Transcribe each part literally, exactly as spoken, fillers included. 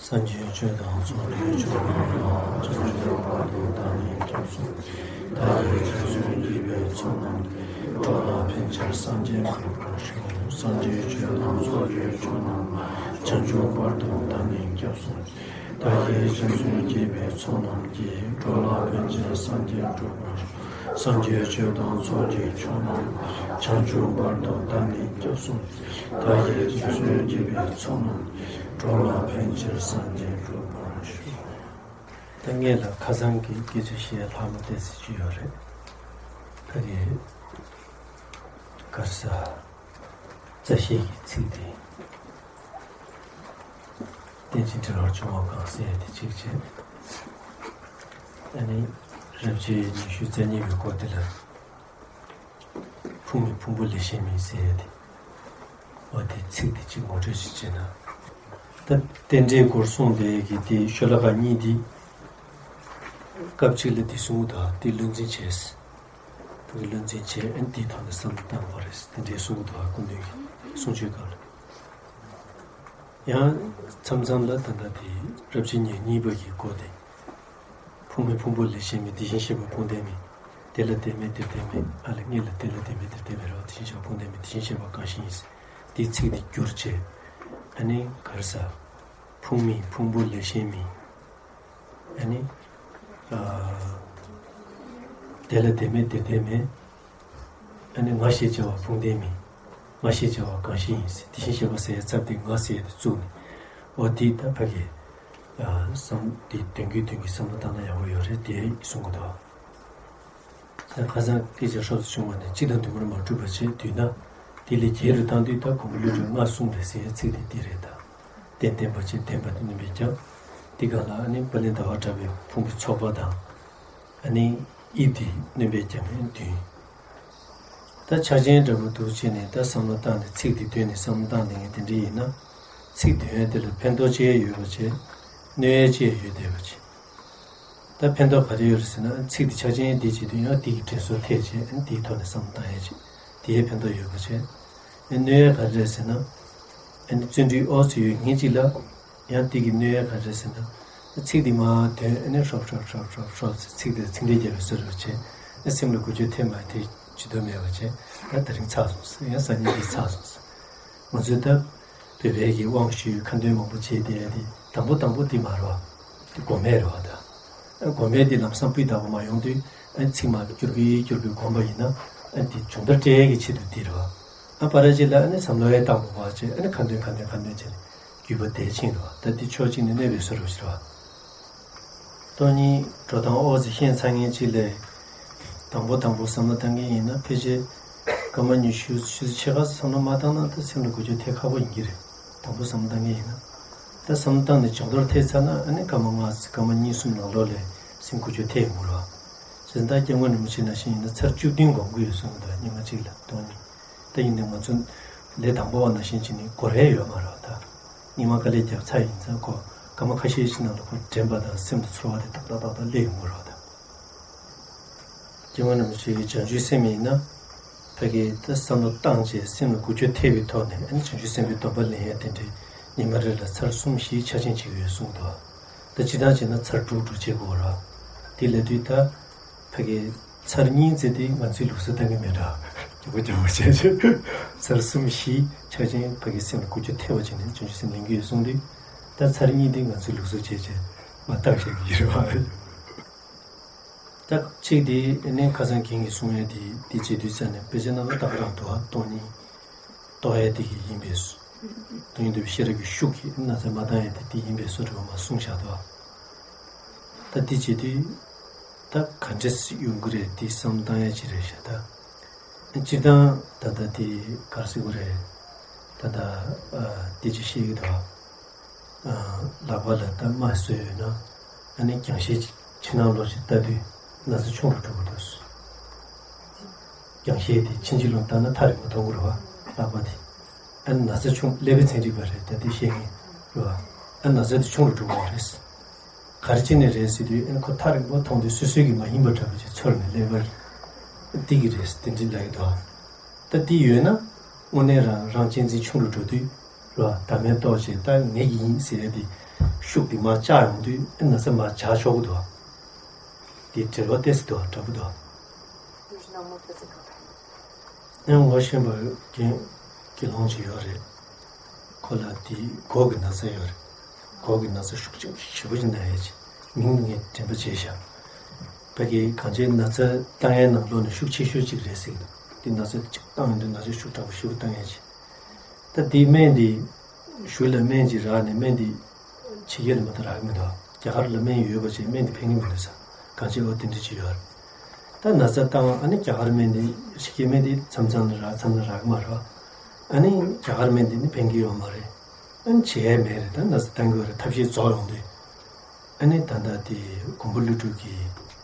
སངས་རྒྱས་ཆོས་དང་ཚོགས་ཀྱི་མཆོག་རྣམས་ལ། བྱང་ཆུབ་བར་དུ་བདག་ནི་སྐྱབས་སུ། བདག་གིས་སྦྱིན་སོགས་བགྱིས་པའི་ཚོགས་རྣམས་ཀྱིས། འགྲོ་ལ་ཕན་ཕྱིར་སངས་རྒྱས་འགྲུབ་པར་ཤོག་སངས་རྒྱས་ཆོས་དང་ཚོགས་ཀྱི་མཆོག་རྣམས་ལ། བྱང་ཆུབ་བར་དུ་བདག་ནི་སྐྱབས་སུ། བདག་གིས་སྦྱིན་སོགས་བགྱིས་པའི་ཚོགས་རྣམས་ཀྱིས། འགྲོ་ལ་ཕན་ཕྱིར་སངས་རྒྱས་འགྲུབ་པར་ཤོག་སངས་རྒྱས་ཆོས་དང་ཚོགས་ཀྱི་མཆོག་རྣམས་ལ། བྱང་ཆུབ་བར་དུ་བདག་ནི་སྐྱབས་སུ། བདག་གིས་སྦྱིན་སོགས་བགྱིས་པའི་ཚོགས་རྣམས་ཀྱིས། འགྲོ་ལ་ཕན་ཕྱིར་སངས་རྒྱས་འགྲུབ་པར་ཤོག་ད་ངེད་ལ་ཁ་སང་གི་སྐད་ཆ་བཤད་ལྷག་མ་ཏོག་ཙམ་ཅིག་ཡོད་རེད། ད་གི་ག་རེ་ཟ། རྩ་ཤེས་ཀྱི་ཚིག་དེ། རྟེན་ཅིང་འབྲེལ་བར་འབྱུང་བ་གང་ཟེར་ཡ་དེ་གཅིག་བྱས། ཨ་ནི་རབ་བྱེད་ཉི་ཤུ་རྩ་གཉིས་པའི་སྐོར་དེ་ལ། ཕུང་མིན་ཕུང་པོ་ལས་གཞན་མིན་ཟེར་ཡ་དེ། འོ་དེ་ཚིག་དེ་གཅིག་ངོ་སྤྲོད་ཅིག་བྱས་ན། ད་རྟེན་འབྲེལ་སྐོར་གསུངས་བསྡད་ཡ་གི་དེ་ཤོ་ལོ་ཀ་གཉིས་དེ། སྐབས་གཅིག་ལ་དེ་གསུང་གི་འདུག་དེ་བློ་འཛིན་བྱས། བློ་འཛིན་བྱས་ཨ་ནི་དེའི་ཐོག་ནས་བསམ་བློ་བཏང་དགོས་རེད། དེ་འདྲའི་གསུང་གི་འདུག་སྐུ་མདུན་གྱི་གསུང་ཆོས་སྐབས་ལ། ཡང་མཚམས་མཚམས་ལ་ད་ལྟ་དེ་རབ་བྱེད་ཉེར་གཉིས་པ་གི་སྐོར་དེ། ཕུང་མིན་ཕུང་པོ་ལས་གཞན་མིན། དེ་བཞིན་གཤེགས་པ་ཕུང་ལྡན་མིན། དེ་ལ་དེ་མེད་འདིར་དེ་མེད། ཨ་ལ་ངེད་ལ་དེ་ལ་དེ་མེད་འདིར་དེ་མེད་རེད་བ། དེ་བཞིན་གཤེགས་པ་ཕུང་ལྡན་མིན། དེ་བཞིན་གཤེགས་པ་གང་ཞིག་ཡིན། དེའི་ཚིག་དེ་བསྒྱུར་བྱས། ཨ་ནི་ག་རེ་ཟ། ཕུང་མིན་ཕུང་པོ་ལས་གཞན་མིན། ཨ་ནི། ཨ། དེ་ལ་དེ་མེད་འདིར་དེ་མེད། ཨ་ནི་ང་ཞེས་བྱ་བ་ཕུང་ལྡན་མིན། ང་ཞེས་བྱ་བ་གང་ཞིག་ཡིན། དེ་བཞིན་གཤེགས་པ་ཟེར་ཡ་ཚབ་དེ་ང་ཟེར་ཡ་དེ་བཙུགས་ནས། འོ་དེ་ད་ཕ་གི། ཨ། བསམ་དེ་དོན་གྱི་དོན་གྱི་བསམ་བློ་བཏང་ན་ཡག་པོ་ཡོད་རེད་དེ་གསུང་གི་འདུག་ད་ཁ་སང་སྐད་ཆ་ཧྲོབ་ཙམ་བྱུང་བ་ནས་གཅིག་དང་བདུན་པར་མ་གྲུབ་པ་བྱས་བསྡུས་ན། དེ་ལས་རྒྱས་རུ་བཏང་དུས་ད་གོང་བུ་བློ་གྲོས་ལྔ་གསུངས་རེད་ཟེར་ཡའི་ཚིག་དེ་འདི་རེད་ད། རྟེན་བརྟེན་པ་བྱས་བརྟེན་པ་དེ་སྣོན་པས་ཀྱང་། འདི་ག་ལ་ཨ་ནི་དཔལ་ལྡན་ཟླ་བ་གྲགས་པའི་ཕུང་པོའི་ཚོགས་པ་དང་། ཨ་ནི་དབྱིབས་དེ་སྣོན་པས་ཀྱང་ཨ་ནི་བདུན། ད་ཕྱག་ཆེན་འདྲ་པོ་འདུག་བྱས་ནས་ད་བསམ་བློ་བཏང་ནས་ཚིག་དེ་བཏོན་ནས་བསམ་བློ་བཏང་ནས་ངས་དེ་འདྲ་ཡིན་ན། ཚིག་དེ་ཡོན་དེ་ལ་ཕན་ཐོགས་ཅི་ཡོད་པ་བྱས། གནོད་ཡས་ཅི་ཡོད་བསྡད་པ་བྱས། ད་ཕན་ཐོགས་ག་རེ་ཡོད་རེད་ཟེར་ན། ཚིག་དེ་ཕྱག་ཆེན་འདི་བྱེད་དུས་ཡང་དེ་གི་དྲན་གསོ་ཐེབས་བྱས་ཨ་ནི་དེའི་ཐོག་ནས་བསམ་བློ་བཏང་ཡས་བྱས། དེའི་ཕན་ཐོགས་ཡོད་པ་བྱས། ཨ་ནི་གནོད་ཡས་ག་རེ་རེད་ཟེར་ན། ཨ་ནི་བརྩོན་འགྲུས་ཨོ་ཙི་ཡོད་ངེས་ཅིག་ལ། ཡང་དེ་གི་གནོད་ཡས་ག་རེ་རེད་ཟེར་ན། ཚིག་དེ་མར་འདོན་ཨ་ནི་ཧྲོབ་ཧྲོབ་ཧྲོབ་ཧྲོབ་ཧྲོབ་ཚེ་ཚིག་དེ་ཚིག་འགྲེལ་རྒྱབ་པའི་བཟོ་འདྲ་བྱས། ཨ་སེམས་ལ་འགུལ་སྐྱོད་ཐེབས་མ་ཐེབས་ཇི་ལྟར་མེད་པ་བྱས། ཨ་དེ་རིང་ཚར་སོང་ཟེར། ཡང་སང་ཉིན་དེ་ཚར་སོང་ཟེར། ང་ཚོས་ད། བོད་པའི་གི་དབང་ཞུས་ཁ་འདོན་མང་པོ་བྱས་བསྡད་ཡ་དེ་དང་པོ་དང་པོ་དེ་མ་རེད་བ། དེ་དགོས་མེད་རེད་བ་ད། ཨ་དགོས་མེད་དེ་ལམ་སང་སྤུས་དག་པོ་མ་ཡོང་དུས་ཨ་ཚིག་མར་བསྒྱུར་གི་བསྒྱུར་གི་སྒོམ་པ་ཡིན་ན། ཨ་དེ་སྦྱོང་བརྡར་སྤྲད་ཡ་གི་ཆེད་དུ་དེ་རེད་བ། ཨ་ཕར་རྗེས་ལ་ཨ་ནི་བསམ་བློ་ཡང་བཏང་དགོས་པ་བྱས། ཨ་ནི་ཁ་འདོན་ཁ་འདོན་ཁ་འདོན་བྱས་ནས་རྒྱུད་པ་དེ་ཕྱིན་རེད་བ། ད་དེ་ཕྱོགས་གཅིག་ནས་གནོད་པའི་བཟོ་འདྲ་ཞིག་རེད་བ། སྟོང་ཉིད་འགྲོ་སྟངས་ཨོ་ཙི་ཤེས་ཚར་མཁན་ཅིག་ལས། དང་པོ་དང་པོ་བསམ་བློ་བཏང་མཁན་ཡིན་ན་ཕལ་ཆེར། སྐར་མ་ཉི་ཤུ་ཆུ་ཚོད་ཕྱེད་ཀ་བསམ་བློ་མ་བཏང་ན་ད་སེམས་ལ་འགུལ་སྐྱོད་ཐེབས་ཁག་པོ་ཡིན་གྱི་རེད། དང་པོ་བསམ་བློ་བཏང་མཁན་ཡིན་ན། ད་བསམ་བློ་བཏང་ནས་སྦྱོང་བརྡར་ཐེབས་ཚར་ན་ཨ་ནི་སྐར་མ་ལྔ་སྐར་མ་གཉིས་གསུམ་ནང་ལོགས་ལ་སེམས་འགུལ་སྐྱོད་ཐེབས་ཡོང་གི་རེད་བ། བྱས་ཙང་ད་སྐྱབས་མགོན་རིན་པོ་ཆེ་ནང་བཞིན་ཡིན་ན་ཚར་བཅུ་བདུན་སྒོམ་གྱི་ཡོད་གསུངས་གི་འདུག་ཉི་མ་གཅིག་ལ་སྟོང་ཉིད། ད་ཡིན་ནའི་ང་ཚོ་ལས་དང་པོ་བ་ནང་བཞིན་བྱས་ནས་འགོར་ཡ་ཡོད་མ་རེད་བ་ད། ཉི་མ་དཀའ་ལས་བརྒྱབ་ཚར་ཡིན་ཙང་ཁོ་སྐར་མ་ཁ་ཤས་ཤིག་ནང་ལ་ཁོ་དྲན་པ་དང་སེམས་ལ་ཚོར་བ་དེ་ཏག་ཏག་ཏག་ཏག་སླེབས་ཡོང་གི་རེད་བ་ད། སྐྱབས་མགོན་རིན་པོ་ཆེ་གི་བྱང་ཆུབ་སེམས་ཡིན་ན། ཕ་གི་ད་བསམ་བློ་བཏང་བྱས་སེམས་ལ་འགུལ་སྐྱོད་ཐེབས་པའི་ཐོག་ནས་ཨ་ནི་བྱང་ཆུབ་སེམས་དཔའི་སྡོམ་པ་ལེན་ཡ་དེ་འདྲའི་ཉི་མ་རེ་ལ་ཚར་གསུམ་བཞི་ཕྱག་ཆེན་བྱེད་ཀྱི་ཡོད་གསུངས་འདུག་ད་སྤྱིར་བཏང་བྱས་ན་ཚར་དྲུག་དྲུག་བྱེད་དགོས་ར། དེ་ལབ་དུས་ད་ཕ་གི་ཚར་གཉིས་ཙམ་དེ་ང་ཚོའི་ལུགས་སྲོལ་བཏང་གི་མེད་འདྲ། མགྱོགས་པོ་མགྱོགས་པོ་བྱས་བྱས་ཚར་གསུམ་བཞི་ཕྱག་ཆེན་ཕ་གི་སེམས་ལ་འགུལ་སྐྱོད་ཐེབས་པ་བྱས་ནས་བྱང་ཆུབ་སེམས་ལེན་གྱི་ཡོད་གསུངས་དུས། ད་ཚར་གཉིས་དེ་ང་ཚོའི་ལུགས་སྲོལ་བྱས་བྱས་མ་བཏང་བཞག་གི་ཡོད་རེད་བ། ད་གཅིག་དེ་ནས་ཁ་སང་རྒན་གྱིས་གསུང་ཡས་དེ་དེ་བྱེད་དུས་ཙམ་ནས་དཔེ་ཆ་ནང་ལ་ད་ག་རང་འདུག་ཨ། སྟོང་ཉིད་རྟོགས་ཡས་དེ་གི་ཡིན་པས་སོ། སྟོང་ཉིད་རྟོགས་པའི་ཤེས་རབ་ཀྱི་ཤུགས་ཀྱིས་ན་ཚ་མ་བཏང་ཡས་དེ་དེ་ཡིན་པས་སོ་འདྲ་བ་མ་གསུངས་བཞག་འདུག་ཨ། ད་དེ་བྱེད་དུས་ད་ག་འདྲས་ཡོང་གི་རེད་དེ་བསམ་བཏང་ཡས་ཅིག་རེད་ཤག་ད། སྤྱིར་བཏང་ད་ལྟ་དེ་ག་རེ་ཟེར་དགོས་རེད། ད་ལྟ་ཨ་དེ་ཅིག་བཤད་ཀྱི་འདུག་ཨ། ལག་པ་ལ་ད་རྨ་བཟོས་ཡོད་ན་ཨ་ནི་རྒྱང་ཤེལ་ཕྱི་ནང་ལོགས་ཤིག་ལྟ་དུས་ན་ཚ་ཆུང་རུ་འགྲོ་གི་འདུག་རྒྱང་ཤེལ་དེ་ཕྱིན་ཅི་ལོག་ལྟ་ན་ཐག་རིང་པོ་མཐོང་གི་རེད་བ། ལག་པ་དེ་ཨ་ནི་ན་ཚ་ཆུང་ཀླད་པའི་ཚན་རིག་པ་རེད་ད་དེ་བཤད་མཁན་རེད་བ། ཨ་ན་ཚ་དེ་ཆུང་རུ་འགྲོ་གི་རེད། ག་རེ་བྱས་ནས་རེད་ཟེར་དུས་ཨ་ནི་ཁོ་ཐག་རིང་པོ་མཐོང་དུས་སོ་སོའི་གི་མ་ཡིན་པ་འདྲ་པོ་ཅིག་ཚོར་ནས་ཀླད་པ་གི་དེ་གི་རེད་དེ་འདྲ་ལབ་ཀྱི་འདུག་ད་དེ་ཡོད་ན་དངོས་གནས་རང་རང་གཅེས་འཛིན་ཆུང་རུ་འགྲོ་དུས་རེད་བ། ད་མེད་རྟོགས་བྱས་ད་ངེད་ཀྱི་ཡིན་ཟེར་ཡ་དེ་ ཤུགས་དེ་མར་བཅག་ཡོང་དུས་ཨེ་ན་ཚ་མར་འཇགས་ཆོག་གི་འདུག་དེ་འབྲེལ་བ་ཏོག་ཙམ་འདུག་འདྲ་པོ་འདུག There's no more physical pain. ཨེ་ངོ་ཤེས་པ་རྒན་དགེ་སློང་ཅིག་ཡོད་རེད། ཁོ་ལ་དེ་མགོ་གི་ན་ཚ་ཡོད་རེད། མགོ་གི་ན་ཚ་ཤུགས་ཆེན་པོ་ཞེ་པོ་ཅིག་ན་ཡོད་ཅིག་མིང་ངས་དྲན་པ་བརྗེད་བཞག་བོད་ཀྱི་གངས་ཅན་ན་ཚ་བཏང་ཡའི་ནང་ལོགས་ནས་ཤུགས་ཆེ་ཤོས་གཅིག་རེད་ཟེར་གྱི་འདུག་དེ་ན་ཚ་གཅིག་བཏང་ཡོང་དུས་ན་ཚ་ཤུགས་དྲག་པོ་ཞེ་པོ་བཏང་ཡ་ཅིག་ད་དེའི་སྨན་དེ་གཞུག་ལ་སྨན་ཅིག་རག་ནས་སྨན་དེ་ཕྱི་རྒྱལ་ལ་མ་གཏོགས་རག་གི་མི་འདུག་རྒྱ་གར་ལ་སྨན་ཡོད་པ་བྱས་སྨན་དེ་ཕན་གྱི་མི་འདུག་ས། གངས་ཅན་འོ་དེ་འདྲ་ཅིག་ཡོད་རེད། ད་ན་ཚ་བཏང་ཨ་ནི་རྒྱ་གར་སྨན་དེ་ཕྱི་རྒྱལ་སྨན་དེ་མཚམས་མཚམས་ལ་རག་མཚམས་ལ་རག་གི་མ་རེད། ཨ་ནི་རྒྱ་གར་སྨན་དེ་ནི་ཕན་གྱི་ཡོད་མ་རེད། ཨ་ནི་བྱེད་ཡས་མེད་རེད། ད་ན་ཚ་བཏང་གི་ཡོད་རེད། ཐབས་ཤེས་རྫོགས་ཡོང་དུས། ཨ་ནི་ད་ལྟ་དེ་མགོན་པོ་ཀླུ་སྒྲུབ་ཀྱིས་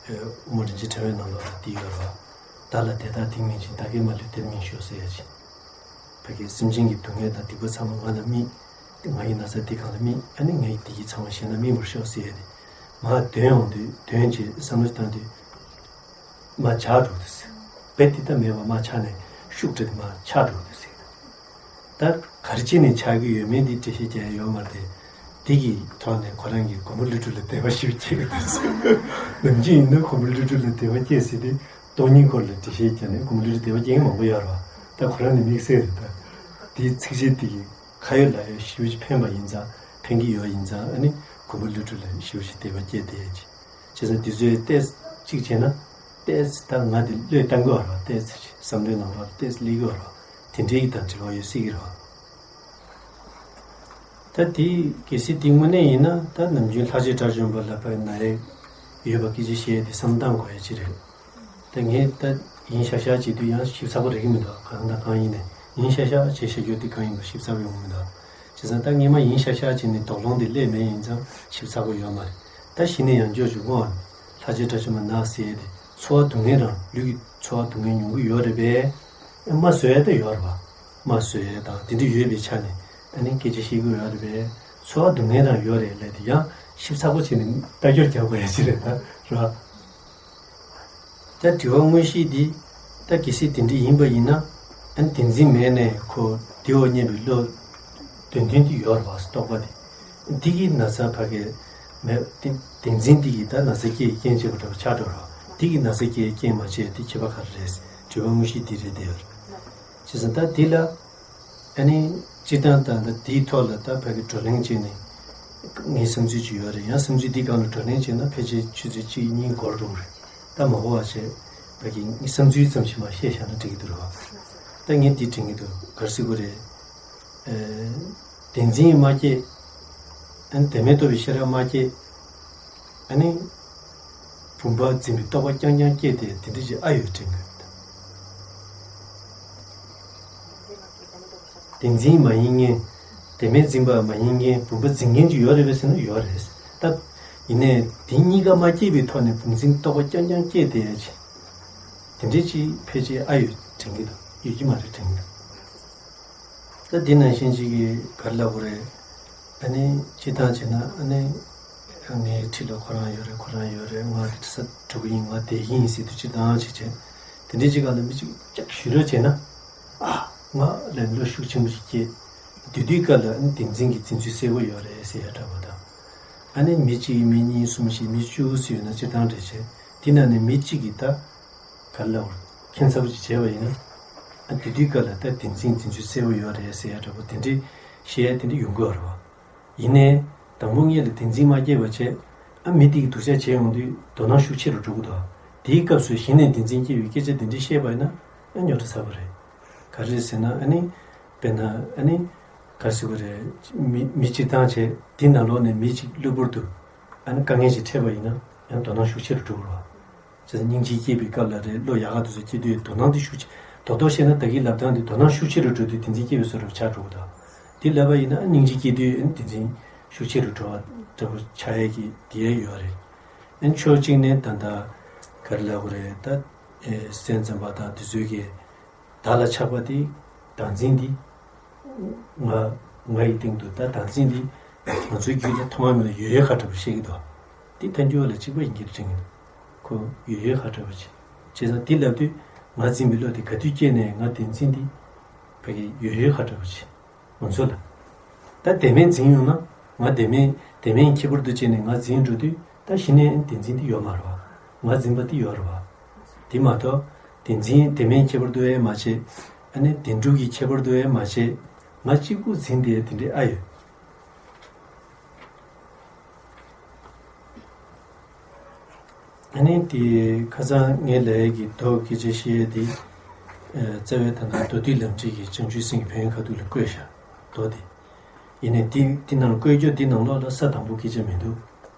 ཨེ་དབུ་མ་རིན་ཆེན་ཕྲེང་བའི་ནང་ལོགས་ལ་འདི་ཡོད་རེད་བ། བདག་ལ་དེ་དག་སྡིག་མིན་འཛིན། བདག་གིས་མ་ལུས་དེར་སྨིན་ཤོག་ཟེར་ཡ་ཅིག་བོད་ཀྱི་སེམས་ཅན་གྱི་སྡུག་བསྔལ་དང་སྡིག་པ་ཚང་མ་ང་ལ་སྨིན། ང་ཡི་ན་ཚ་འདི་གང་ལ་སྨིན། ཨ་ནི་ངའི་བདེ་སྐྱིད་ཚང་མ་གཞན་ལ་སྨིན་པར་ཤོག་ཟེར་ཡ་དེ། མར་འདོན་ཡོང་དུས་འདོན་བྱས་བསམ་བློ་བཏང་དུས། མར་ཆག་འགྲོ་གི་འདུག་ཟེར། རྦད་དེ་ད་མེད་པ་མར་ཆག་ནས་ཤུགས་སྤྲད་དེ་མར་ཆག་འགྲོ་གི་འདུག་ཟེར། ད་ག་རེ་བྱས་ནས་ཆགས་ཀྱི་ཡོད་མེད་འདི་འགྲེལ་བཤད་རྒྱག་ཡ་ཡོད་མ་རེད་དེ། འདི་གི་ཐོག་ནས་ཁོ་རང་གིས་མགོན་པོ་ཀླུ་སྒྲུབ་ལ་དད་པ་ཞེ་པོ་སྐྱེས་ཀྱི་འདུག་ཟེར། ནམ་རྒྱུན་ཡིན་ན་མགོན་པོ་ཀླུ་སྒྲུབ་ལ་དད་པ་སྐྱེས་ཟེར་ཏེ། སྟོང་ཉིད་སྐོར་ལ་འགྲེལ་བཤད་རྒྱག་ནས་མགོན་པོ་ཀླུ་སྒྲུབ་དད་པ་སྐྱེ་མཁན་མང་པོ་ཡོད་རེད་བ། ད་ཁོ་རང་ནི་དམིགས་བསལ་རེད་ད། དེའི་ཚིགས་བཅད་འདི་གིས་ཁ་ཡོད་ལག་ཡོད་ཞེ་པོ་ཅིག་ཕན་པ་ཡིན་ཙང་ཕན་གྱི་ཡོད་ཡིན་ཙང་ཨ་ནི་མགོན་པོ་ཀླུ་སྒྲུབ་ལ་ཞེ་པོ་ཅིག་དད་པ་སྐྱེས་བསྡད་ཡ་ཅིག་བྱས་ཙང་འདི་ཚོའི་ཏོག་ཙམ་གཅིག་བྱས་ན། ཏོག་ཙམ་ད་ང་དེ་བློས་བཏང་གི་ཡོད་རེད་བ། ཏོག་ཙམ་ཅིག་བསམ་བློའི་ནང་ལོགས་ལ་ཏོག་ཙམ་སླེབས་ཀྱི་ཡོད་རེད་བ། དེ་འདྲའི་གི་དང་འབྲེལ་བ་ཡོད་སྲིད་ཀྱི་རེད་བ། ད་དེ་གལ་སྲིད་དེ་དངོས་གནས་ཡིན་ན་ད་ནམ་རྒྱུན་ལྷ་རྗེ་དགྲ་བཅོམ་པ་ལ་ཕར་ན་ཡ་ཡོད་པ་སྐད་ཆ་བཤད་ཡ་དེ་བསམ་བློ་བཏང་དགོས་ཡ་ཅིག་རེད། ད་ངས་ད་ཡིན་ཤག་ཤག་བྱེད་དུས་ཡང་ཞིབ་ཚགས་པོ་རེག་གི་མི་འདུག་གང་དང་གང་ཡིན་ནས་ཡིན་ཤག་ཤག་བྱེད་བཤད་རྒྱུ་དེ་གང་ཡིན་པ་ཞིབ་ཚགས་པོ་ཡོང་གི་མི་འདུག་བྱས་ཙང་ད་སྔས་མ་ཡིན་ཤག་ཤག་བྱས་ནས་དོགས་སློང་དེ་སླེབས་མེད་ཡིན་ཙང་ཞིབ་ཚགས་པོ་ཡོད་མ་རེད། ད་གཞི་ནས་ཡང་བསྐྱར་ཞུ་དགོས། ལྷ་རྗེ་དགྲ་བཅོམ་པ་ན་ཟེར་ཡ་དེ་ཚོར་བ་སྡུག་བསྔལ་རང་ལུས་ཀྱི་ཚོར་བ་སྡུག་བསྔལ་མྱོང་གི་ཡོད་རེད་པས། རྨ་བཟོ་ཡ་ད་ཡོད་རེད་བ། རྨ་བཟོ་ཡ་དང་དེ་འདྲ་ཡོད་པའི་ཆ་ནས་ཨ་ནི་སྐད་ཆ་བཤད་ཀྱི་ཡོད་རེད་པས། ཚོར་བ་སྡུག་བསྔལ་རང་ཡོད་རེད་ལབ་དེ་ཡང་ཞིབ་ཚགས་པོ་བྱས་ནས་ལྟ་སྐྱོར་རྒྱག་དགོས་ཡ་ཅིག་རེད་ད་ར། ད་དྲི་བ་དངོས་གཞི་འདི་ད་གལ་སྲིད་དེ་འདྲ་ཡིན་པ་ཡིན་ན་ཨ་ནི་བདེན་འཛིན་མེད་ནས་ཁོ་བདེའོ་སྙམ་པའི་བློ་དོན་མཐུན་དེ་ཡོད་རེད་བ། རྟོག་པ་དེ་འདི་གི་ན་ཚ་ཕ་གི་མེད་དེ་བདེན་འཛིན་འདི་གི་ད་ན་ཚ་སྐྱེ་ཡི་རྐྱེན་བྱེད་པ་འདྲ་བ་ཆགས་འགྲོ་རེད་བ། འདི་གི་ན་ཚ་སྐྱེ་ཡི་རྐྱེན་མ་བྱས་དེ་ཁྱད་པར་ག་རེ་རེད། དྲི་བ་དངོས་གཞི་འདི་རེད་དེ་ཡོད་རེད། བྱས་ཙང་ད་འདི་ལ་ཨ་ནི་སྤྱིར་བཏང་ད་ད་འདིའི་ཐོག་ལ་ད་ཕ་གི་བགྲོ་གླེང་བྱས་ནས་ངའི་བསམ་ཚུལ་ཅིག་ཡོད་རེད། ཡང་བསམ་ཚུལ་འདི་སྒང་ལ་བགྲོ་གླེང་བྱས་ན་ཕལ་ཆེར་ཆུ་ཚོད་གཅིག་གཉིས་འགོར་འགྲོ་གི་རེད། ད་མ་འགོར་བ་བྱས་ཕ་གི་ངའི་བསམ་ཚུལ་ཙམ་ཞིག་མར་བཤད་བཞག་ན་འགྲིག་གི་འདུག་རེད་བ། ད་ངས་འདི་དྲན་གྱི་འདུག་ག་རེ་ཟེར་དགོས་རེད། ཨེ། བདེན་འཛིན་མ་སྐྱེས། ཨ་ནི་དོན་མེད་རྟོག་པའི་ཤེས་རབ་མ་སྐྱེས། ཨ་ནི། བུམ་པ་འཛིན་པའི་རྟོག་པ་རྐྱང་རྐྱང་སྐྱེས་ཏེ་དེ་འདྲ་ཅིག་ཨ་ཡོད་དྲན་གྱི་འདུག་བདེན་འཛིན་མ་ཡིན་མཁན། བདེན་མེད་འཛིན་པ་མ་ཡིན་མཁན་བུམ་པ་འཛིན་མཁན་ཅིག་ཡོད་རེད་པས་ཟེར་ན་ཡོད་རེད། ད། ཡིན་ནའི་དེ་གཉིས་ཀ་མ་སྐྱེས་པའི་ཐོག་ནས་བུམ་འཛིན་རྟོག་པ་རྐྱང་རྐྱང་སྐྱེས་ཏེ་ཡ་ཅིག་དེ་འདྲ་ཅིག་ཕལ་ཆེར་ཨ་ཡོད་དྲན་གྱི་འདུག་ཡོད་ཀྱི་མ་རེད་དྲན་གྱི་འདུག་ད་འདི་ནང་བཞིན་ཅིག་གིས་ག་རེ་ལབ་དགོས་རེད། ཨ་ནི་སྤྱིར་བཏང་བྱས་ན་ཨ་ནི་ངའི་འཁྲིས་ལ་ཁོ་རང་ཡོད་རེད། ཁོ་རང་ཡོད་རེད། ང་འདི་ས་འགྲོ་གི་ཡིན། ང་བསྡད་ཀྱི་ཡིན་ཟེར་དུས་སྤྱིར་བཏང་བྱས་བྱས་དེ་འདྲའི་ཅིག་སྒང་ལ་མི་གཅིག་ཀྱག་ཞུ་རོགས་བྱས་ན། ཨ། ང་ལ་བློ་ཤུགས་ཆེན་པོ་ཞིག་སྐྱེས། དེ་དུས་སྐབས་ལ་ཨ་ནི་བདེན་འཛིན་གྱི་བདེན་ཚིག་གསལ་པོ་ཡོད་རེད་ཟེར་ཡ་འདྲ་པོ་དང་། ཨ་ནི་མི་གཅིག་མི་གཉིས་གསུམ་བཞི་མི་བཅུ་ཟེར་ཡོད་ན་སྤྱིར་བཏང་རེད་བྱས། དེ་ནང་ནས་མི་གཅིག་གིས་ད། ག་རེ་ལབ་དགོས་རེད། ཁྱད་མཚར་པོ་ཅིག་བྱས་པ་ཡིན་ན། ཨ་དེ་དུས་སྐབས་ལ་ད་བདེན་འཛིན་བདེན་ཚིག་གསལ་པོ་ཡོད་རེད་ཟེར་ཡ་འདྲ་པོ་དེ་འདྲའི་བཤད་ཡ་དེ་འདྲ་ཡོང་གི་ཡོད་རེད་བ། ཡིན་ནའི་དང་པོ་ངེད་ལ་བདེན་འཛིན་མ་སྐྱེས་པ་བྱས། ཨ་མི་དེ་གི་སྡུག་ཅག་བྱས་ཡོང་དུས་དོ་སྣང་ཤུགས་ཆེ་རུ་འགྲོ་གི་འདུག་དེའི་སྐབས་སུ་གཞི་ནས་བདེན་འཛིན་སྐྱེས་པའི་སྐད་ཆ་དེ་འདྲ་བཤད་པ་ཡིན་ན་ཨ་རྙོག་དྲ་ཚ་པོ་རེད། ག་རེ་རེད་ཟེར་ན་ཨ་ནི། དཔེར་ན་ཨ་ནི། ག་རེ་ཟེར་དགོས་རེད། མི་མི་སྤྱིར་བཏང་བྱས་དེ་ནང་ལོགས་ནས་མི་གཅིག་གློ་བུར་དུ་ཨ་ནི་དཀའ་ངལ་ཞིག་འཕྲད་པ་ཡིན་ན་ཡང་དོ་སྣང་ཤུགས་ཆེ་རུ་འགྲོ་གི་རེད་བ། བྱས་ཙང་སྙིང་རྗེ་སྐྱེས་པའི་སྐབས་ལ་རེད། བློ་ཡག་ག་འདུག་ཟེར་སྐྱེ་དུས་དོ་སྣང་དེ་ཤུགས་ཆེ། རྡོག་རྡོག་བཤད་ན་ད་གིན་ལབ་སྟངས་དེ་དོ་སྣང་ཤུགས་ཆེ་རུ་འགྲོ་དུས་བདེན་འཛིན་སྐྱེ་བའི་བཟོ་འདྲ་ཆགས་འགྲོ་གི་འདུག་དེ་ལབ་པ་ཡིན་ན་སྙིང་རྗེ་སྐྱེ་དུས་བདེན་འཛིན་ཤུགས་ཆེ་རུ་འགྲོ་བ་འདྲ་པོ་ཆགས་ཡས་ཀྱི་དེ་ཡས་ཡོད་རེད། ཨན་ཕྱོགས་གཅིག་ནས་ད་ལྟ་ག་རེ་ལབ་དགོས་རེད་ད། ཨེ་སེམས་ཙམ་པ་དང་དེ་ཚོའི་གི་བདག་ལ་ཆགས་པ་དེ་བདག་འཛིན་དེ། ང་ང་ཡི་སྟེང་དུ་ད་བདག་འཛིན་འདི་ང་ཚོའི་རྒྱུད་ལ་ཐོག་མ་མེད་ཡོད་ཡོད་ཁ་བྲལ་བ་ཤེས་ཀྱི་འདུག་འདི་ཐལ་འགྱུར་བ་ལ་གཅིག་པ་ཡིན་གྱི་དྲན་གྱི་འདུག་ཁོ་ཡོད་ཡོད་ཁ་བྲལ་བ་ཅིག་བྱས་ཙང་འདི་ལབ་དུས་ང་འཛིན་པའི་བློ་དེ་ག་དུས་སྐྱེས་ནས་ང་བདེན་འཛིན་འདི་ཕ་གི་ཡོད་ཡོད་ཁ་བྲལ་བ་ཅིག་ང་ཚོ་ལ་ད་བདེན་མེད་འཛིན་ཡོང་ན་ང་བདེན་མེད་ དེ་མིན་ཁྱད་པར་དུ་བྱས་ནས་ང་འཛིན་འགྲོ་དུས་ད་གཞི་ནས་བདེན་འཛིན་དེ་ཡོད་མ་རེད་བ། ང་འཛིན་པ་དེ་ཡོད་རེད་བ། དེ་མ་གཏོགས་བདེན་འཛིན་དེ་མིན་ཁྱད་པར་དུ་ཡང་མ་བྱས། ཨ་ནི་བདེན་གྲུབ་ཀྱི་ཁྱད་པར་དུ་ཡང་མ་བྱས། ང་གཅིག་པུ་འཛིན་དེ་དེ་འདྲའི་ཨ་ཡོད། ཨ་ནི་དེ་ཁ་སང་ངས་ལབ་ཡས་ཀྱི་མདོ་སྐད་ཆ་བཤད་ཡས་དེ། ཨ། རྩ་བའི་ད་ལྟ་མདོ་སྡུད་ལམ་ཁྲིད་ཀྱི་བྱང་ཆུབ་སེམས་ཀྱི་ཕན་ཡོན་ཁ་ཐུག་ལ་བཀོད་བཞག་མདོ་དེ། ཡིན་ནའི་དེ་དེ་ནང་བཀོད་རྒྱུ་དེ་ནང་ལོགས་ལ་ས་དང་པོ་སྐད་ཆ་མི་འདུག་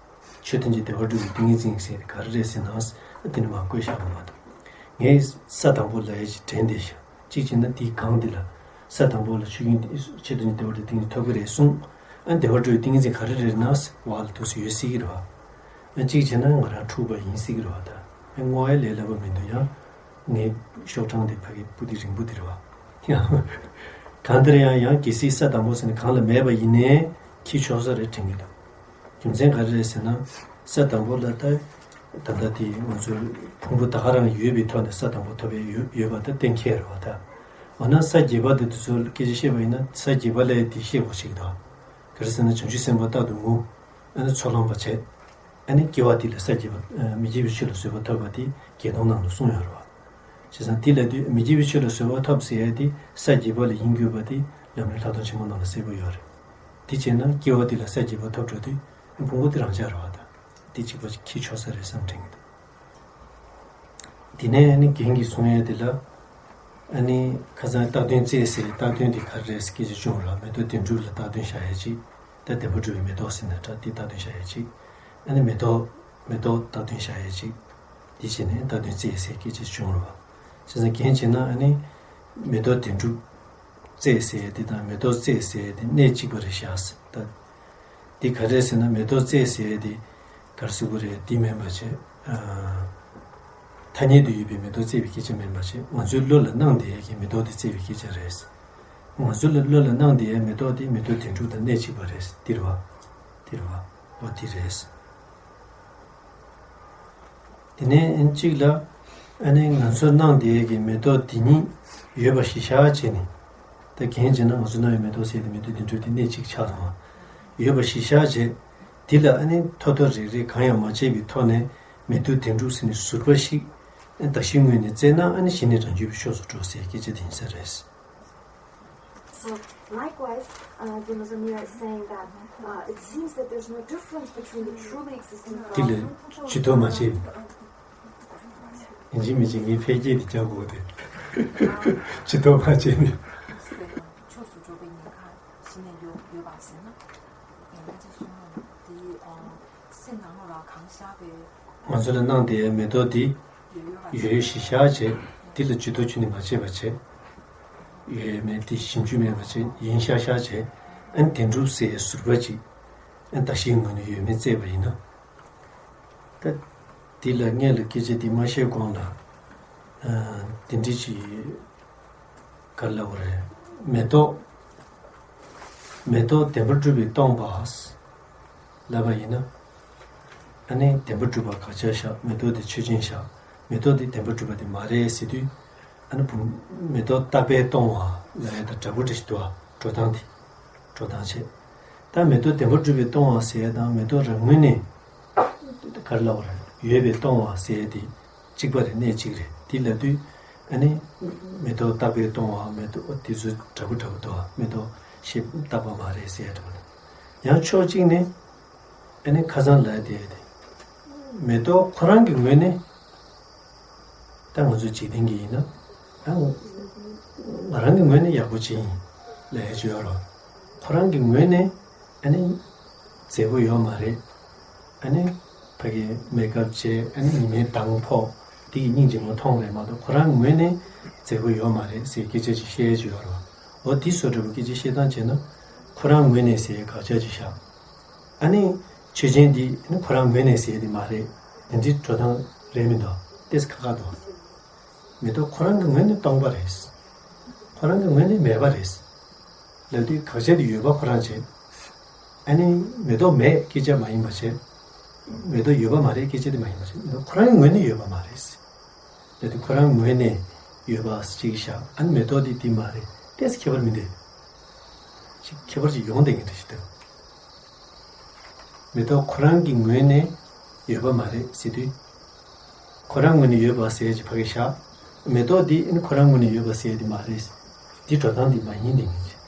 ཆོས་ཐམས་ཅད་བདེ་བར་སྒྲུབ་པའི་ཏིང་ངེ་འཛིན་ཟེར་ག་རེ་རེད་ཟེར་ན། དེ་ནི་མར་བཀོད་བཞག་པ་མ་གཏོགས། ངས་ས་དང་པོ་ལབ་ཡས་ཅིག་དྲན་བསྡད་ཤག་གཅིག་བྱས་ན་དེའི་སྒང་འདི་ལ། ས་དང་པོ་ལ་ཆོས་ཉིད་ཆོས་ཐམས་ཅད་བདེ་བར་སྒྲུབ་པའི་ཏིང་འཛིན་ཐོབ་ཀྱི་རེད་གསུངས། ཨ། བདེ་བར་སྒྲུབ་པའི་ཏིང་འཛིན་ག་རེ་རེད་ན་བ་ལ་འདུག་སེ་ཡོད་སྲིད་ཀྱི་རེད་བ། ཨ། གཅིག་བྱས་ན་ང་རང་འཁྲུགས་པ་ཡིན་སྲིད་ཀྱི་རེད་བ་ད། ཨ། བསྔོ་བའི་ལས་སླ་པོ་མི་འདུག་ཡང་། ངའི་ཤོག་གྲངས་དེ་ཕ་གི་སྤུ་དེ་རིང་པོ་དེ་རེད་བ། ཡང་། གང་ལྟར་ཡང་ཡང་གལ་སྲིད་ས་དང་པོ་ཟེར་ནས་གང་ལ་མེད་པ་ཡིན་ནའི་འཁྱེར་ཆོག་ས་རེད་དྲན་གྱི་འདུག་རྒྱུ་མཚན་ག་རེ་རེད་ཟེར་ན། ས་དང་པོ་ལ་ད། ད་ལྟ་དེ་ང་ཚོའི་ཕུང་པོ་ད་ག་རང་ཡོད་པའི་ཐོག་ནས་ས་དང་པོ་ཐོབ་པའི་ཡོད་ཡོད་པ་ད་གཏན་འཁེལ་རེད་བ་ད། འོ་ན་ས་བརྒྱད་པ་དེ་དེ་ཚོ་སྐད་ཆ་བཤད་པ་ཡིན་ན་ས་བརྒྱད་པ་ལ་དེ་བཤད་དགོས་ཤིག་ད། ག་རེ་ཟེར་ན་བྱང་ཆུབ་སེམས་དཔའ་རྟག་ཏུ་ངུ། ཨ་ནི་ཚོགས་ལངས་པ་བྱས། ཨ་ནི་སྐྱེ་བ་དེ་ལ་ས་བརྒྱད་པ། ཨ། མི་སྐྱེ་བའི་ཆོས་ལ་བཟོད་པ་ཐོབ་པ་དེ་བརྒྱད་སྟོང་ནང་ལ་གསུངས་ཡོད་རེད་བ། བྱས་ཙང་དེ་ལ་དུས་མི་སྐྱེ་བའི་ཆོས་ལ་བཟོད་པ་ཐོབ་ཟེར་ཡ་དེ་ས་བརྒྱད་པ་ལ་ཡིན་དགོས་པ་དེ་ལམ་རིམ་ལྷག་མཐོང་ཆེན་མོ་ནང་ལ་གསལ་པོ་ཡོད་རེད། དེ་བྱས་ན་སྐྱེ་བ་དེ་ལ་ས་བརྒྱད་པ་ཐོབ་འགྲོ་དུས་ཕུང་པོ་དེ་རང་འཇགས་རེད་བ་ད། དེ་གཅིག་པ་ཅིག་འཁྱེར་ཆོག་ས་རེད་བསམ་དྲན་གྱི་འདུག་དེ་ནས་ཨ་ནི་རྒན་གྱིས་གསུང་ཡ་དེ་ལ། ཨ་ནི་ཁ་སང་རྟག་དོན་རྩོད་ཟེར་རྟག་དོན་དེ་ག་རེ་རེད་ཟེར་སྐད་ཆ་བྱུང་ར། མེ་ཏོག་བདེན་གྲུབ་ལ་རྟག་དོན་བཞག་ཡ་གཅིག་ད་བདེན་པར་གྲུབ་པའི་མེ་ཏོག་ཟེར་ན་འདྲ་དེ་རྟག་དོན་བཞག་ཡ་གཅིག་ཨ་ནི་མེ་ཏོག་མེ་ཏོག་རྟག་དོན་བཞག་ཡ་གཅིག་དེ་བྱས་ནས་རྟག་དོན་རྩོད་ཟེར་སྐད་ཆ་བྱུང་ར། བྱས་ཙང་རྒན་བྱས་ན་ཨ་ནི་མེ་ཏོག་བདེན་གྲུབ་རྩོད་ཟེར་ཡ་དེ་དང་མེ་ཏོག་རྩོད་ཟེར་ཡ་དེ་གནད་གཅིག་པ་རེད་བཞག་ཟེར་ད། འདི་ག་རེ་ཟེར་ན་མེ་ཏོག་རྩོད་ཟེར་ཡ་དེ་ག་རེ་ཟེར་དགོས་རེད། འདི་མིན་པ་བྱས། ཨ། ཐ་སྙད་དུ་ཡོད་པའི་མེ་ཏོག་རྩོད་པའི་སྐད་ཆ་མིན་པ་བྱས། ང་ཚོའི་བློ་ལ་སྣང་བསྡད་ཡ་གི་མེ་ཏོག་དེ་རྩོད་པའི་སྐད་ཆ་རེད། ང་ཚོའི་བློ་ལ་སྣང་བསྡད་ཡ་མེ་ཏོག་དེ་མེ་ཏོག་བདེན་གྲུབ་དང་གནད་གཅིག་པ་རེད། འདི་རེད་བ། འདི་རེད་བ། འོ་འདི་རེད། དེ་ནས་གཅིག་ལ། ཨ་ནི་ང་ཚོར་སྣང་བསྡད་ཡ་གི་མེ་ཏོག་འདི་ཉིད་ཡོད་པ་གཞི་བཞག་བྱས་ནས། ད་རྒན་བྱས་ན་ང་ཚོ་སྣང་བའི་མེ་ཏོག་ཟེར་ཏེ་མེ་ཏོག་བདེན་གྲུབ་དེ་གནད་གཅིག་ཆགས་སོང་བ། ཡོད་པ་གཞི་བཞག་བྱས། འདི་ལ་ཨ་ནི་ཐོ་ཐོ་རེག་རེག་གང་ཡང་མ་བྱས་པའི་ཐོག་ནས་མེ་ཏོག་བདེན་གྲུབ་ཟེར་ནས་ཟུར་པ་ཞིག་ཨ་གདགས་གཞིའི་ངོས་ནས་བཙལ་ན་ཨ་ནི་གཞི་ནས་རང་རྒྱུད་པའི་ཕྱོགས་སུ་འགྲོ་ཟེར་སྐད་ཆ་དེ་ཡིན་ས་རེད། So, likewise, uh, Gyalpo Zanmira is saying that, uh, it seems that there's no difference between the truly existing འདི་ལ་Brahman ཇུས་གཏོགས་མ་བྱེད། ཡིན་གཅིག་མིན་གཅིག་ངས་འཕེལ་རྒྱས་དེ་རྒྱག་དགོས་ཏེ། ཇུས་གཏོགས་མ་བྱེད་ནས། ཕྱོགས་སུ་འགྲོ་བའི་ཉེན་ཁ་གཞི་ནས་ཡོད་ཡོད་པ་ཟེར་ན། ཡང་ན་ཅི་གསུངས་ན་དེ་སེམས་ནང་ལ་གང་ཤར་བའི། ང་ཚོ་ལ་སྣང་བསྡད་ཡའི་མེ་ཏོག་འདི་ཡོད་ཡོད་གཞི་བཞག་བྱས། འདི་ལ་ཇུས་གཏོགས་ཁྱོན་ནས་མ་བྱས་པ་བྱས། ཡོད་མེད་དེ་ཞིབ་འཇུག་མེད་པ་བྱས། ཡིན་ཤག་ཤག་བྱས། ཨ་ནི་བདེན་གྲུབ་ཟེར་ཡའི་ཟུར་པ་ཅིག་ཨ་ནི་གདགས་གཞིའི་ངོས་ནས་ཡོད་མེད་བཙལ་བ་ཡིན་ན། ད་འདི་ལ་སྔོན་ལ་སྐད་ཆ་འདི་མ་བཤད་གོང་ལ། ཨ། དེ་འདྲ་ཅིག་ག་རེ་ལབ་དགོས་རེད། མེ་ཏོག་མེ་ཏོག་བདེན་པར་གྲུབ་པས་སྟོང་པ་ལབ་པ་ཡིན་ན། ཨ་ནི་བདེན་པར་གྲུབ་པ་དགག་བྱ་བཞག་མེ་ཏོག་དེ་ཆོས་ཅན་བཞག་མེ་ཏོག་དེ་བདེན་པར་གྲུབ་པ་དེ་མ་རེད་ཟེར་དུས། ཨ་ནི་བུ་མེ་ཏོག་རྟག་པས་སྟོང་བ་ལབ་ཡ་དང་འདྲ་པོ་འདྲ་ཞིག་འདུག་ཨ། འགྲོ་སྟངས་དེ། འགྲོ་སྟངས་བྱས། ད་མེ་ཏོག་བདེན་པར་གྲུབ་པས་སྟོང་བ་ཟེར་ཡ་དང་མེ་ཏོག་རང་ངོས་ནས་ག་རེ་ལབ་དགོས་རེད། ཡོད་པས་སྟོང་བ་ཟེར་ཡ་དེ་གཅིག་པ་རེད། གནད་གཅིག་རེད། དེ་ལབ་དུས་ཨ་ནི་མེ་ཏོག་རྟག་པས་སྟོང་བ་མེ་ཏོག་དེ་ཚོ་འདྲ་པོ་འདྲ་པོ་འདུག་ཨ། མེ་ཏོག་ཤེས་རྟག་པ་མ་རེད་ཟེར་ཡ་འདྲ་པོ་འདུག་ཡང་ཕྱོགས་གཅིག་ནས་ཨ་ནི་ཁ་སང་ལབ་ཡ་དེ་ཡ་དེ་མེ་ཏོག་ཁོ་རང་གི་ངོས་ནས། ད་ང་ཚོ་འཇིག་རྟེན་གྱི་ཡིན་ན། ད་ང་རང་གི་ངོས་ནས་ཡག་པོ་ཅིག་ཡིན་ལབ་ཡ་ཅིག་ཡོད་རེད། ཁོ་རང་གི་ངོས་ནས་ཨ་ནི་མཛེས་པོ་ཡོད་མ་རེད། ཨ་ནི་ཕ་གི་མེག་ཨབ་བྱས། ཨ་ནི་ཉི་མའི་མདངས་ཕོག་དེ་གི་སྙིང་རྗེ་མོ་མཐོང་རེད་མ་གཏོགས་ཁོ་རང་ངོས་ནས་མཛེས་པོ་ཡོད་མ་རེད་ཟེར་སྐད་ཆ་ཅིག་བཤད་ཡ་ཅིག་ཡོད་རེད། འོ་དེ་བཟོ་འདྲ་པོ་སྐད་ཆ་བཤད་སྟངས་བྱས་ན་ཁོ་རང་ངོས་ནས་ཟེར་ཡ་དགག་བྱ་ཅིག་བཞག་ཨ་ནི་ཆོས་ཅན་འདི་ནི་ཁོ་རང་ངོས་ནས་ཟེར་ཡ་དེ་མ་རེད། དེ་འདྲའི་འགྲོ་སྟངས་རེད་མི་འདུག་ཏོག་ཙམ་ཁག་ཁག་འདུག་མེ་ཏོག་ཁོ་རང་གི་ངོས་ནས་སྟོང་པ་རེད། ཁོ་རང་གི་ངོས་ནས་མེད་པ་རེད། ལབ་དུས་དགག་བྱ་དེ་ཡོད་པ་ཁོ་རང་བྱས། ཨ་ནི་མེ་ཏོག་མེད་སྐད་ཆ་མ་ཡིན་པ་བྱས། མེ་ཏོག་ཡོད་པ་མ་རེད་སྐད་ཆ་དེ་མ་ཡིན་པ་བྱས། མེ་ཏོག་ཁོ་རང་གི་ངོས་ནས་ཡོད་པ་མ་རེད། ལབ་དུས་ཁོ་རང་ངོས་ནས་ཡོད་པ་ཅིག་བཞག་ཨ་ནི་མེ་ཏོག་དེ་དེ་མ་རེད། ཏོག་ཙམ་ཁྱད་པར་མི་འདུག་ཅིག་ཁྱད་པར་ཅིག་ཡོང་བསྡད་མཁན་འདྲ་ཞིག་འདུག་མེ་ཏོག་ཁོ་རང་གི་ངོས་ནས་ཡོད་པ་མ་རེད་ཟེར་དུས། ཁོ་རང་ངོས་ནས་ཡོད་པ་ཟེར་ཡ་ཅིག་ཕ་གི་བཞག་མེ་ཏོག་འདི་ཨ་ནི་ཁོ་རང་ངོས་ནས་ཡོད་པ་ཟེར་ཡ་དེ་མ་རེད། འདི་འགྲོ་སྟངས་འདི་མ་ཡིན་དེ་ངེས་ཅན།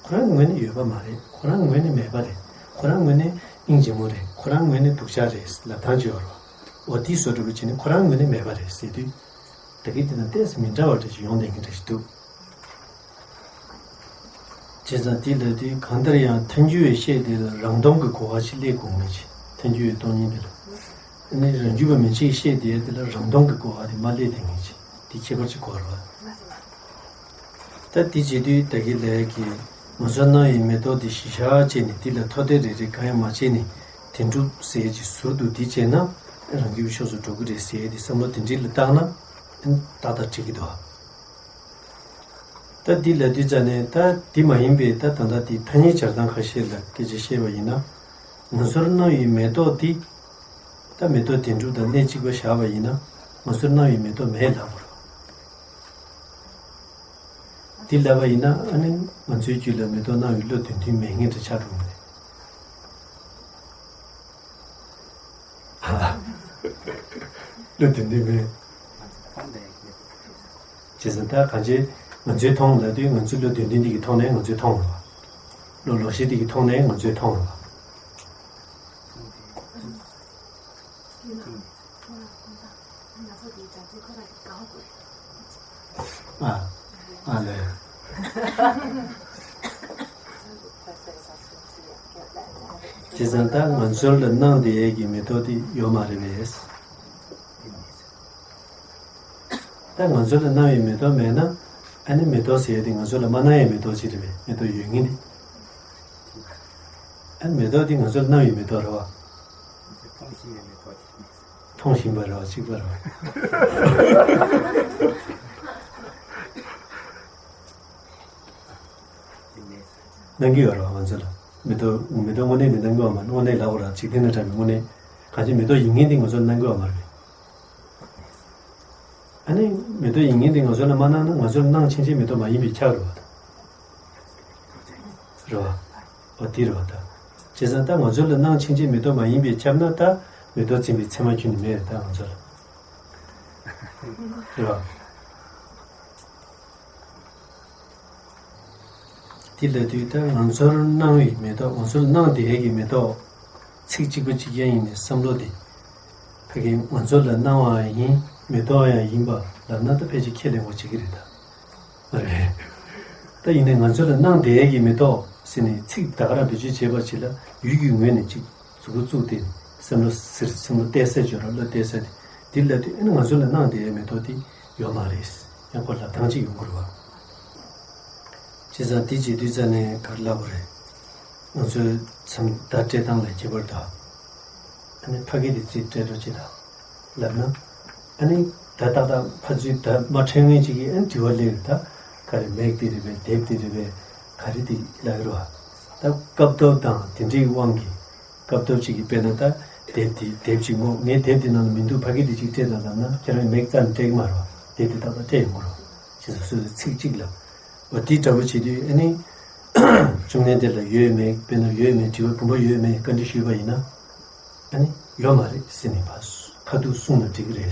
ཁོ་རང་ངོས་ནས་ཡོད་པ་མ་རེད། ཁོ་རང་ངོས་ནས་མེད་པ་རེད། ཁོ་རང་ངོས་ནས་སྙིང་རྗེ་མོ་རེད། ཁོ་རང་ངོས་ནས་སྡུག་ཅག་རེད་ལབ་སྟངས་ཅིག་ཡོད་རེད་བ། འོ་དེའི་བཟོ་འདྲ་པོ་བྱས་ནས་ཁོ་རང་ངོས་ནས་མེད་པ་རེད་ཟེར་དུས། ད་གིན་དེ་དང་ཏོག་ཙམ་མི་འདྲ་བ་འདྲ་ཞིག་ཡོང་བསྡད་མཁན་འདྲ་ཞིག་འདུག་བྱས་ཙང་དེ་ལབ་དུས་གང་ལྟར་ཡང་ཐལ་འགྱུར་བའི་ཤེས་དེ་ལ་རང་སྟོང་གི་གོ་བ་ཞིག་སླེབས་དགོས་ངེས་ཀྱི། ཐལ་འགྱུར་བའི་སྟོང་ཉིད་དེ་ལ། ཨ་ནི་རང་རྒྱུད་པ་མན་ཆད་ཀྱི་ཤེས་དེ་དེ་ལ་རང་སྟོང་གི་གོ་བ་དེ་མ་སླེབས་དེ་ངེས་ཀྱི། དེ་ཁྱད་པར་ཅིག་གོ་བ་རེད་བ། ད་དེ་བྱེད་དུས་ད་གིན་ལབ་ཡ་གི་ང་ཚོ་སྣང་བའི་མེ་ཏོག་དེ་གཞི་བཞག་བྱས་ནས་དེ་ལ་མཐོ་དེ་རེ་རེ་གང་ཡང་མ་བྱས་ནས་དེ་འགྲུབ་ཟེར་ཡ་ཅིག་ཟུར་དུ་དེ་བྱས་ན་རང་རྒྱུད་པའི་ཕྱོགས་སུ་འགྲོ་གི་རེད་ཟེར་ཡ་དེ་བསམ་བློ་དེ་འདྲ་ལ་བཏང་ན་ཏག་ཏག་འགྲིག་གི་འདུག་ད་འདི་ལབ་དུས་ཙ་ནས་ད་འདི་མ་ཡིན་པའི་ད་ད་ལྟ་འདི་ཐ་སྙད་སྦྱར་སྟངས་ཁ་ཤས་ལ་སྐད་ཆ་བཤད་པ་ཡིན་ན། ང་ཚོར་སྣང་བའི་མེ་ཏོག་འདི། ད་མེ་ཏོག་དེ་འགྲུབ་དང་གནད་གཅིག་པ་བཞག་པ་ཡིན་ན། ང་ཚོར་སྣང་བའི་མེ་ཏོག་མེད་ལབ་དགོས་རེད། འདི་ལབ་པ་ཡིན་ན་ཨ་ནི་ང་ཚོའི་རྒྱུད་ལ་མེ་ཏོག་སྣང་བའི་བློ་དོན་མཐུན་མེད་མཁན་དེ་ཆགས་འགྲོ་གི་རེད། བློ་དོན་མཐུན་མེད། བྱས་ཙང་ད་གང་ཅི་ང་ཚོས་མཐོང་ལབ་དུས་ང་ཚོའི་བློ་དོན་མཐུན་འདི་གིས་མཐོང་ནས་ང་ཚོས་མཐོང་རེད་བ། བློ་ལོག་ཤེས་འདི་གིས་མཐོང་ནས་ང་ཚོས་མཐོང་རེད་བ། ཨ། ཨ་ལས། བྱས་ཙང་ད་ང་ཚོ་ལ་སྣང་བསྡད་ཡས་ཀྱི་མེ་ཏོག་དེ་ཡོད་མ་རེད་པས། ད་ང་ཚོ་ལ་སྣང་བའི་མེ་ཏོག་མེད་ན། ཨ་ནི་མེ་ཏོག་ཟེར་ཡས་དེ་ང་ཚོ་ལ་མ་སྣང་ཡས་མེ་ཏོག་ཅིག་རེད་པས། མེ་ཏོག་ཡོད་ངེས་དེ། ཨ་ནི་མེ་ཏོག་དེ་ང་ཚོ་ལ་སྣང་བའི་མེ་ཏོག་རེད་བ། མཐོང་བཞིན་པའི་མེ་ཏོག་ཅིག་མཐོང་བཞིན་པ་རེད་བ། གཅིག་པ་རེད་བ། སྣང་གི་ཡོད་རེད་བ་ང་ཚོ་ལ། མེ་ཏོག་མེ་ཏོག་དངོས་གནས་ནི་སྣང་གི་ཡོད་མ་རེད། དངོས་གནས་ལབ་དགོས་རེད། འཇིག་རྟེན་ན་འདྲ་མི་དངོས་གནས། གང་ཅི་མེ་ཏོག་ཡིན་ངེས་དེ་ང་ཚོ་ལ་སྣང་གི་ཡོད་མ་རེད། ཨ་ནི་མེ་ཏོག་ཡིན་ངེས་དེ་ང་ཚོ་ལ་མ་སྣང་ན་ང་ཚོ་ལ་སྣང་ཕྱིན་ཆད་མེ་ཏོག་མ་ཡིན་པས་ཁྱབ་རེད་བ། རེད་བ། འོ་དེ་རེད་བ་ད། བྱས་ཙང་ད་ང་ཚོ་ལ་སྣང་ཕྱིན་ཆད་མེ་ཏོག་མ་ཡིན་པས་ཁྱབ་ན་ད་མེ་ཏོག་འཛིན་པའི་མཚན་མ་ཁྱོན་ནས་མེད་རེད་ད་ང་ཚོ་ལ། རེད་བ། དེ་ལབ་དུས་ད་ང་ཚོར་སྣང་བའི་མེ་ཏོག་ང་ཚོར་སྣང་བསྡད་ཡས་ཀྱི་མེ་ཏོག་ཚིག་གཅིག་པ་གཅིག་རྐྱང་ཡིན་ནའི་བསམ་བློ་དེ། ཕ་གི་ང་ཚོ་ལ་སྣང་བ་ཡིན། མེ་ཏོག་ཡང་ཡིན་པ་ལབ་ན་ད་ཕལ་ཆེར་ཁས་ལེན་དགོས་བྱེད་ཀྱི་རེད་ད། མ་རེད། ད་ཡིན་ནའི་ང་ཚོ་ལ་སྣང་བསྡད་ཡས་ཀྱི་མེ་ཏོག་ཟེར་ནས་ཚིག་ད་ག་རང་བེད་སྤྱོད་བྱེད་པ་ཅིག་ལ་ཡུལ་གྱི་ངོས་ནས་ཅིག་མཛུབ་གུ་བཙུགས་ཏེ་བསམ་བློ་ཟེར་བསམ་བློ་གཏད་ས་བརྗོད་ར་བློ་གཏད་ས་དེ་འདི་ལབ་དུས་ཨ་ནི་ང་ཚོ་ལ་སྣང་བསྡད་ཡས་མེ་ཏོག་དེ་ཡོད་མ་རེད། ཡང་ཁོ་ལབ་སྟངས་ཅིག་ཡོང་གི་རེད་བ། བྱས་ཙང་དེ་བྱེད་དུས་ཙ་ནས་ག་རེ་ལབ་དགོས་རེད། ང་ཚོའི་མཚམས་བརྡ་སྤྲད་སྟངས་ལ་ཁྱད་པར་དང་། ཨ་ནི་ཕ་གི་དེ་ཚིག་སྤྲད་རོགས་བྱེད་དང་། ལབ་ན། ཨ་ནི་ད་ཏག་ཏག་ཕར་ཚུར་བརྡ་མ་འཕྲོད་མཁན་ཅིག་གིས་ཨ་ནི་དྲི་བ་སླེབས་རེད་ད། ག་རེ་མེག་དེ་རེད་པས་དེབ་དེ་རེད་པས་ག་རེ་དེ་ལབ་ཀྱི་རེད་བ། ད་སྐབས་ཐོབ་དང་དེ་འདྲའི་དབང་གིས་སྐབས་ཐོབ་ཅིག་གིས་དཔེར་ན་ད་དེབ་དེ་དེབ་ཅིག་ངོ་ངས་དེབ་དེ་ནང་ལ་མི་འདུག་ཕ་གི་དེ་ཅིག་སྤྲད་དང་ལབ་ན་ཁྱེད་རང་མེག་རྩ་ནས་སྤྲད་ཀྱི་མ་རེད་བ། དེབ་དེ་ཏག་ཏག་སྤྲད་ཡོང་གི་རེད་བ། བྱས་ཙང་སོ་སོའི་ཚིག་གཅིག་ལ། འོ་དེ་འདྲ་པོ་བྱེད་དུས་ཨ་ནི། བཅུམ་ལྡན་འདས་ལ་ཡོད་མེད་དཔེར་ན་ཡོད་མེད་དྲི་བ་བུམ་པ་ཡོད་མེད་བཀའ་འདྲི་ཞུས་པ་ཡིན་ན། ཨ་ནི་ཡོད་མ་རེད་ཟེར་ནས་ཕར་ཁ་ཐུག་གསུངས་ན་འགྲིག་གི་རེད།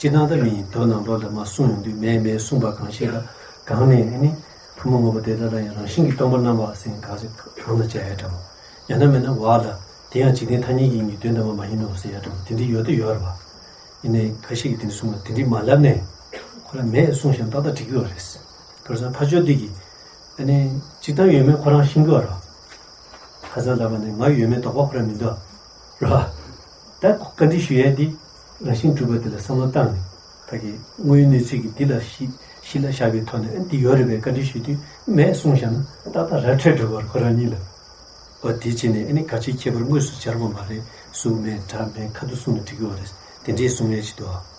སྤྱིར་བཏང་ད་མི་ཡིན་མདོ་ནང་ལོགས་ལ་མར་གསུངས་ཡོང་དུས་མེད་མེད་གསུངས་པ་གང་ཞིག་ལ་གང་ནས་ཨ་ནི་ཕུང་པོ་དངོས་པོ་དེ་དག་ལ་ཡང་རང་བཞིན་གྱིས་སྟོང་པར་སྣང་བ་ཟེར་གང་ཞིག་གང་ལ་བྱ་ཡ་འདྲ་བོ། ཡང་ན་མིན་ན་བ་ལ་དེ་ཡང་འཇིག་རྟེན་ཐ་སྙད་ཀྱི་ཡིན་གྱི་དོན་དམ་པ་མ་ཡིན་ནོ་ཟེར་ཡ་འདྲ་བོ་དེ་འདྲ་ཡོད་དུ་ཡོད་རེད་བ། ཡིན་ནའི་ཁ་ཤས་ཀྱིས་དེ་འདྲ་གསུངས་པ་དེ་འདྲ་མ་ལབ་ནས་ཁོ་རང་མེད་གསུངས་བཞག་ན་ཏག་ཏག་འགྲིག་གི་ཡོད་རེད། དེང་སང་ཕ་ཆོས་འདི་གིས་ཨ་ནི་སྤྱིར་བཏང་ཡོད་མེད་ཁོ་རང་ཤེས་ཀྱི་ཡོད་རེད། ཁ་སང་ལབ་པ་ནི་ང་ཡོད་མེད་དོགས་པ་ཁོ་རང་མི་འདུག་རེད་བ། ད་བཀའ་འདྲི་ཞུ་ཡས་འདི་རང་བཞིན་གྲུབ་པ་འདི་ལ་བསམ་བློ་བཏང་ནས་ད་གི་དངོས་ཡོད་གནས་ཚུལ་གྱི་འདི་ལ་གཞི་གཞི་ལ་བཞག་པའི་ཐོག་ནས་ཨ་འདི་ཡོད་རེད་པས་བཀའ་འདྲི་ཞུ་དུས་མེད་གསུངས་བཞག་ན་ཏག་ཏག་ར་འཕྲོད་འགྲོ་བར་ཁོ་རང་གཉིས་ལ། འོ་དེ་བྱས་ནས་ཨ་ནི་ག་ཅིའི་ཁྱད་པར་དངོས་སུ་སྦྱར་དགོས་མ་རེད། གཟུགས་མེད་སྒྲ་མེད་ཁ་ཐུག་གསུངས་ན་འགྲིག་གི་ཡོད་རེད། དེ་འདྲས་གསུང་ཡས་ཅིག་འདུག་ཨ།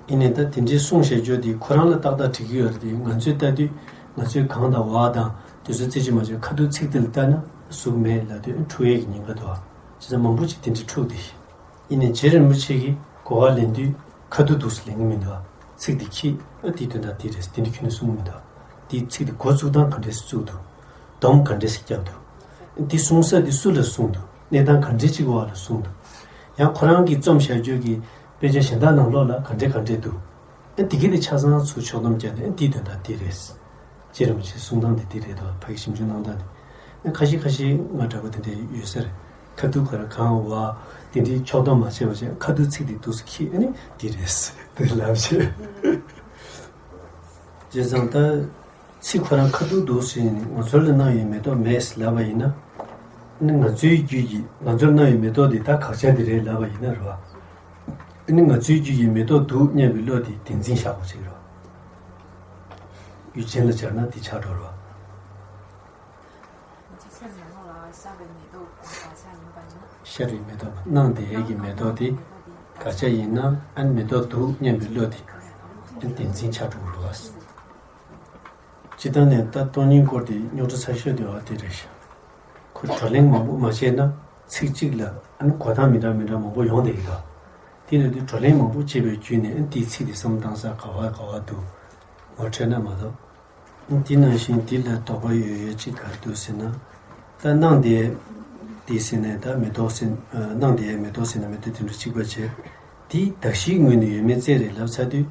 ཡིན་ནའི་ད་དེ་འདྲའི་གསུང་བཤད་རྒྱུ་དེ་ཁོ་རང་ལ་ཏག་ཏག་འགྲིག་གི་ཡོད་རེད་དེ། ང་ཚོས་ལྟ་དུས་ང་ཚོས་གང་དང་བ་དང་དེ་ཚོ་རྩེ་གཅིག་མ་བྱས་ཁ་ཐུག་ཚིག་དེ་ལ་ལྟ་ན་གཟུགས་མེད་ལབ་དུས་འཁྲུག་ཡས་ཀྱི་ཉེན་ཁ་འདུག་ཨ། བྱས་ཙང་མང་པོ་ཅིག་དེ་འདྲའི་འཁྲུག་དེ། ཡིན་ནའི་རྗེ་རིན་པོ་ཆེ་གིས་གོ་བ་ལེན་དུས་ཁ་ཐུག་འདུག་སེ་ལེན་གི་མི་འདུག་ཨ། ཚིག་དེ་ཁྱེད་ཨ་དེའི་དོན་དག་དེ་རེད་དེ་འདྲ་ཁྱོན་ནས་གསུང་གི་མི་འདུག་ཨ། དེའི་ཚིག་དེ་འགོ་བཙུགས་སྟངས་ག་འདྲས་སེ་བཙུགས་འདུག་སྡོམ་ག་འདྲས་སེ་བརྒྱབ་འདུག་འདི་གསུང་ས་འདི་སུ་ལ་གསུངས་འདུག་གནས་སྟངས་ག་འདྲའི་ཅིག་བར་ལ་གསུངས་འདུག་ཡང་ཁོ་རང་གིས་རྩོམ་བཞག་རྒྱུ་གི་དཔེ་ཆ་གཞན་དག་ནང་ལོགས་ལ་ག་འདྲ་ག་འདྲ་འདུག་ཨ་འདི་གི་དེ་ཆ་ཚང་ཚུར་ཕྱོགས་བསྡོམས་བརྒྱབ་ནས་ཨ་འདིའི་དོན་དག་འདི་རེད། རྗེ་རིན་པོ་ཆེའི་གསུང་སྟངས་དེ་འདི་རེད་དོ། ཕ་གི་ཞིབ་འཇུག་གནང་སྟངས་དེ། ཨ་ཁ་ཤས་ཁ་ཤས་ང་འདྲ་པོ་དེ་འདྲ་ཡོད་ས་རེད། ཁ་ཐུག་ག་ར་གང་བ་དེ་འདྲའི་ཕྱོགས་བསྡོམས་མ་བྱས་པ་བྱས་ཁ་ཐུག་ཚིག་དེ་འདུག་སེ་ཁྱེར་ཨ་ནི་འདི་རེད་དེ་ལབ་བྱས། བྱས་ཙང་ད། ཚིག་ཁོ་རང་ཁ་ཐུག་འདུག་ཟེར་ནས་ང་ཚོ་ལ་གནང་ཡོད་མེ་ཏོག་མེད་ཟེར་ལབ་པ་ཡིན་ན། ནི་ང་ཚོའི་རྒྱུད་ཀྱི་ང་ཚོར་གནང་ཡོད་མེ་ཏོག་འདི་ད་དགག་བྱ་འདི་རེད་ལབ་པ་ཡིན་ན་རེད་བ། ནི་ང་ཚོའི་རྒྱུད་ཀྱི་མེ་ཏོག་འདུག་སྙམ་པའི་བློ་དེ་བདེན་འཛིན་བཞག་དགོས་ཅིག་རེད་བ། རྒྱུ་ཅན་ལ་སྦྱར་ན་འདི་ཆགས་འགྲོ་རེད་བ། ཤར་བའི་མེ་ཏོག་གནང་བསྡད་ཡས་ཀྱི་མེ་ཏོག་དེ་དགག་བྱ་ཡིན་ན་ཨ་ནི་མེ་ཏོག་འདུག་སྙམ་པའི་བློ་དེ་ཨ་ནི་བདེན་འཛིན་ཆགས་འགྲོ་གི་རེད་བ། སྤྱིར་བཏང་ནས་ད་སྟོང་ཉིད་སྐོར་དེ་རྙོག་དྲ་ཚ་ཤོས་དེ་བ་དེ་རེད་ཤག་ཁོ་བགྲོ་གླེང་མང་པོ་མ་བྱས་ན་ཚིག་གཅིག་ལ་ཨ་ནི་གོ་སྟངས་མི་འདྲ་མི་འདྲ་མང་པོ་ཡོང་བསྡད་ཀྱི་འདུག་དེ་ལས་དུས་བགྲོ་གླེང་མང་པོ་བྱས་པའི་བརྒྱུད་ནས་ཨ་ནི་དེའི་ཚིག་དེ་བསམ་བློ་བཏང་ས་ག་བ་ག་བ་འདུག་ངོ་འཕྲོད་ན་མ་གཏོགས། དེ་ནང་བཞིན་དེ་ལ་དོགས་པ་ཡོད་ཡོད་ཅིག་ག་རེ་འདུག་ཟེར་ན། ད་གནང་བསྡད་དེ་ཟེར་ནས་ད་མེ་ཏོག་ཟེར་གནང་བསྡད་མེ་ཏོག་ཟེར་ན་མེ་ཏོག་དེ་འདྲ་གཅིག་པ་བྱས། དེ་གདགས་གཞིའི་ངོས་ནས་ཡོད་མེད་བཙལ་རེད་ལབ་ཚར་དུས།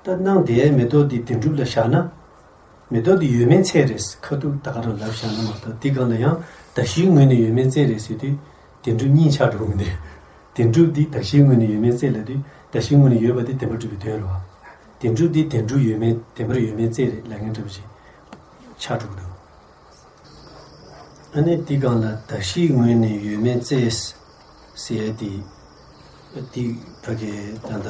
ད་གནང་བསྡད་མེ་ཏོག་དེ་བདེན་གྲུབ་ལ་བཞག་ན། མེ་ཏོག་དེ་ཡོད་མེད་བཙལ་རེད་ཁ་ཐུག་ད་ག་རང་ལབ་བཞག་ན་མ་གཏོགས་དེ་སྒང་ལ་ཡང་གདགས་གཞིའི་ངོས་ནས་ཡོད་མེད་བཙལ་རེད་ཟེར་དུས། བདེན་གྲུབ་གཉིས་ཆགས་འགྲོ་གི་འདུག་བདེན་གྲུབ་འདི་གདགས་གཞིའི་ངོས་ནས་ཡོད་མེད་བཙལ་ལབ་དུས་གདགས་གཞིའི་ངོས་ནས་ཡོད་པ་དེ་བདེན་པར་གྲུབ་པའི་དོན་རེད་བ། བདེན་གྲུབ་འདི་བདེན་གྲུབ་ཡོད་མེད་བདེན་པར་ཡོད་མེད་བཙལ་རེད་ལབ་མཁན་འདྲ་པོ་ཅིག་ཆགས་འགྲོ་གི་འདུག་ཨ་ནི་འདི་སྒང་ལ་གདགས་གཞིའི་ངོས་ནས་ཡོད་མེད་བཙལ་ཟེར་ཡ་དེ། འདི་ཕ་གི་ད་ལྟ།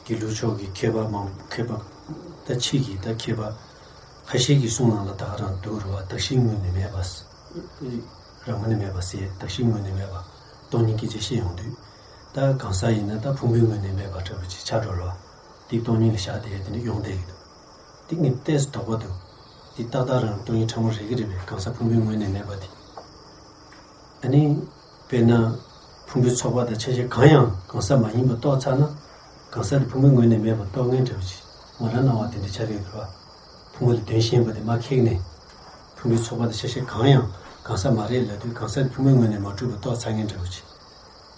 དགེ་ལུགས་ཕྱོགས་ཀྱི་མཁས་པ་མང་མཁས་པ་ད་ཕྱིས་ཀྱི་ད་མཁས་པ་ཁ་ཤས་ཀྱི་གསུང་ནང་ལ་ད་ག་རང་འདུག་རེད་བ། གདགས་གཞིའི་ངོས་ནས་མེད་པ། རང་ངོས་ནས་མེད་པ་ཟེར་གདགས་གཞིའི་ངོས་ནས་མེད་པ། སྟོང་ཉིད་སྐད་ཆ་བཤད་ཡོང་དུས། ད་གང་ཟག་ཡིན་ན་ད་ཕུང་པོའི་ངོས་ནས་མེད་པ་འདྲ་པོ་ཅིག་ཆགས་འགྲོ་རེད་བ། འདི་སྟོང་ཉིད་ལ་བཞག་བསྡད་ཡ་དེ་འདྲ་ཡོང་བསྡད་ཀྱི་འདུག་འདི་ངས་ཏོག་ཙམ་དོགས་པ་འདུག་འདི་ཏག་ཏག་རང་སྟོང་ཉིད་ཕྲ་མོ་རེད་ཀྱི་རེད་པས་གང་ཟག་ཕུང་པོའི་ངོས་ནས་མེད་པ་དེ། ཨ་ནི། དཔེར་ན། ཕུང་པོའི་ཚོགས་པ་དང་ཆ་ཤས་གང་ཡང་གང་ཟག་མ་ཡིན་པ་རྟོགས་ཚར་ན། གང་ཟག་དེ་ཕུང་པོའི་ངོས་ནས་མེད་པར་རྟོགས་ངེས་འདྲ་བོ་ཅིག་ང་རང་སྣང་བ་དེ་འདྲ་ཆགས་ཀྱི་ཡོད་རེད་བ། ཕུང་པོ་ལ་དོན་ཞེན་པ་དེ་མར་ཁེགས་ནས། ཕུང་པོའི་ཚོགས་པ་དང་ཆ་ཤས་གང་ཡང་གང་ཟག་མ་རེད་ལབ་དུས་གང་ཟག་དེ་ཕུང་པོའི་ངོས་ནས་མ་གྲུབ་པ་རྟོགས་ཚར་ངེས་འདྲ་བོ་ཅིག་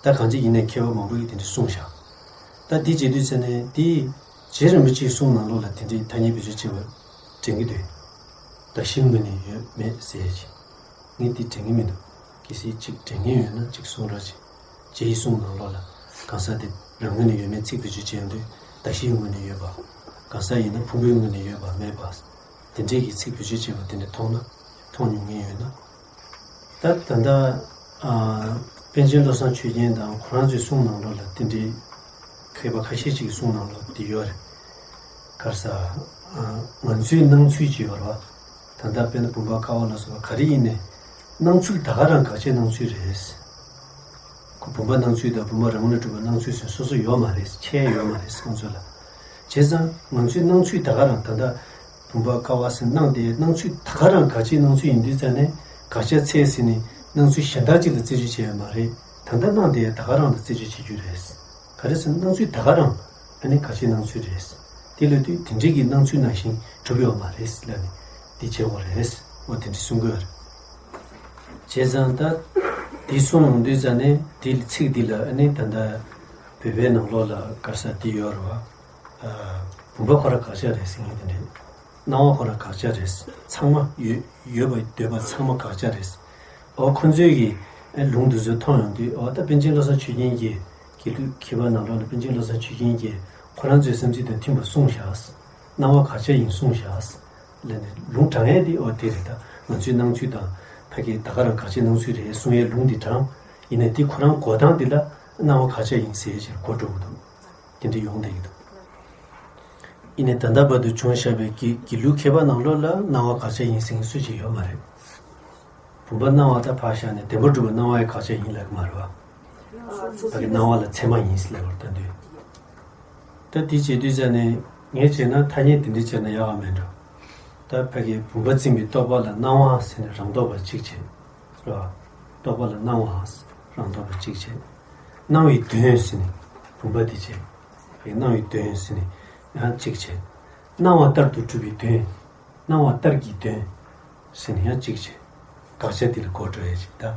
ད་གང་ཅི་ཡིན་ནའི་མཁས་པ་མང་པོ་ཡིས་དེ་འདྲ་གསུངས་བཞག་ད་འདི་བྱེད་དུས་ཚེ་ནས་འདི། རྗེ་རིན་པོ་ཆེའི་གསུང་ནང་ལོགས་ལ་དེ་འདྲའི་ཐ་སྙད་བེད་སྤྱོད་བྱེད་པ་དྲན་གྱི་འདུག་གདགས་གཞིའི་ངོས་ནས་ཡོད་མེད་ཟེར་ཡ་ཅིག་ངས་འདི་དྲན་གྱི་མི་འདུག་གལ་སྲིད་ཅིག་དྲན་མཁན་ཡོད་ན་ཅིག་གསུང་རོགས་བྱེད། རྗེ་ཡི་གསུང་ནང་ལོགས་ལ་གང་ཟག་དེ་རང་ངོས་ནས་ཡོད་མེད་ཚིག་བེད་སྤྱོད་བྱེད་ཡོང་དུས་གདགས་གཞིའི་ངོས་ནས་ཡོད་པ། གང་ཟག་ཡིན་ན་ཕུང་པོའི་ངོས་ནས་ཡོད་པ་མེད་པ། དེ་འདྲས་ཀྱི་ཚིག་བེད་སྤྱོད་བྱེད་པ་དེ་འདྲ་མཐོང་ན་མཐོང་མྱོང་མཁན་ཡོད་ན། ད་ད་ལྟ་ཨ། པཎ་ཆེན་བློ་བཟང་ཆོས་རྒྱན་དང་ཁོ་རང་ཚོའི་གསུང་ནང་ལོགས་ལ་དེ་འདྲའི་མཁས་པ་ཁ་ཤས་ཅིག་གི་གསུང་ནང་ལོགས་དེ་ཡོད་རེད། ག་རེ་ཟ། ཨ། ང་ཚོའི་སྣང་ཚུལ་ཅིག་ཡོད་རེད་བ། ད་ལྟ་དཔེར་ན་བུམ་པ་ཀ་བ་ལ་སོགས་པ་ག་རེ་ཡིན་ནའི། སྣང་ཚུལ་ད་ག་རང་དགག་བྱའི་སྣང་ཚུལ་རེད། ཁོ་བུམ་པ་སྣང་ཚུལ་དང་བུམ་པ་རང་ངོས་ནས་གྲུབ་པ་སྣང་ཚུལ་ཟེར་སོ་སོ་ཡོད་མ་རེད། ཁྱད་ཡོད་མ་རེད་ཁོང་ཚོ་ལ། བྱས་ཙང་ང་ཚོའི་སྣང་ཚུལ་ད་ག་རང་ད་ལྟ་བུམ་པ་ཀ་བ་ཟེར་སྣང་དེ་སྣང་ཚུལ་ད་ག་རང་དགག་བྱའི་སྣང་ཚུལ་ཡིན་དུས་ཙང་ནས་དགག་བྱ་འཚལ་ཟེར་ནས་སྣང་ཚུལ་གཞན་དག་ཅིག་ལ་རྩད་གཅོད་བྱས་ཡོད་མ་རེད། ད་ལྟ་སྣང་དེ་ད་ག་རང་ལ་རྩད་གཅོད་བྱེད་རྒྱུ་རེད། ག་རེ་ཟེར་ན་སྣང་ཚུལ་ད་ག་རང་ཨ་ནི་དགག་བྱའི་སྣང་ཚུལ་རེད། དེ་ལ་དུས་དེ་འདྲའི་གི་སྣང་ཚུལ་ནང་བཞིན་གྲུབ་ཡོད་མ་རེད་ལབ་ནས་འདི་བྱེད་དགོས་རེད། འོ་དེ་འདྲ་གསུང་དགོས་རེད། བྱས་ཙང་ད་འདི་གསུང་ཡོང་དུས་ཙང་ནས་འདི་ཚིག་འདི་ལ་ཨ་ནི་ད་ལྟ་བོད་པའི་ནང་ལོགས་ལ་ག་རེ་ཟ་འདི་ཡོད་རེད་བ། བུམ་པ་ཁོ་རང་དགག་བྱ་རེད་ཟེར་མཁན་དེ་འདྲས། སྣང་བ་ཁོ་རང་དགག་བྱ་རེད། ཚང་མ་ཡོད་ཡོད་པ་འདོད་པ་ཚང་མ་དགག་བྱ་རེད། འོ་ཁོ་ཚོའི་གི་ལུང་འདི་ཚོ་མཐོང་ཡོང་དུས་འོ་ད་པཎ་ཆེན་བློ་བཟང་ཆོས་རྒྱན་གྱིས་དགེ་ལུགས་མཁས་པ་ནང་ལོགས་ནས་པཎ་ཆེན་བློ་བཟང་ཆོས་རྒྱན་གྱིས་ཁོ་རང་ཚོའི་བསམ་ཚུལ་དང་མཐུན་པ་གསུངས་བཞག་སྣང་བ་དགག་བྱ་ཡིན་གསུངས་བཞག་ལབ་ནས་ལུང་དྲངས་ཡས་དེ་འོ་དེ་རེད། ད་ང་ཚོའི་སྣང་ཚུལ་དང་ཕ་གི་ད་ག་རང་དགག་བྱའི་སྣང་ཚུལ་རེད་གསུང་ཡས་ལུང་འདི་དྲངས། ཡིན་ནའི་དེ་ཁོ་རང་གོ་སྟངས་འདི་ལ་སྣང་བ་དགག་བྱ་ཡིན་ཟེར་ཞེས་གོ་འགྲོ་གི་འདུག་དེ་འདྲ་ཡོང་བསྡད་ཀྱི་འདུག་ཡིན་ནའི་ད་ལྟ་བར་དུ་བྱུང་བཞག་པའི་དགེ་དགེ་ལུགས་མཁས་པ་ནང་ལོགས་ལ་སྣང་བ་དགག་བྱ་ཡིན་ཟེར་མཁན་སུ་ཞིག་ཡོད་མ་རེད། བུམ་པ་སྣང་བ་ད་ཕར་བཞག་ནས་བདེན་པར་གྲུབ་པ་སྣང་བ་ཡི་དགག་བྱ་ཡིན་ལབ་ཀྱི་མ་རེད་བ། ད་གི་སྣང་བ་ལ་ཚད་མ་ཡིན་ཟེར་ལབ་པར་ལྟ་དུས། ད་དེ་བྱེད་དུས་ཙང་ནས་ངས་བྱས་ན་ཐ་སྙད་དེ་འདྲ་བྱས་ན་ཡག་ག་མེད་འགྲོ། ད་ཕ་གི་བུམ་པ་འཛིན་པའི་རྟོག་པ་ལ་སྣང་བ་ཟེར་ནས་རང་རྟོག་པ་གཅིག་བྱས། རེད་བ། རྟོག་པ་ལ་སྣང་བ་རང་རྟོག་པ་གཅིག་བྱས། སྣང་བའི་དོན་ཟེར་ནས་བུམ་པ་དེ་བྱས། ཕ་གི་སྣང་བའི་དོན་ཟེར་ནས་ཡང་གཅིག་བྱས། སྣང་བ་ལྟར་དུ་གྲུབ་པའི་དོན། སྣང་བ་ལྟར་གྱི་དོན། ཟེར་ནས་ཡང་གཅིག་བྱས། དགག་བྱ་དེ་ལ་གོ་འགྲོ་ཡས་ཅིག་ད།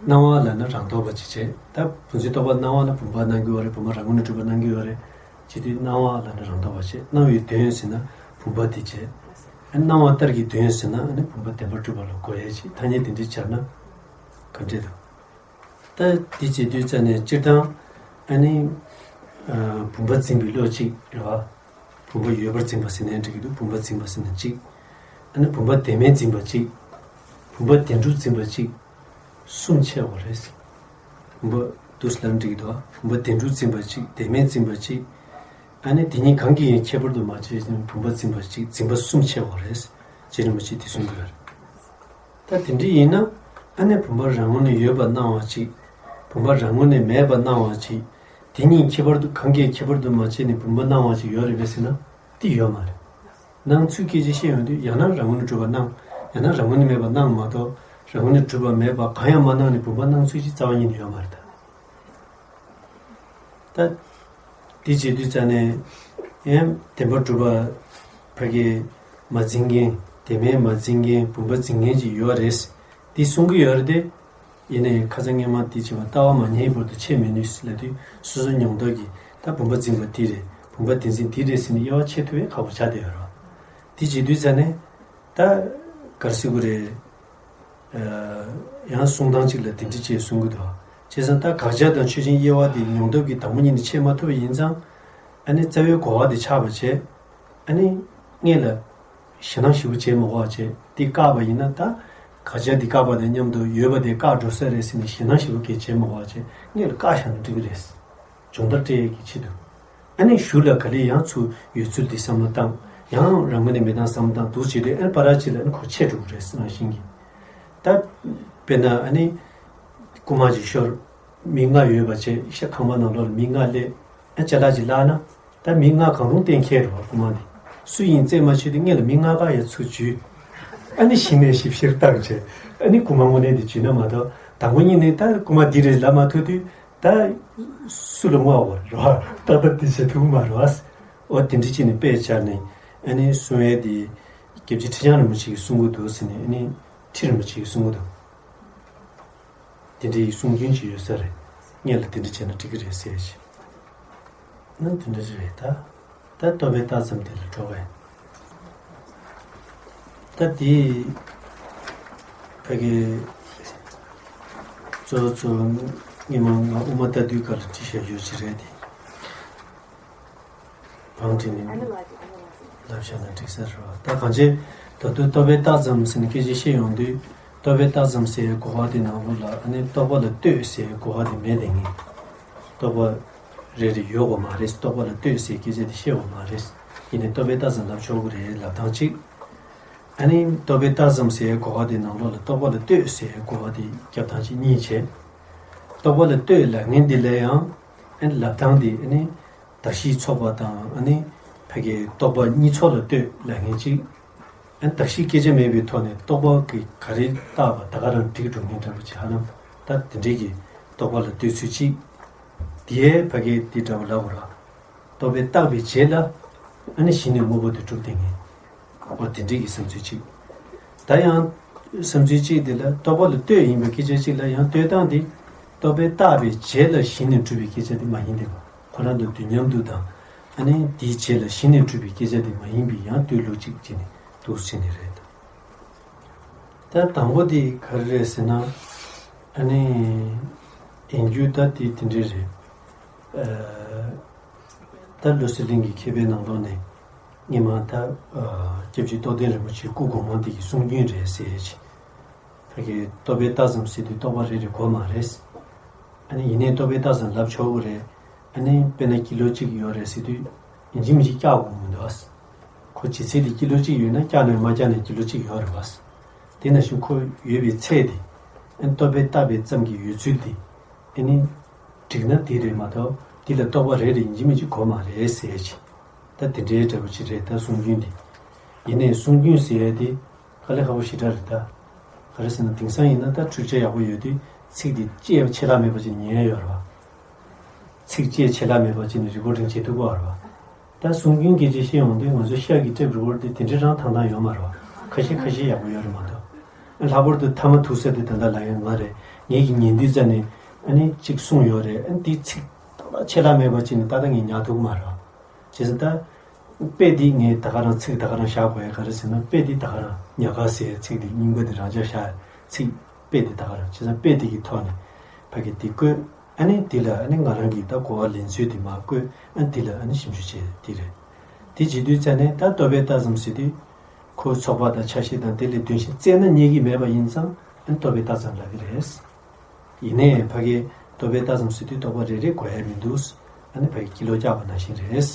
སྣང་བ་ལབ་ན་རང་རྟོག་པ་ཅིག་བྱས། ད་བུམ་འཛིན་རྟོག་པ་སྣང་བ་ལ་བུམ་པ་སྣང་གི་ཡོད་རེད། བུམ་པ་རང་ངོས་ནས་གྲུབ་པ་སྣང་གི་ཡོད་རེད། བྱེད་དུས་སྣང་བ་ལབ་ན་རང་རྟོག་པ་བྱས། སྣང་བའི་དོན་ཟེར་ན་བུམ་པ་དེ་བྱས། ཨ་སྣང་བ་ལྟར་གྱི་དོན་ཟེར་ན་ཨ་ནི་བུམ་པ་བདེན་པར་གྲུབ་པ་ལ་གོ་ཡས་ཅིག་ཐ་སྙད་དེ་འདྲ་སྦྱར་ན་ག་འདྲས་འདུག་ད་དེ་བྱེད་དུས་ཙ་ནས་སྤྱིར་བཏང་ཨ་ནི་ཨ་བུམ་པ་འཛིན་པའི་བློ་གཅིག་རེད་བ། བུམ་པ་ཡོད་པར་འཛིན་པ་ཟེར་ནའི་འགྲིག་གི་འདུག་བུམ་པ་འཛིན་པ་ཟེར་ན་གཅིག་ཨ་ནི་བུམ་པ་བདེན་མེད་འཛིན་པ་གཅིག་བུམ་པ་བདེན་གྲུབ་འཛིན་པ་གཅིག་གསུམ་ཕྱེ་བ་རེད། བུམ་པ་འདུག་སེ་ལབ་འགྲིག་གི་འདུག་བུམ་པ་བདེན་གྲུབ་འཛིན་པ་གཅིག་བདེན་མེད་འཛིན་པ་གཅིག་ཨ་ནི་དེ་གཉིས་གང་གིས་ཡང་ཁྱད་པར་དུ་མ་ཕྱེ་ཞིང་བུམ་པ་འཛིན་པ་གཅིག་འཛིན་པ་གསུམ་ཕྱེ་བ་རེད། རྗེ་རིན་པོ་ཆེས་དེ་གསུང་གི་ཡོད་རེད། ད་དེ་འདྲ་ཡིན་ན་ཨ་ནི་བུམ་པ་རང་ངོས་ནས་ཡོད་པ་སྣང་བ་གཅིག་བུམ་པ་རང་ངོས་ནས་མེད་པ་སྣང་བ་གཅིག་དེ་གཉིས་ཁྱད་པར་དུ་གང་གིས་ཁྱད་པར་དུ་མ་ཕྱེ་ནས་བུམ་པ་སྣང་བ་གཅིག་ཡོད་རེད་པས་ཟེར་ན་དེ་ཡོད་མ་རེད། སྣང་ཚུལ་སྐད་ཆ་བཤད་ཡོང་དུས་ཡང་ན་རང་ངོས་ནས་གྲུབ་པ་སྣང་། ཡང་ན་རང་ངོས་ནས་མེད་པ་སྣང་མ་གཏོགས་རང་ངོས་ནས་གྲུབ་པ་མེད་པ་གང་ཡང་མ་སྣང་ནས་བུམ་པ་སྣང་ཚུལ་གཅིག་རྩ་བ་ཉིད་ནས་ཡོད་མ་རེད་ད། ད་དེ་བྱེད་དུས་ཙ་ནས་ཡང་བདེན་པར་གྲུབ་པ་ཕ་གི་མ་འཛིན་མཁན་བདེན་མེད་མ་འཛིན་མཁན་བུམ་པ་འཛིན་མཁན་ཅིག་ཡོད་རེད། དེ་གསུང་གི་ཡོད་རེད་དེ། ཡིན་ནའི་ཁ་སང་སྔས་མ་དེ་བྱས་པ་ལྟ་བ་མ་རྙེད་བར་དུ་འཆད་མི་ནུས་ལབ་དུས་སོ་སོའི་མྱོང་སྟོབས་ཀྱིས་ད་བུམ་པ་འཛིན་པ་དེ་རེད། བུམ་པ་བདེན་འཛིན་དེ་རེད་ཟེར་ནས་དབྱེ་བ་ཕྱེ་ཐུབ་པའི་ཁག་པོ་ཆགས་བསྡད་ཡོད་རེད། དེ་བྱེད་དུས་ཙ་ནས་ད་ག་རེ་ཟེར་དགོས་རེད། ཡང་གསུང་སྟངས་གཅིག་ལ་དེ་འདྲ་ཅེས་གསུང་གི་འདུག་བྱས་ཙང་ད་དགག་བྱ་དང་ཆོས་ཅན་དབྱེ་བ་དེ་མྱོང་སྟོབས་ཀྱིས་དང་པོ་ཉིད་ནས་ཕྱེ་མ་ཐུབ་པ་ཡིན་ཙང་། ཨ་ནི་རྩ་བའི་གོ་བ་དེ་ཆགས་པ་བྱས། ཨ་ནི་སྔོན་ལ་ཞེད་སྣང་ཞེ་པོ་བྱེད་མ་དགོས་པ་བྱས། དེ་བཀག་པ་ཡིན་ན་ད་དགག་བྱ་དེ་བཀག་པ་དང་མཉམ་དུ་ཡོད་པ་དེ་བཀག་འགྲོ་ས་རེད་ཟེར་ནས་ཞེད་སྣང་ཞེ་པོ་གས་བྱེད་མ་དགོས་པ་བྱས། སྔོན་ལ་བཀག་བཞག་ན་འགྲིག་གི་རེད། སྦྱོང་བརྡར་སྤྲད་ཡས་ཀྱི་ཆེད་དུ། ཨ་ནི་གཞུག་ལ་ག་ལེར་ཡང་ཚུར་ཡོད་ཚུལ་དེ་བསམ་བློ་བཏང་། ཡང་རང་ངོས་ནས་མེད་སྟངས་བསམ་བློ་བཏང་འདུག་བྱས་དུས་ཨ་ནི་བར་ཅིག་ལ་ཨ་ནི་ཁོ་ཆད་འགྲོ་གི་རེད་ཟེར་ནང་བཞིན་གྱི། ད་དཔེར་ན་ཨ་ནི་རྐུ་མ་ཅིག་ཤོར། མི་ལྔ་ཡོད་པ་བྱས་ཤ་ཁང་པ་ནང་ལོགས་ལ་མི་ལྔ་སླེབས། ཨ་ཅ་ལག་ཅིག་བརླག་ན། ད་མི་ལྔ་གང་རུང་གཏན་འཁེལ་རེད་བ། རྐུ་མ་འདི་སུ་ཡིན་རྩད་མ་ཆོད་དུས་སྔོན་ལ་མི་ལྔ་ཀ་ཡ་ཚུར་འཇུས། ཨ་ནི་ཞིབ་ནས་ཞིབ་བཤེར་བཏང་བྱས། ཨ་ནི་རྐུ་མ་དངོས་གནས་འདི་འཇུས་ན་མ་གཏོགས་དང་པོ་ཉིད་ནས་ད་རྐུ་མ་འདི་རེད་ལབ་མ་ཐུབ་དུས། ད་སུ་ལ་བསྔོ་བ་རེད་བ། ཏག་ཏག་འདི་བྱེད་ཐུབ་མ་རེད་བ། འོ་དེ་འདྲ་བྱས་ནས་དཔེ་སྦྱར་ནས་ཨ་ནི་གསུང་ཡས་འདི་སྐྱབས་རྗེ་ཁྲི་བྱང་རིན་པོ་ཆེ་གིས་གསུང་གི་འདུག་ཟེར་ནས། ཨ་ནི་ཁྲི་རིན་པོ་ཆེ་གིས་གསུང་གི་འདུག་དེ་འདྲའི་གསུང་རྒྱུན་ཅིག་ཡོད་ས་རེད། སྔོན་ལ་དེ་འདྲ་བྱས་ན་འགྲིག་གི་རེད་ཟེར་ཞིང་། ན་དེ་འདྲ་ཞིག་རེད་ད། ད་རྟོག་པས་བཏགས་ཙམ་དེ་ལ་འགྲོ་བས། ད་དེ་ཕ་གི་གཙོ་བོ་གཙོ་བོ་སྔོན་མ་ང་དབུ་མ་ལྟ་དུས་སྐབས་ལ་བྲིས་བཞག་ཡོད་ཅིག་རེད་དེ། བང་བསྒྲིགས་ནས་ལབ་བཞག་ན་འགྲིག་ས་རེད་བ། ད་གང་ཅི་ད་དུང་རྟོག་པས་བཏགས་ཙམ་ཟེར་ནས་སྐད་ཆ་བཤད་ཡོང་དུས། རྟོག་པས་བཏགས་ཙམ་ཟེར་གོ་བ་དེ་ནང་ལོགས་ལ་ཨ་ནི་རྟོག་པ་ལ་ལྟོས་ཟེར་གོ་བ་དེ་མེད་དེ་ངེས། རྟོག་པ་རེ་རེ་ཡོད་དགོས་མ་རེད། རྟོག་པ་ལ་ལྟོས་ཟེར་སྐད་ཆ་དེ་བཤད་དགོས་མ་རེད། ཡིན་ནའི་རྟོག་པས་བཏགས་ཙམ་ལབ་ཆོག་གི་རེད་ལབ་སྟངས་གཅིག་ཨ་ནི་རྟོག་པས་བཏགས་ཙམ་ཟེར་གོ་བ་དེ་ནང་ལོགས་ལ་རྟོག་པ་ལ་ལྟོས་ཟེར་གོ་བ་དེ་རྒྱབ་སྟངས་གཅིག་གཉིས་བྱས། རྟོག་པ་ལ་ལྟོས་ལབ་མཁན་འདི་ལ་ཡང་ཨ་ནི་ལབ་སྟངས་འདི་ཨ་ནི་གདགས་གཞི་ཚོགས་པ་དང་ཨ་ནི་ཕ་གི་རྟོག་པ་གཉིས་ཚོགས་ལ་ལྟོས་ལབ་མཁན་གཅིག་ཨ་ནི་གདགས་གཞི་སྐད་ཆ་མེད་པའི་ཐོག་ནས་རྟོག་པ་གིས་ག་རེ་བཏགས་པ་ད་ག་རང་འགྲིག་འགྲོ་མཁན་འདྲ་པོ་ཅིག་ཧ་ལམ་ད་དེ་འདྲའི་གི་རྟོག་པ་ལ་ལྟོས་ཚུལ་གཅིག་དེའི་ཕ་གི་དེ་འདྲ་པོ་ལབ་དགོས་ར། རྟོག་པས་བཏགས་པའི་རྗེས་ལ་ཨ་ནི་གཞི་ནས་དངོས་པོ་དེ་གྲུབ་བསྡད་མཁན། འོ་དེ་འདྲའི་གི་བསམ་ཚུལ་གཅིག་ད་ཡང་བསམ་ཚུལ་གཅིག་དེ་ལ་རྟོག་པ་ལ་ལྟོས་ཡིན་པའི་སྐད་ཆ་གཅིག་ལ་ཡང་ལྟོས་སྟངས་དེ། རྟོག་པས་བཏགས་པའི་རྗེས་ལ་གཞི་ནས་གྲུབ་པའི་སྐད་ཆ་དེ་མ་ཡིན་ཏེ། ཁོ་རང་དང་དུས་མཉམ་དུ་དང་། ཨ་ནི་དེའི་རྗེས་ལ་གཞི་ནས་གྲུབ་པའི་སྐད་ཆ་དེ་མ་ཡིན་པའི་ཡང་ལྟོས་ལུགས་གཅིག་བྱས་ནས་འདུག་སེ་བྱས་ནས་རེད། ད་དང་པོ་དེ་ག་རེ་རེད་ཟེར་ན། ཨ་ནི་ཡིན་རྒྱུ་ད་དེ་དེ་འདྲས་རེད། ཨ། ད་ལྷ་སའི་གླིང་གི་མཁས་པའི་ནང་ལོགས་ནས་སྔོན་མ་ད་ཨ་སྐྱབས་རྗེ་རྟོགས་ལྡན་རིན་པོ་ཆེའི་སྐུ་གོང་མ་འདི་གི་གསུང་རྒྱུན་རེད་ཟེར་ཡས་ཅིག་ཕ་གི་རྟོག་པས་བཏགས་ཙམ་ཟེར་དུས་རྟོག་པ་རེ་རེ་དགོས་མ་རེད། ཨ་ནི་ཡིན་ནའི་རྟོག་པས་བཏགས་ཙམ་ལབ་ཆོག་གི་རེད། ཨ་ནི་དཔེར་ན་ཀི་ལོ་གཅིག་ཡོད་རེད་ཟེར་དུས་ཡིན་གཅིག་མིན་གཅིག་བཀྱག་དགོས་མི་འདུག་ཨ། ཁོ་ལྗིད་ཚད་དེ་ཀི་ལོ་གཅིག་ཡོད་ན་བཀྱག་ནས་མ་བཀྱག་ནས་ཀི་ལོ་གཅིག་ཡོད་རེད་བ། དེ་ནང་བཞིན་ཁོ་ཡོད་པའི་ཚད་དེ། ཨ་ནི་རྟོག་པས་བཏགས་པའི་ཙམ་གྱི་ཡོད་ཚུལ་དེ། ཨ་ནི། འགྲིག་ན་དེ་རེད་མ་གཏོགས་དེ་ལ་རྟོག་པ་རེ་རེ་ཡིན་གཅིག་མིན་གཅིག་དགོས་མ་རེད་ཟེར་ཅིག་ད་དེ་འདྲའི་འདྲ་པོ་ཅིག་རེད་ད་གསུང་རྒྱུན་འདི། ཡིན་ནའི་གསུང་རྒྱུན་ཟེར་ཡས་དེ་དཀའ་ལས་ཁག་པོ་ཞེ་དྲག་རེད་ད། ག་རེ་ཟེར་ན་དེང་སང་ཡིན་ན་ད་འཕྲུལ་ཆས་ཡག་པོ་ཡོད་དུས་ཚིག་འདི་ཅི་ཡང་ཆད་ལྷག་མེད་པ་ཅིག་ཉན་ཡས་ཡོད་རེད་བ། ཚིག་ཅི་ཡང་ཆད་ལྷག་མེད་པ་ཅིག་ནས་རི་ཀོ་ཌིང་བྱེད་ཐུབ་ཀྱི་ཡོད་རེད་བ། ད་གསུང་རྒྱུན་སྐད་ཆ་བཤད་ཡོང་དུས་ང་ཚོ་ཤག་གི་ཊེབ་རི་ཀོ་ཌི་དེ་དེ་འདྲའི་རང་ཐང་ཐང་ཡོད་མ་རེད་བ། ཁ་ཤས་ཁ་ཤས་ཡག་པོ་ཡོད་རེད་མ་གཏོགས། ལྷག་པར་དུ་ཐ་མ་ཐུག་ས་དེ་ད་ལྟ་ལབ་ཡོད་མ་རེད། ངེད་ཀྱིས་ཉན་དུས་ཙ་ནས་ཨ་ནི་གཅིག་གསུངས་ཡོད་རེད། ཨ་ནི་དེའི་ཚིག་ཏག་ཏག་ཆད་ལྷག་མེད་པ་ཅིག་ནི་ཏག་ཏག་ངས་ཉར་ཐུབ་ཀྱི་མ་རེད། བྱས་ཙང་ད་དཔེ་འདི་ངས་ད་ག་རང་ཚིག་ད་ག་རང་བཞག་དགོས་ཡ་ག་རེ་ཟེར་ན། དཔེ་འདི་ད་ག་རང་ཉག་ག་ཟེར་ཡའི་ཚིག་འདི་རྙིང་པ་འདི་རང་འཇགས་བཞག་ཡ་ཚིག་དཔེ་འདི་ད་ག་རང་། བྱས་ཙང་དཔེ་འདི་གི་ཐོག་ནས་ཕ་གི་འདི་བཀོད། ཨ་ནི་འདི་ལ་ཨ་ནི་ང་རང་གིས་ད་གོ་བ་ལེན་ཚུལ་འདི་མར་བཀོད། ཨ་ནི་འདི་ལ་ཨ་ནི་ཞིབ་འཇུག་བྱས་འདི་རེད། དེ་བྱེད་དུས་ཙ་ནས་ད་རྟོག་པས་བཏགས་ཙམ་ཟེར་དུས་ཁོའི་ཚོགས་པ་དང་ཆ་ཤས་དང་དེ་ལས་དོན་གཞན་བཙལ་ན་རྙེད་ཀྱི་མེད་པ་ཡིན་ཙང་ཨ་ནི་རྟོག་པས་བཏགས་ཙམ་ལབ་ཀྱི་རེད། ཡིན་ནའི་ཕ་གིའི་རྟོག་པས་བཏགས་ཙམ་ཟེར་དུས་རྟོག་པ་རེ་རེ་གོ་ཡ་མི་འདུག་ཨ་ནི་ཕ་གིའི་ཀི་ལོ་བཀྱགས་པ་ནང་བཞིན་རེད།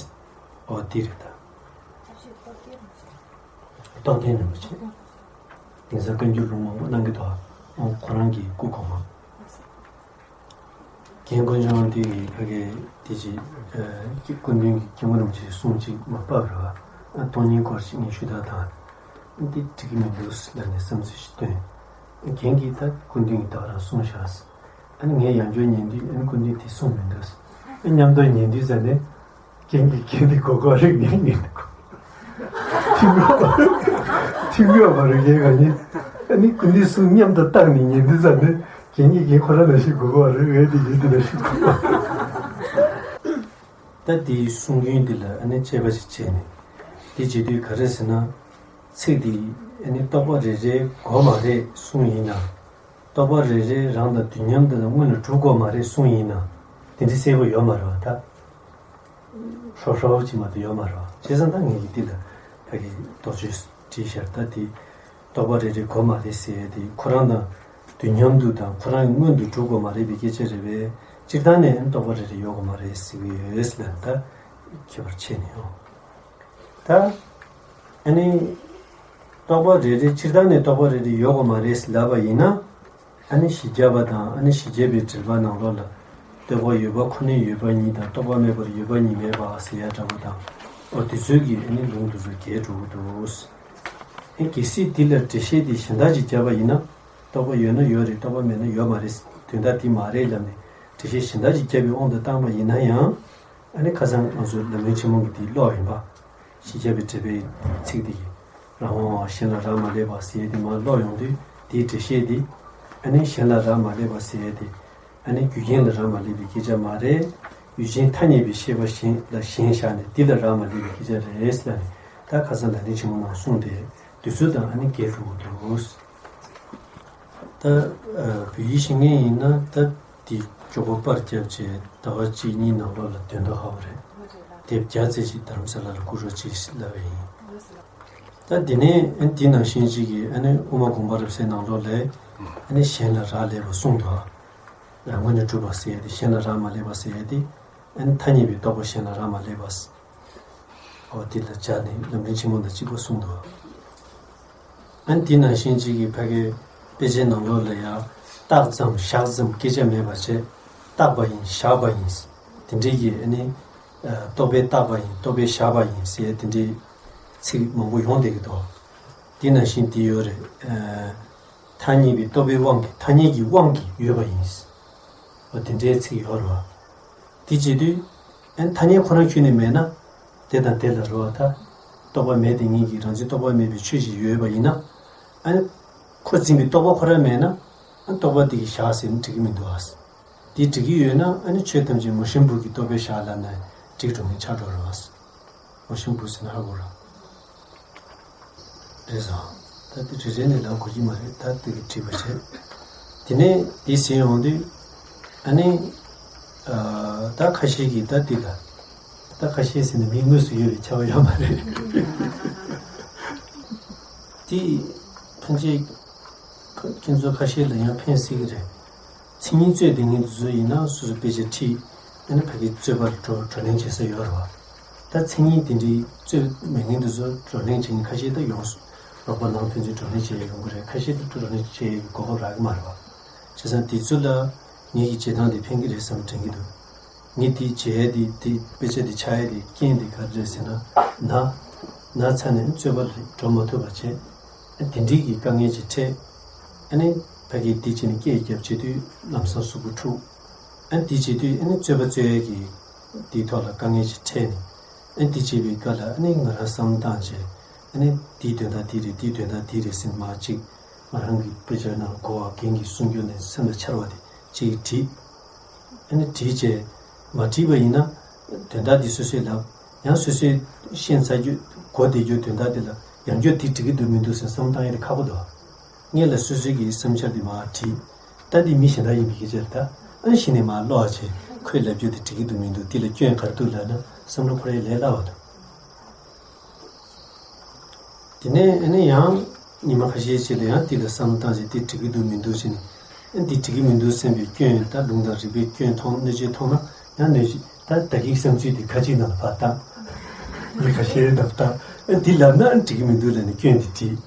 ཨོ་དེ་རེད་ད། རྟོགས་ལྡན་རིན་པོ་ཆེ། དེང་སང་བཀའ་འགྱུར་ལུང་མང་པོ་གནང་གི་འདུག་ཨ་ཁོ་རང་གི་སྐུ་གོང་མ། རྒན་དཀོན་མཆོག་དེ་ཡི་ཕ་གི་དེ་ཅི། སྐུ་མདུན་གྱི་སྐྱེ་བོ་རིན་པོ་ཆེའི་གསུང་གཅིག་མ་བབས་ར། སྟོང་ཉིད་སྐོར་ཞིག་ངས་ཞུ་དག་དང་། འདི་འགྲིག་གི་མི་འདུག་ལབ་ནས་བསམ་ཚུལ་ཞིག་བཏོན། རྒན་གྱིས་ད་སྐུ་མདུན་གྱིས་ད་ག་རང་གསུངས་བཞག་ཨ་ནི་ངས་ཡང་བསྐྱར་ཉན་དུས་ཨ་ནི་སྐུ་མདུན་དེ་གསུངས་མི་འདུག་ཨ་མཉམ་དུ་ཉན་དུས་ཙ་ནས། རྒན་གྱིས་རྒན་དེ་གོ་གོ་རེད། ངས་ཉན་འདུག་ཐིམ་གོ་ཐིམ་གོ་བ་རེད། རྒན་ག་ཉན། ཨ་ནི་སྐུ་མདུན་གསུང་མཉམ་དུ་བཏང་ནས་ཉན་དུས་ཙ་ནས་རྒན་གྱིས་རྒན་ཁོ་རང་ལ་ཞིག་གོ་གོ་བ་རེད། ངས་དེ་ཉན་དེ་ལ་ཞིག་གོ་གོ། ད་དེའི་གསུང་རྒྱུན་འདི་ལ་ཨ་ནི་དཔྱད་པ་ཞིག་བྱས་ནས། དེ་བྱེད་དུས་ག་རེ་ཟེར་ན། ཚིག་འདི་ཨ་ནི་རྟོག་པ་རེ་རེའི་གོ་མ་རེད་གསུང་ཡིན་ན། རྟོག་པ་རེ་རེ་རང་དང་དུས་མཉམ་དུ་དང་སྔོན་ལ་གྲུབ་དགོས་མ་རེད་གསུང་ཡིན་ན། དེ་འདྲའི་གསལ་པོ་ཡོད་མ་རེད་བ་ད། ཧྲོབ་ཧྲོབ་ཅིག་མ་གཏོགས་ཡོད་མ་རེད་བ། བྱས་ཙང་ད་ངས་ཀྱི་འདི་ལ་ཕ་གི་དོགས་གཅོད་བྲིས་ཤར་ད་དེ། རྟོག་པ་རེ་རེ་གོ་མ་རེད་ཟེར་ཡས་དེ་ཁོ་རང་དང་དུས་མཉམ་དུ་དང་ཁོ་རང་གི་སྔོན་དུ་གྲུབ་དགོས་མ་རེད་པའི་སྐད་ཆ་རེད་པས། སྤྱིར་བཏང་ནས་རྟོག་པ་རེ་རེ་ཡོད་དགོས་མ་རེད་ཟེར་གྱི་ཡོད་ལབ་ད། ཁྱད་པར་ཕྱེ་ནས་ཡོང་། ད། ཨ་ནི། རྟོག་པ་རེ་རེ་སྤྱིར་བཏང་ནས་རྟོག་པ་རེ་རེ་ཡོད་དགོས་མ་རེད་ལབ་པ་ཡིན་ན། ཨ་ནི་བཞི་བརྒྱ་པ་དང་ཨ་ནི་བཞི་བརྒྱ་པའི་དྲིལ་བ་ནང་ལོགས་ལ། རྟོག་པ་ཡོད་པ་ཁོ་ནས་ཡོད་པ་ཉིད་དང་རྟོག་པ་མེད་པར་ཡོད་པ་ཉིད་མེད་པ་ཟེར་ཡ་འདྲ་པོ་དང་། ཨོ་དེ་ཚོའི་གི་ཨ་ནི་ལུང་དེ་ཚོ་འགལ་འགྲོ་གི་འདུག་ཨེ་གལ་སྲིད་འདི་ལ་འགྲེལ་བཤད་དེ་གཞན་དག་ཅིག་བརྒྱབ་པ་ཡིན་ན། རྟོག་པ་ཡོད་ན་ཡོད་རེད། རྟོག་པ་མེད་ན་ཡོད་མ་རེད། དོན་དག་འདི་མ་རེད་ལབ་ནས་འགྲེལ་བཤད་གཞན་དག་ཅིག་བརྒྱབ་པའི་དབང་དུ་བཏང་པ་ཡིན་ན་ཡང་། ཨ་ནི་ཁ་སང་ང་ཚོ་ལམ་རིམ་ཆེན་མོ་གི་དེ་ཀློག་ཡིན་པ། བཞི་བརྒྱ་པའི་དྲིལ་བའི་ཚིག་དེ་གི། རང་དབང་བ་གཞན་ལ་རག་མ་ལས་པ་ཟེར་ཡས་དེ་མར་ཀློག་ཡོང་དུས་དེའི་འགྲེལ་བཤད་དེ། ཨ་ནི་གཞན་ལ་རག་མ་ལས་པ་ཟེར་ཡས་དེ། ཨ་ནི་རྒྱུ་རྐྱེན་ལ་རག་མ་ལས་པའི་སྐད་ཆ་མ་རེད། ཡུལ་ཅན་ཐ་སྙད་པའི་ཤེས་པ་གཞན་ལ་གཞན་བཞག་ནས་འདི་ལ་རག་མ་ལས་པའི་སྐད་ཆ་རེད་ཟེར་ནས་ད་ཁ་སང་ལམ་རིམ་ཆེན་མོ་ནང་གསུངས་ཏེ་དུས་ཚོད་དང་ཨ་ནི་འགལ་འགྲོ་གི་འདུག་ད་ཨ་བོད་ཡིག་ཤེས་མཁན་ཡིན་ན་ད་འདི་མགྱོགས་པོ་པར་བརྒྱབ་བྱས་ཟླ་བ་གཅིག་གཉིས་ནང་ལོགས་ལ་དོན་དུ་ཧ་བ་རེད། དེབ་བརྒྱ་ཙམ་ཞིག་དྷ་རམ་ས་ལ་ལ་བསྐུར་རོགས་གྱིས་ལབ་པ་ཡིན། ད་འདི་ནས་ཨ་འདི་ནང་བཞིན་ཅིག་གིས་ཨ་ནི་དབུ་མ་དགོངས་པ་རབ་གསལ་ནང་ལོགས་ལས་ཨ་ནི་གཞན་ལ་རག་ལས་པ་གསུངས་འདུག་རང་ངོས་ནས་གྲུབ་པ་ཟེར་ཡ་དེ་གཞན་ལ་རག་མ་ལས་པ་ཟེར་ཡ་དེ་ཨ་ནི་ཐ་སྙད་པའི་རྟོག་པ་གཞན་ལ་རག་མ་ལས་པ། ཨོ་དེ་ལ་སྦྱར་ནས་ལམ་རིམ་ཆེན་མོ་དང་གཅིག་པ་གསུངས་འདུག་ཨ་ནི་དེ་ནང་བཞིན་གཅིག་གི་ཕ་གའི་དཔེ་ཆའི་ནང་ལོགས་ལ་ཡང་བཏགས་ཙམ་བཞག་ཙམ་སྐད་ཆ་མེད་པ་བྱས། བཏགས་པ་ཡིན་བཞག་པ་ཡིན། དེ་འདྲའི་གི་ཨ་ནི། རྟོག་པས་བཏགས་པ་ཡིན་རྟོག་པས་བཞག་པ་ཡིན་ཟེར་དེ་འདྲའི་ཚིག་མང་པོ་ཡོང་བསྡད་ཀྱི་འདུག་དེ་ནང་བཞིན་དེ་ཡོད་རེད། ཐ་སྙད་པའི་རྟོག་པའི་དབང་གིས་ཐ་སྙད་ཀྱི་དབང་གིས་ཡོད་པ་ཡིན། འོ་དེ་འདྲའི་ཚིག་ཡོད་རེད་བ། དེ་བྱེད་དུས། ཨན་ཐ་སྙད་ཁོ་རང་ཁྱོན་ནས་མེད་ན། དེ་དང་དེ་ལ་རེད་བ་ད། རྟོག་པ་མེད་དེ་ཉིད་ཀྱིས་རང་འཛིན་རྟོག་པ་མེད་པའི་ཆོས་ཤིག་ཡོད་པ་ཡིན་ན། ཨན། ཁོ་འཛིན་པའི་རྟོག་པ་ཁོ་རང་མེད་ན། ཨན་རྟོག་པ་དེ་གིས་བཞག་ཟེར་ན་འགྲིག་གི་མི་འདུག་ཨ། དེ་འགྲིག་གི་ཡོད་ན་ཨ་ནི་ཆོས་ཐམས་ཅད་མུན་ཤིང་བུ་གི་རྟོག་པས་བཞག་ལབ་ན་འགྲིག་འགྲོ་མཁན་ཆགས་འགྲོ་རེད་བ། མུན་ཤིང་བུ་ཟེར་ན་ཧ་གོ་ར། རེད་བཟང་། ད་དེ་རེ་རེ་ནས་ལབ་དགོས་ཀྱི་མ་རེད། ད་དེ་གི་བྲིས་པ་བྱས། དེ་ནས་དེ་ཟིན་ཡོང་དུས། ཨ་ནི། ཨ། ད་ཁ་ཤས་ཀྱིས་ད་དེ་ལ། ད་ཁ་ཤས་ཟེར་ན་མིའི་དངོས་སུ་ཡོད་པའི་ཁྱབ་པ་ཡོད་མ་རེད། དེ། ཕན་ཆད། ཁྱེད་ཚོ་ཁ་ཤས་ལ་ཡང་ཕན་སྲིད་ཀྱི་རེད། མཚན་ཉིད་རྩོད་བསྡད་མཁན་དེ་ཚོ་ཡིན་ན་སོ་སོ་དཔེ་ཆ་ཁྲིད། ཨ་ནི་ཕ་གིའི་རྩོད་པར་བགྲོ་བགྲོ་གླེང་བྱེད་ས་ཡོད་རེད་བ། ད་མཚན་ཉིད་དེ་འདྲའི་རྩོད་མེད་མཁན་དེ་ཚོ་བགྲོ་གླེང་བྱེད་མཁན་ཁ་ཤས་ད་ཡོང་སོང་། རོགས་པ་ནང་ཕན་ཚུན་བགྲོ་གླེང་བྱེད་ཡ་ཡོང་གི་རེད། ཁ་ཤས་ད་བགྲོ་གླེང་བྱེད་ཡའི་གོ་སྐབས་རག་གི་མ་རེད་བ། བྱས་ཙང་དེ་ཚོ་ལ་ངེད་ཀྱི་བྱེད་སྟངས་དེ་ཕན་གྱི་རེད་བསམ་དྲན་གྱི་འདུག་ངས་དེ་བྱས་ཏེ་དེ་དཔེ་ཆ་དེ་ཆགས་ཡས་དེ་རྐྱེན་དེ་ག་རེ་རེད་ཟེར་ན། ན། ན་ཚ་ནས་རྩོད་པ་ལ་འགྲོ་མ་ཐུབ་པ་བྱས། ཨ་དེ་འདྲའི་གི་དཀའ་ངལ་ཅིག་འཕྲད། ཨ་ནི་ཕ་གིའི་དེ་བྱས་ནས་སྐད་རྒྱབ་བྱེད་དུས་ལམ་སང་གཟུགས་པོ་འཁྲུགས། ཨ་དེ་བྱེད་དུས་ཨ་ནི་རྩོད་པ་རྩོད་ཡས་ཀྱི་དེའི་ཐོག་ལ་དཀའ་ངལ་ཅིག་འཕྲད་ནས། ཨ་དེ་བྱེད་པའི་སྐབས་ལ་ཨ་ནི་ང་རང་བསམ་བློ་བཏང་བྱས། ཨ་ནི་དེའི་དོན་དག་དེ་རེད། དེའི་དོན་དག་དེ་རེད་ཟེར་མ་གཅིག་ང་རང་གི་དཔེ་ཆ་ནང་གོ་བ་རྒན་གྱིས་གསུང་རྒྱུ་ནས་སེམས་ལ་འཆར་བ་དེ་གཅིག་བྲིས། ཨ་ནི་བྲིས་བྱས་མ་བྲིས་པ་ཡིན་ན་དོན་དག་འདི་སོ་སོས་ལབ། ཡང་སོ་སོས་ཤེས་ཚར་རྒྱུ་གོ་བདེ་རྒྱུ་དོན་དག་དེ་ལ་ཡང་བསྐྱར་དེ་འགྲིག་གི་འདུག་མི་འདུག་ཟེར་བསམ་བློ་བཏང་ཡ་དེ་ཁག་པོ་འདུག་སྔོན་ལ་སོ་སོའི་གི་བསམ་འཆར་དེ་མར་བྲིས། ད་འདི་མི་གཞན་དག་ཡིན་པའི་སྐད་ཆ་རེད། ད་ཨ་ནི་གཞི་ནས་མར་ཀློག་བྱས་ཁོས་ལབ་རྒྱུ་དེ་འགྲིག་གི་འདུག་མི་འདུག་འདི་ལ་སྐྱོན་ག་རེ་འདུག་ལབ་ན་བསམ་བློ་འཁོར་ཡ་ལས་སླ་བ་འདུག་དེ་ནས་ཨ་ནི་ཡང་ཉི་མ་ཁ་ཤས་ཤིག་ལ་ཡང་དེ་ལ་བསམ་བློ་བཏང་བྱས་དེ་འགྲིག་གི་འདུག་མི་འདུག་ཟེར་ནས། ཨ་འདི་འགྲིག་གི་མི་འདུག་སེམས་པའི་སྐྱོན། ད་ལུང་དང་རིགས་པའི་སྐྱོན་མཐོང་གནོད་བྱེད་མཐོང་ན་ཡང་གནོད་བྱེད། ད་ད་གིན་བསམ་ཚུལ་དེ་ཁ་ཅིག་ནང་ལ་ཕར་བཏང་། མི་ཁ་ཤས་ནང་ལ་བཏང་། ཨ་འདི་ལབ་ན་ཨ་འགྲིག་གི་མི་འདུག་ལབ་ནས་སྐྱོན་དེ་བྲིས།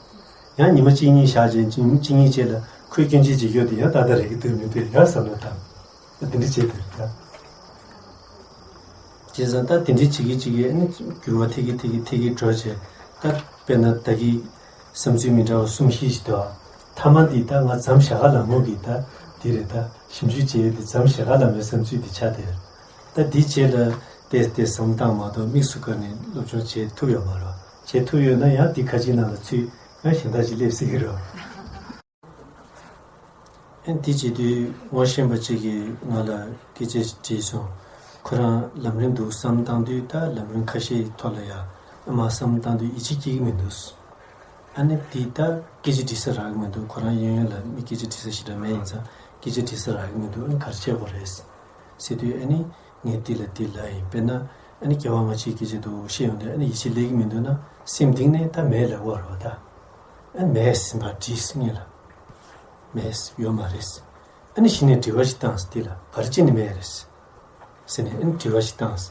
ཡང་ཉི་མ་གཅིག་གཉིས་བཞག་རྗེས་ཉི་མ་གཅིག་གཉིས་རྗེས་ལ་ཁོས་སྐྱོན་བརྗོད་བྱེད་རྒྱུ་དེ་ཡང་ཏག་ཏག་རེད་ཀྱི་འདུག་མི་འདུག་ཡང་བསམ་བློ་བཏང་། ཨ་འདི་འདྲ་བྱས་འདུག་ད། བྱས་ཙང་ད་དེ་འདྲའི་བྱེད་ཀྱི་བྱེད་ཀྱི་ཨ་ནི་འགྱུར་བ་ཐེབས་ཀྱི་ཐེབས་ཀྱི་ཐེབས་ཀྱི་འགྲོ་བྱས། ད་དཔེར་ན་ད་གི་བསམ་ཚུལ་མི་འདྲ་བ་གསུམ་བཞི་ཞིག་འདུག་ཐ་མ་འདི་ད་ང་ཛམ་ཞལ་དཀར་ལྷ་མོ་གི་ད་འདི་རེད། ད་ཞིབ་འཇུག་བྱས་ཏེ་ཛམ་ཞལ་དཀར་ལྷ་མོའི་བསམ་ཚུལ་འདི་ཆགས་བསྡད། ད་འདི་རྗེས་ལ་བལྟས་ཏེ་བསམ་བཏང་མ་གཏོགས་དམིགས་སུ་བཀར་ནས་སློབ་སྦྱོང་བྱེད་ཐུབ་ཡོད་མ་རེད། བྱེད་ཐུབ་ཡོད་ན་ཡང་འདི་ཁ་ཅིག་ནང་ལ་ཚུད་ཡང་གཞན་དག་ཅིག་སླེབས་སྲིད་ཀྱི་རེད། ཨ་ནི་དེ་བྱེད་དུས་ངོ་ཤེས་པ་གཅིག་གིས་ང་ལ་སྐད་ཆ་ཞིག་དྲིས་སོང་། ཁོ་རང་ལམ་རིམ་འདུག་བསམ་བཏང་དུས་ད་ལམ་རིམ་ཁ་ཤས་ཐོག་ལ་ཡ་ཨ་མ་བསམ་བཏང་དུས་ཡིད་ཆེས་སྐྱེ་གི་མི་འདུག་ཨ་ནི་དེ་ད་སྐད་ཆ་དྲི་ས་རག་གི་མི་འདུག་ཁོ་རང་གཡས་གཡོན་ལ་མི་སྐད་ཆ་དྲི་ས་ཞེ་དྲག་མེད། ཡིན་ཙང་སྐད་ཆ་དྲི་ས་རག་གི་མི་འདུག་ཨ་ནི་ག་རེ་བྱེད་དགོས་རེད་ཟེར་དུས། ཨ་ནི་ངས་དེ་ལ་དེ་ལབ་ཡིན། དཔེར་ན་ཨ་ནི་སྐྱེ་བ་སྔ་ཕྱིའི་སྐད་ཆ་འདུག་བཤད་ཡོང་དུས་ཨ་ནི་ཡིད་ཆེས་སླེབས་ཀྱི་མི་འདུག་ན་སེམས་གཏིང་ནས་ད་མེད་ལབ་དགོས་རེད་བ། ད་ཨ་ནི་མེད་ཟེར་མར་དྲིས་སྔོན་ལ། མེད། ཡོད་མ་རེད། ཨ་ནི་གཞི་ནས་དྲི་བ་ཞིག་བཏང་། དེ་ལ་ག་རེ་བྱས་ནས་མེད་རེད་ཟེར་ནས་ཨ་ནི་དྲི་བ་ཞིག་བཏང་།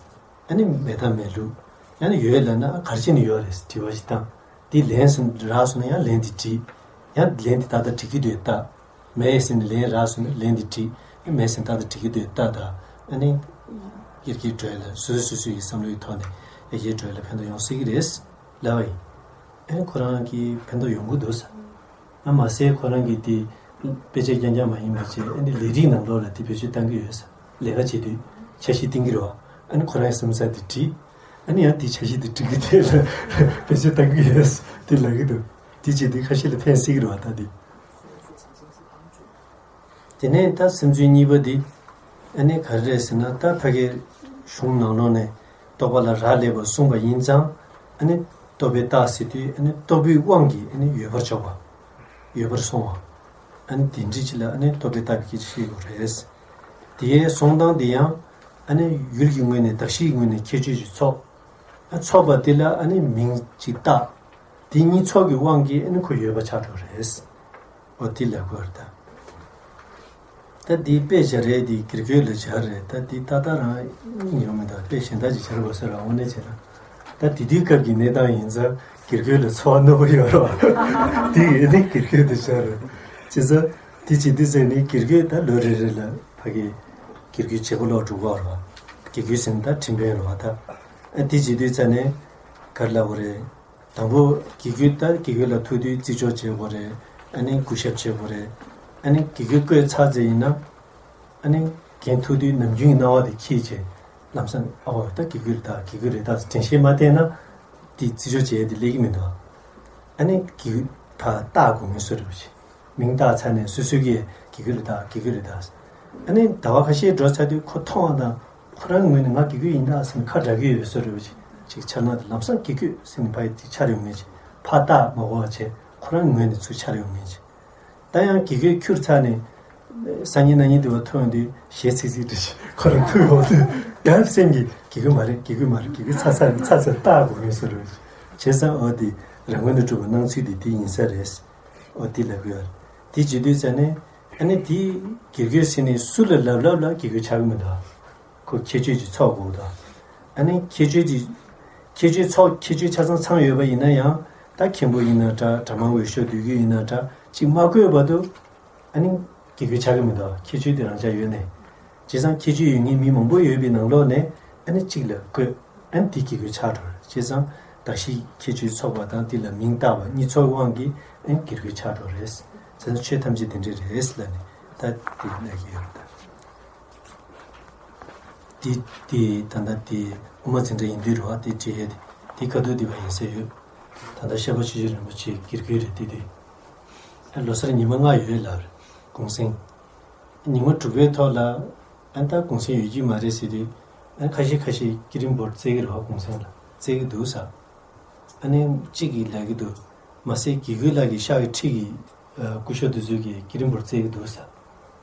ཨ་ནི་མེད་དང་མེད་ལུགས། ཡང་ན་ཡོད་ལབ་ན་ཨ་ག་རེ་བྱས་ནས་ཡོད་རེད་དྲི་བ་ཞིག་བཏང་། དེ་ལན་ཟེར་རག་སོང་ན་ཡང་ལན་དེ་དྲིས། ཡང་ལན་དེ་ཏག་ཏག་འགྲིག་གི་འདུག་ལྟ། མེད་ཟེར་ནས་ལན་རག་སོང་ན་ལན་དེ་དྲིས། ཨ་མེད་ཟེར་ན་ཏག་ཏག་འགྲིག་གི་འདུག་ལྟ་དང་། ཨ་ནི་ཡར་རྒྱས་འགྲོ་ཡ་ལ་སོ་སོ་སོ་སོ་ཡི་བསམ་བློའི་ཐོག་ནས་ཡར་རྒྱས་འགྲོ་ཡ་ལ་ཕན་ཐོགས་ཡོང་སྲིད་ཀྱི་རེད་ལབ་པ་ཡིན། ཨ་ནི་ཁོ་རང་གིས་ཕན་ཐོགས་ཡོང་གི་འདུག་ཟེར། ཨ་མ་ཟད་ཁོ་རང་གིས་དེ་དཔེ་ཆ་རྐྱང་རྐྱང་མ་ཡིན་པ་བྱས་ཨ་ནི་ལས་རིགས་ནང་ལོགས་ལ་དེ་བེད་སྤྱོད་གཏང་གི་ཡོད་ས། ལས་ཀ་བྱེད་དུས་འཆར་གཞི་བཏིང་གི་རེད་བ། ཨ་ནི་ཁོ་རང་གི་བསམ་ཚུལ་དེ་བྲིས། ཨ་ནི་ཡང་དེ་འཆར་གཞི་དེ་འགྲིག་གི་དེ་ལ་བེད་སྤྱོད་གཏང་གི་ཡོད་ས་དེ་ལབ་གི་འདུག་དེ་བྱེད་དུས་ཁ་ཤས་ལ་ཕན་སྲིད་ཀྱི་རེད་བ་ད་དེ། དེ་ནས་ད་སེམས་ཚུལ་གཉིས་པ་འདི། ཨ་ནི་ག་རེ་རེད་ཟེར་ན་ད་ཕ་གིའི་གཞུང་ནང་ལོགས་ནས་རྟོག་པ་ལ་རག་ལས་པར་གསུངས་པ་ཡིན་ཙང་། ཨ་ནི་རྟོག་པས་བཏགས་ཟེར་དུས་ཨ་ནི་རྟོག་པའི་དབང་གིས་ཨ་ནི་ཡོད་པར་འཇོག་པ། ཡོད་པར་སོང་བ། ཨ་ནི་དེ་འདྲ་ཅིག་ལ་ཨ་ནི་རྟོག་པས་བཏགས་པའི་སྐད་ཆ་བཤད་དགོས་རེད། དེའི་གསུང་སྟངས་དེ་ཡང་ཨ་ནི་ཡུལ་གྱི་ངོས་ནས་གདགས་གཞིའི་ངོས་ནས་ཁྱད་ཆོས་ཅིག་ཚོགས། ཨ་ཚོགས་པ་དེ་ལ་ཨ་ནི་མིང་ཅིག་བཏགས། དེ་གཉིས་ཚོགས་ཀྱི་དབང་གིས་ཨ་ནི་ཁོ་ཡོད་པ་ཆགས་འགྲོ་རེད། འོ་དེ་ལབ་དགོས་རེད་ད། ད་འདི་དཔེ་སྦྱར་ཡས་འདི་དགེ་བསྐོས་ལ་སྦྱར་རེད། ད་འདི་ཏག་ཏག་རང་སྙིང་ཡོང་མི་འདུག་དཔེ་གཞན་དག་ཅིག་སྦྱར་དགོས་ས་རེད། དངོས་གནས་བྱས་ན། ད་དེ་དུས་སྐབས་ཀྱི་གནས་སྟངས་ཡིན་ཙང་དགེ་བསྐོས་ལ་ཚོར་བ་རྣོ་པོ་ཡོད་རེད་བ། འདི་ཡིན་ནི་དགེ་བསྐོས་དུ་སྦྱར་རེད། བྱས་ཙང་འདི་བྱེད་དུས་ཙམ་ནི་དགེ་བསྐོས་ད་ལོ་རེ་རེ་ལ་ཕ་གི་དགེ་བསྐོས་བྱེད་སྒོ་ལོག་འགྲོ་གི་ཡོད་རེད་བ། དགེ་བསྐོས་ཟེར་ན་ད་ཁྲིམས་དཔོན་རེད་བ་ད། ཨ་འདི་བྱེད་དུས་ཙམ་ནས་ག་རེ་ལབ་དགོས་རེད། དང་པོ་དགེ་བསྐོས་ད་དགེ་བསྐོས་ལ་ཐུག་དུས་བརྩི་འཇོག་བྱེད་དགོས་རེད། ཨ་ནི་གུས་ཞབས་བྱེད་དགོས་རེད། ཨ་ནི་དགེ་བསྐོས་བསྐོས་ཚར་ཚེ་ཡིན་ན། ཨ་ནི་རྒན་ཐུག་དུས་ནམ་རྒྱུན་གྱི་སྣང་བ་དེ་འཁྱེར་བྱས་ལམ་སང་ཨ་འོ་ད་དགེ་བསྐོས་རེད་ད་དགེ་བསྐོས་རེད་ད་དྲན་ཤེས་མ་བསྟེན་ན། དེ་བརྩི་འཇོག་བྱེད་ཡས་དེ་སླེབས་ཀྱི་མི་འདུག་ཨ་ནི་དགེ་བསྐོས་ད་བལྟ་དགོས་ངེས་སུ་རེད་པ་ཅིག་མིང་བཏགས་ཚར་ནས་སོ་སོ་གིས་དགེ་བསྐོས་རེད་ད་དགེ་བསྐོས་རེད་ད། ཨ་ནི་ཟླ་བ་ཁ་ཤས་འགྲོ་ཚར་དུས་ཁོ་མཐོང་བ་དང་། ཁོ་རང་ངོས་ནས་ང་དགེ་བསྐོས་ཡིན་ད་ཟེར་ནས་ཁ་གྲག་གི་ཡོད་པའི་བཟོ་འདྲ་བོ་ཅིག་ཅིག་འཆར་སྣང་དེ་ལམ་སང་དགེ་བསྐོས་ཟེར་ནས་ཕར་དེ་འཆར་ཡོང་མཁན་ཅིག་ཕར་བལྟ་མ་དགོས་པ་བྱས་ཁོ་རང་ངོས་ནས་ཚུར་འཆར་ཡོང་མཁན་ཅིག་ད་ཡང་དགེ་བསྐོས་འཁྱུར་ཚར་ནས། སང་ཉིན་གནངས་ཉིན་དུ་བ་ཐོན་དུས་ཞལ་ཚིག་ཚིག་འདྲ་ཞིག་ཁོ་རང་ཐུག་ཡོང་དུས་ཡང་སེམས་ཀྱིས་དགེ་བསྐོས་མ་རེད་དགེ་བསྐོས་མ་རེད་དགེ་བསྐོས་ཚར་ཚར་ཚར་ཚར་བལྟ་དགོས་ངེས་བཟོ་འདྲ་བོ་ཅིག་བྱས་ཙང་འོ་དེ་རང་ངོས་ནས་གྲུབ་པའི་སྣང་ཚུལ་དེ་དེ་ཡིན་ས་རེད། འོ་དེ་ལབ་དགོས་ཡ་རེད། དེ་བྱེད་དུས་ཙ་ནས། ཨ་ནི་དེ་དགེ་བསྐོས་ཟེར་ནས་སུ་ལ་ལབ་ལབ་ལ་དགེ་བསྐོས་ཆགས་ཀྱི་མི་འདུག་ཁོ་ཁྱད་ཆོས་ཀྱི་ཚོགས་དགོས་འདུག་ཨ་ནི་ཁྱད་ཆོས་དེ། ཁྱད་ཆོས་ཚོགས་ཁྱད་ཆོས་ཆ་ཚང་ཚང་ཡོད་པ་ཡིན་ན་ཡང་ད་མཁན་པོ་ཡིན་ན་འདྲ་གྲྭ་མང་འོས་ཤོག་བསྡུ་རྒྱུ་ཡིན་ན་འདྲ་གཅིག་མ་བསྐོས་བར་དུ། ཨ་ནི་དགེ་བསྐོས་ཆགས་ཀྱི་མི་འདུག་ཁྱད་ཆོས་དེ་རང་ཅག་ཡོད་ནས། བྱས་ཙང་ཁྱད་ཆོས་ཡོད་མཁན་མི་མང་པོ་ཡོད་པའི་ནང་ལོགས་ནས་ཨ་ནི་གཅིག་ལ་བསྐོས། ཨ་ནི་དེ་དགེ་བསྐོས་ཆགས་འགྲོ་རེད། བྱས་ཙང་གདགས་གཞི་ཁྱད་ཆོས་ཚོགས་པ་དང་དེ་ལ་མིང་བཏགས་པ་གཉིས་ཚོགས་དབང་གིས་ཨ་ནི་དགེ་བསྐོས་ཆགས་འགྲོ་རེད། བྱས་ཙང་ཆོས་ཐམས་ཅད་དེ་འདྲ་རེད་ལབ་ནས་ད་དེ་ལབ་ཀྱི་ཡོད་རེད་ད། དེ་དེ་ད་ལྟ་དེ་དབུ་མ་འཛིན་གྲྭ་ཡིན་དུས་རེད་བ། དེ་བྲིས་ཡས་དེ་དེ་ཁ་ཐུག་དེ་བ་ཡིན་ས་ཡོད། ད་ལྟ་ཤར་པ་ཆོས་རྗེ་རིན་པོ་ཆེ་དགེ་བསྐོས་རེད་དེ་དུས། ལོ་སར་ཉི་མ་ལྔ་ཡོད་ལབ་རེད། གུང་སེང་། ཉི་མ་དྲུག་པའི་ཐོག་ལ་ཨ་ད་གུང་སེང་ཡོད་ཀྱི་མ་རེད་ཟེར་དུས། ཨ་ཁ་ཤས་ཁ་ཤས་ཀི་རིམ་བོར་རྩེ་གི་རེད་བ། གུང་སེང་ལ་རྩེ་གི་འདུག་ཟེར། ཨ་ནི་གཅིག་གིས་ལབ་ཀྱི་འདུག་མ་ཟད་དགེ་སྐོས་ལགས་ཀྱི་ཤག་གི་ཁྲི་གི་ཨ་སྐུ་ཞབས་དེ་ཚོས་ཀྱི་ཀི་རིམ་བོར་རྩེ་གི་འདུག་ཟེར།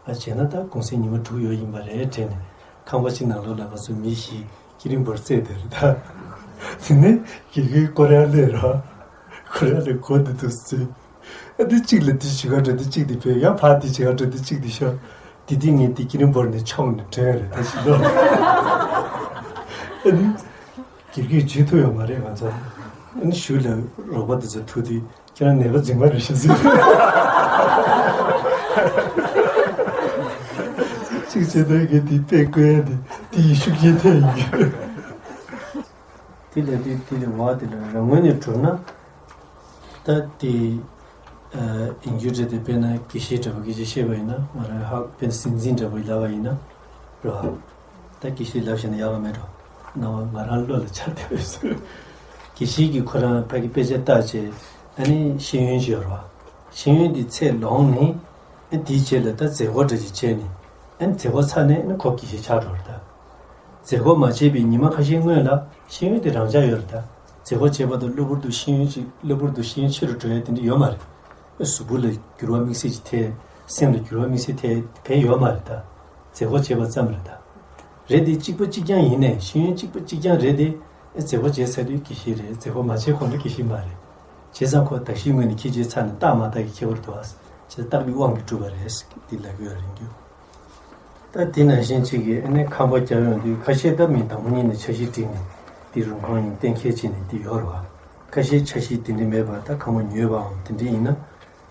ཨ་བྱས་ན་ད་གུང་སེང་ཉི་མ་དྲུག་ཡོད་ཡིན་པ་རེད་དྲན་ནས། ཁང་པ་གཅིག་ནང་ལོགས་ལ་ང་ཚོ་མི་བཞི་ཀི་རིམ་བོར་རྩེ་བསྡད་རེད་ད། དེ་ནས་དགེ་སྐོས་སྐོར་ར་སླེབས་ར། སྐོར་ར་སླེབས་གོ་འདི་འདུག་ཟེར། ཨ་འདི་གཅིག་ལ་འདི་བྱེད་ག་འགྲོ། འདི་གཅིག་འདི་བོས་ཡང་ཕར་འདི་བྱེད་ག་འགྲོ། འདི་གཅིག་འདི་ཤོར། འདི་འདི་ངས་འདི་ཀི་རིམ་བོར་ནས་མཆོང་ནས་དྲན་རེད་ད་ཞིག་ལོ། ཨ་ནི་དགེ་སྐོས་བྱེད་ཐུབ་ཡོད་མ་རེད་ང་ཚོ། ཨ་ནི་གཞུག་ལ་རོགས་པ་འདི་ཚོ་ཐུག་དུས། ཁྱེད་རང་ནད་པ་རྫུན་མ་རེད་ཤག་ཟེར། གཅིག་བྱས་ན་གི་འདི་དཔེ་བཀོད་ཡ་འདི་འདི་ཡི་ཤུགས་རྐྱེན་ཐེབས་ཡིན་གྱི། དེ་ལས་དེ་དེ་ལས་བ་དེ་ལ་རང་ངོས་ནས་གྲུབ་ན། ད་དེ་ཨ་ཡིན་རྒྱུ་རེད་དེ། དཔེར་ན་དགེ་བཤེས་འདྲ་པོ་སྐད་ཆ་བཤད་པ་ཡིན་ན། ང་རང་ཧ་དཔེར་ན་སྲིད་འཛིན་འདྲ་པོ་ལབ་པ་ཡིན་ན་རེད་བ། ད་དགེ་བཤེས་ལབ་བཞག་ན་ཡག་ག་མེད་འགྲོ། ནང་བ་ང་རང་བློ་ལ་འཆར་བསྡད་པའི་ཟེར། དགེ་བཤེས་ཀྱིས་ཁོ་རང་ཕ་གི་དཔེ་ཆ་བལྟས་བྱས། ཨ་ནི་ཤེས་ཡོན་ཅིག་ཡོད་རེད་བ། ཤེས་ཡོན་འདི་ཚད་ལོངས་ནས། ཨ་དེའི་རྗེས་ལ་ད་མཛད་སྒོ་འདྲ་ཅིག་བྱས་ནས། ཨ་ནི་མཛད་སྒོ་ཚར་ནས་ཨ་ནི་ཁོ་དགེ་བཤེས་ཆགས་འགྲོ་རེད་ད། མཛད་སྒོ་མ་བྱས་པའི་ཉི་མ་ཁ་ཤས་སྔོན་ལ་ཤེས་ཡོན་དེ་རང་འཇགས་ཡོད་རེད་ད། མཛད་སྒོ་བྱས་པ་དང་གློ་བུར་དུ་ཤེས་ཡོན་ཅིག་གློ་བུར་དུ་ཤེས་ཡོན་ཆེ་རུ་འགྲོ་ཡ་དེ་འདྲ་ཡོད་མ་རེད། གཟུགས་པོ་ལ་འགྱུར་བ་དམིགས་བསལ་ཅིག་ཐེབས། སེམས་ལ་འགྱུར་བ་དམིགས་བསལ་ཐེབས་བས་ཡོད་མ་རེད་ད། མཛད་སྒོ་བྱས་པ་ཙམ་རེད་ད། རེད་དེ་གཅིག་པ་གཅིག་རྐྱང་ཡིན་ནས། ཤེས་ཡོན་གཅིག་པ་གཅིག་རྐྱང་རེད་དེ། མཛད་སྒོ་བྱས་ཚར་དུས་དགེ་བཤེས་རེད། མཛད་སྒོ་མ་བྱས་གོང་དུ་དགེ་བཤེས་མ་རེད། བྱས་ཙང་ཁོ་དག་ཤེས་ངོས་ནས་ཁྱད་ཆོས་ཚང་ནས་རྟགས་མ་དག་གི་ཁྱད་པར་འདུག་ཨ། བྱས་ཙང་རྟགས་པའི་དབང་གིས་གྲུབ་པ་རེད་འདི་ལབ་དགོས་རེད་འདུག་ད་དེ་ནང་བཞིན་གཅིག་གིས་ཨ་ནི་ཁང་པ་རྒྱག་ཡོང་དུས། ཁ་ཤས་ད་མི་དང་པོ་ཉིད་ནས་འཆར་གཞི་བསྒྲིགས་ནས་འདི་རུ་ཁང་ཡིན་གཏན་འཁེལ་བྱས་ནས་འདི་ཡོད་རེད་བ། ཁ་ཤས་འཆར་གཞི་དེ་འདྲ་མེད་པར་ད་ཁང་པ་ཉོས་པའམ་དེ་འདྲ་ཡིན་ན།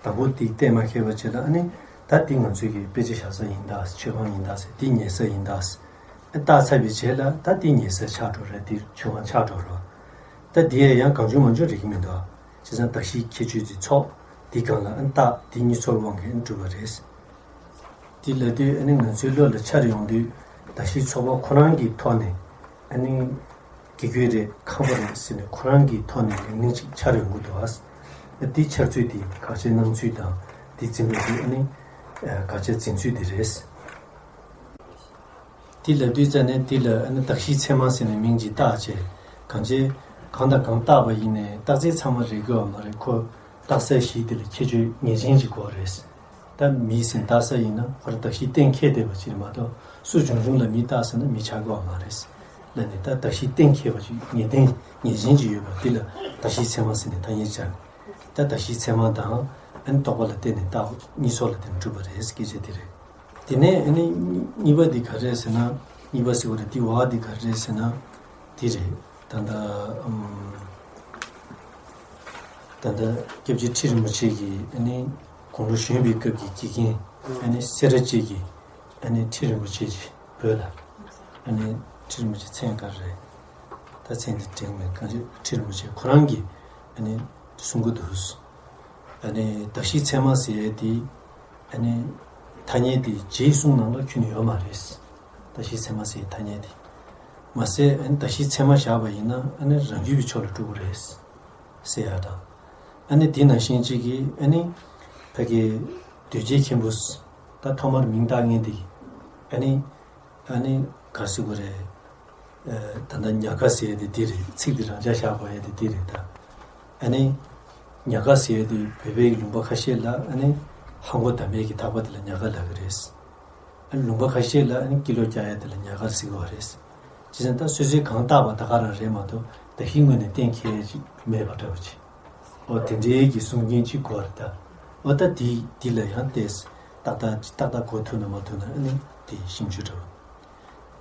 དང་པོ་འདི་གཏན་མ་འཁེལ་བ་བྱས་ན། ཨ་ནི་ད་འདི་ང་ཚོའི་གི་དཔེ་ཆ་བཞག་ས་ཡིན་ད། མཆོད་ཁང་ཡིན་ད་ཟེར། འདི་ཉལ་ས་ཡིན་ད་ཟེར། ཨ་བཏགས་ཚར་བའི་རྗེས་ལ་ད་འདི་ཉལ་ས་ཆགས་འགྲོ་རེད། འདི་མཆོད་ཁང་ཆགས་འགྲོ་རེད། ད་འདི་ཡང་གང་བྱུང་མང་བྱུང་རེག་གི་མི་འདུག་བྱས་ཙང་དག་ཤེས་ཁྱད་ཆོས་འདི་ཚོགས། འདི་སྒང་ལ་ཨ་ནི་རྟགས་འདི་གཉིས་ཚོགས་དབང་གིས་ཨ་ནི་གྲུབ་པ་རེད། འདི་ལབ་དུས་ཨ་ནི་ང་ཚོའི་བློ་ལ་འཆར་ཡོང་དུས། དག་ཤེས་ཚོགས་པ་ཁོ་རང་གི་ཐོག་ནས། ཨ་ནི་དགེ་སྐོས་རེད། ཁང་པ་རེད་ཟེར་ནས་ཁོ་རང་གི་ཐོག་ནས་ལས་ནི་ཅིག་འཆར་ཡོང་གི་འདུག་ཨ། འདི་འཆར་ཚུལ་འདི་དགག་བྱ་གནང་ཚུལ་དང་། འདི་འཛིན་པ་འདི་ཨ་ནི་དགག་བྱ་འཛིན་ཚུལ་འདི་རེད། འདི་ལབ་དུས་ཙ་ནས་འདི་ལ་ཨ་ནི་དག་ཤེས་ཚད་མ་ཟེར་ནས་མིང་ཅིག་བཏགས་བྱས། གང་བྱས་གང་དང་གང་བཏགས་པ་ཡིན་ནའི་རྟགས་ཚད་ཚང་མ་རེག་གི་ཡོད་མ་རེད། ཁོ་བཏགས་ས་གཞི་དེ་ལ་ཁྱད་ཆོས་ངེས་ཅན་ཅིག་དགོས་རེད། ད་མི་ཟེར་བཏགས་ས་ཡིན་ན་ཁོ་རང་དག་ཤེས་གཏན་འཁེལ་བསྡད་པ་ཅིག་རེད་མ་གཏོགས། སུ་བྱུང་བྱུང་ལ་མི་བཏགས་ཟེར་ན་མི་ཆགས་ཀྱི་ཡོད་མ་རེད། ལབ་ནས། ད་དག་ཤེས་གཏན་འཁེལ་བ་ཅིག་ངེས་གཏན་ངེས་ཅན་ཅིག་ཡོད་པ་འདི་ལ་དག་ཤེས་ཚད་མ་ཟེར་ནས་ཐ་སྙད་སྦྱར། ད་དག་ཤེས་ཚད་མ་དང་ཨ་ནི་རྟོག་པ་ལ་བརྟེན་ནས་རྟགས་གཉིས་ཚོགས་ལ་བརྟེན་ནས་གྲུབ་པ་རེད། སྐད་ཆ་འདི་རེད། དེ་ནས་ཨ་ནི་གཉིས་པ་འདི་ག་རེ་རེད་ཟེར་ན། གཉིས་པ་ཟེར་བ་རེད། འདི་བ་འདི་ག་རེ་རེད་ཟེར་ན། འདི་རེད། ད་ལྟ་ཨམ། ད་ལྟ་སྐྱབས་རྗེ་ཁྲི་རིན་པོ་ཆེ་གིས་ཨ་ནི་དགུང་ལོ་གཞོན་པའི་སྐབས་ཀྱི་དགེ་རྒན་ཨ་ནི་སེ་ར་བྱེས་ཀྱིས། ཨ་ནི་ཁྲི་རིན་པོ་ཆེ་གིས་བོད་ལ། ཨ་ནི་ཁྲི་རིན་པོ་ཆེ་མཚན་ག་རེ་རེད། ད་མཚན་འདི་དྲན་མེད། གང་ཅི་ཁྲི་རིན་པོ་ཆེ་ཁོ་རང་གིས་ཨ་ནི་གསུང་གི་འདུག་ཨ་ནི་དག་ཤེས་ཚད་མ་ཟེར་ཡས་དེ། ཨ་ནི་ཐ་སྙད་དེ་རྗེའི་གསུང་ནང་ལ་ཁྱོན་ནས་ཡོད་མ་རེད། དག་ཤེས་ཚད་མ་ཟེར་ཡས་ཐ་སྙད་དེ། མ་ཟད་ཨ་ནི་དག་ཤེས་ཚད་མ་བཞག་པ་ཡིན་ན་ཨ་ནི་རང་རྒྱུད་པའི་ཕྱོགས་ལ་སྤྲུལ་སྐུ་རེད་ཟེར་ཡ་དང་། ཨ་ནི་དེ་ནང་བཞིན་གཅིག་གིས་ཨ་ནི་ཕ་གི་གདོས་བཅས་མཁན་པོ། ད་ཐོག་མར་མིང་བཏགས་མཁན་དེ། ཨ་ནི། ཨ་ནི་ག་རེ་ཟེར་དགོས་རེད། ཨ་ད་ལྟ་ཉག་ག་ཟེར་ཡས་དེ་འདི་རེད། ཚིག་འདི་རང་འཇགས་བཞག་པ་ཡས་དེ་འདི་རེད་ད། ཨ་ནི་ཉག་ག་ཟེར་ཡས་དེ་བོད་པའི་ལུང་པ་ཁ་ཤས་ལ་ཨ་ནི་ཧ་མགོ་བསྡམས་མའི་གི་ཐག་པ་དེ་ལ་ཉག་ག་ལབ་ཀྱི་རེད། ཨ་ནི་ལུང་པ་ཁ་ཤས་ལ་ཨ་ནི་ཀི་ལོ་རྒྱག་ཡས་དེ་ལ་ཉག་ག་ཟེར་གྱི་ཡོད་རེད། བྱས་ཙང་ད་སོ་སོའི་གང་བཏགས་པ་ད་ག་རང་རེད་མ་གཏོགས། དག་ཤེས་ངོས་ནས་གཏན་འཁེལ་ཡས་ཅིག་མེད་པ་འདྲ་བོ་ཅིག་འོ་དེ་འདྲའི་གི་གསུང་མཁན་ཅིག་དགོས་རེད་ད། འོ་ད་དེ་དེ་ལ་ཡང་ཏོག་ཙམ་ཏག་ཏག་ཏག་ཏག་གོ་ཐུབ་ན་མ་ཐུབ་ན་ཨ་ནི་དེ་ཞིབ་འཇུག་འདྲ་བོ།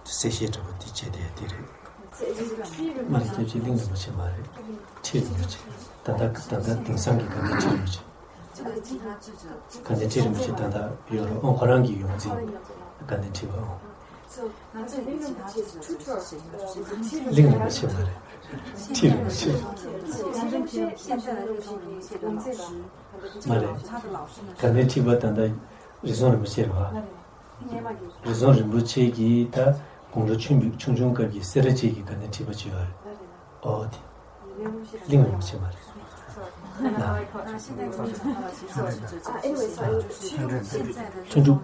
གསལ་བཤད་འདྲ་བོ་དེ་བྱས་ཏེ་དེ་རེད། མ་རེད། སྐྱབས་རྗེ་གླིང་རིན་པོ་ཆེ་མ་རེད། ཁྲི་རིན་པོ་ཆེ། ད་ལྟ་ད་ལྟ་དེང་སང་གི་དགའ་ལྡན་ཁྲི་རིན་པོ་ཆེ། དགའ་ལྡན་ཁྲི་རིན་པོ་ཆེ་ད་ལྟ་ཡོད་རེད། ཨོ་ཁོ་རང་གི་ཡོངས་འཛིན་དགའ་ལྡན་ཁྲི་པ། ཨོ། གླིང་རིན་པོ་ཆེ་མ་རེད། ཁྲི་རིན་པོ་ཆེ། མ་རེད། དགའ་ལྡན་ཁྲི་པ་ད་ལྟ་རི་ཟོང་རིན་པོ་ཆེ་རེད་བ། རི་ཟོང་རིན་པོ་ཆེ་གིས་ད་དགུང་ལོ་ཆུང་ཆུང་ཆུང་སྐབས་ཀྱི་སེ་ར་བྱེས་ཀྱི་དགའ་ལྡན་ཁྲི་པ་བྱས་པ་རེད། ཨོ་དེ། གླིང་རིན་པོ་ཆེ་མ་རེད། ལྷུན་གྲུབ།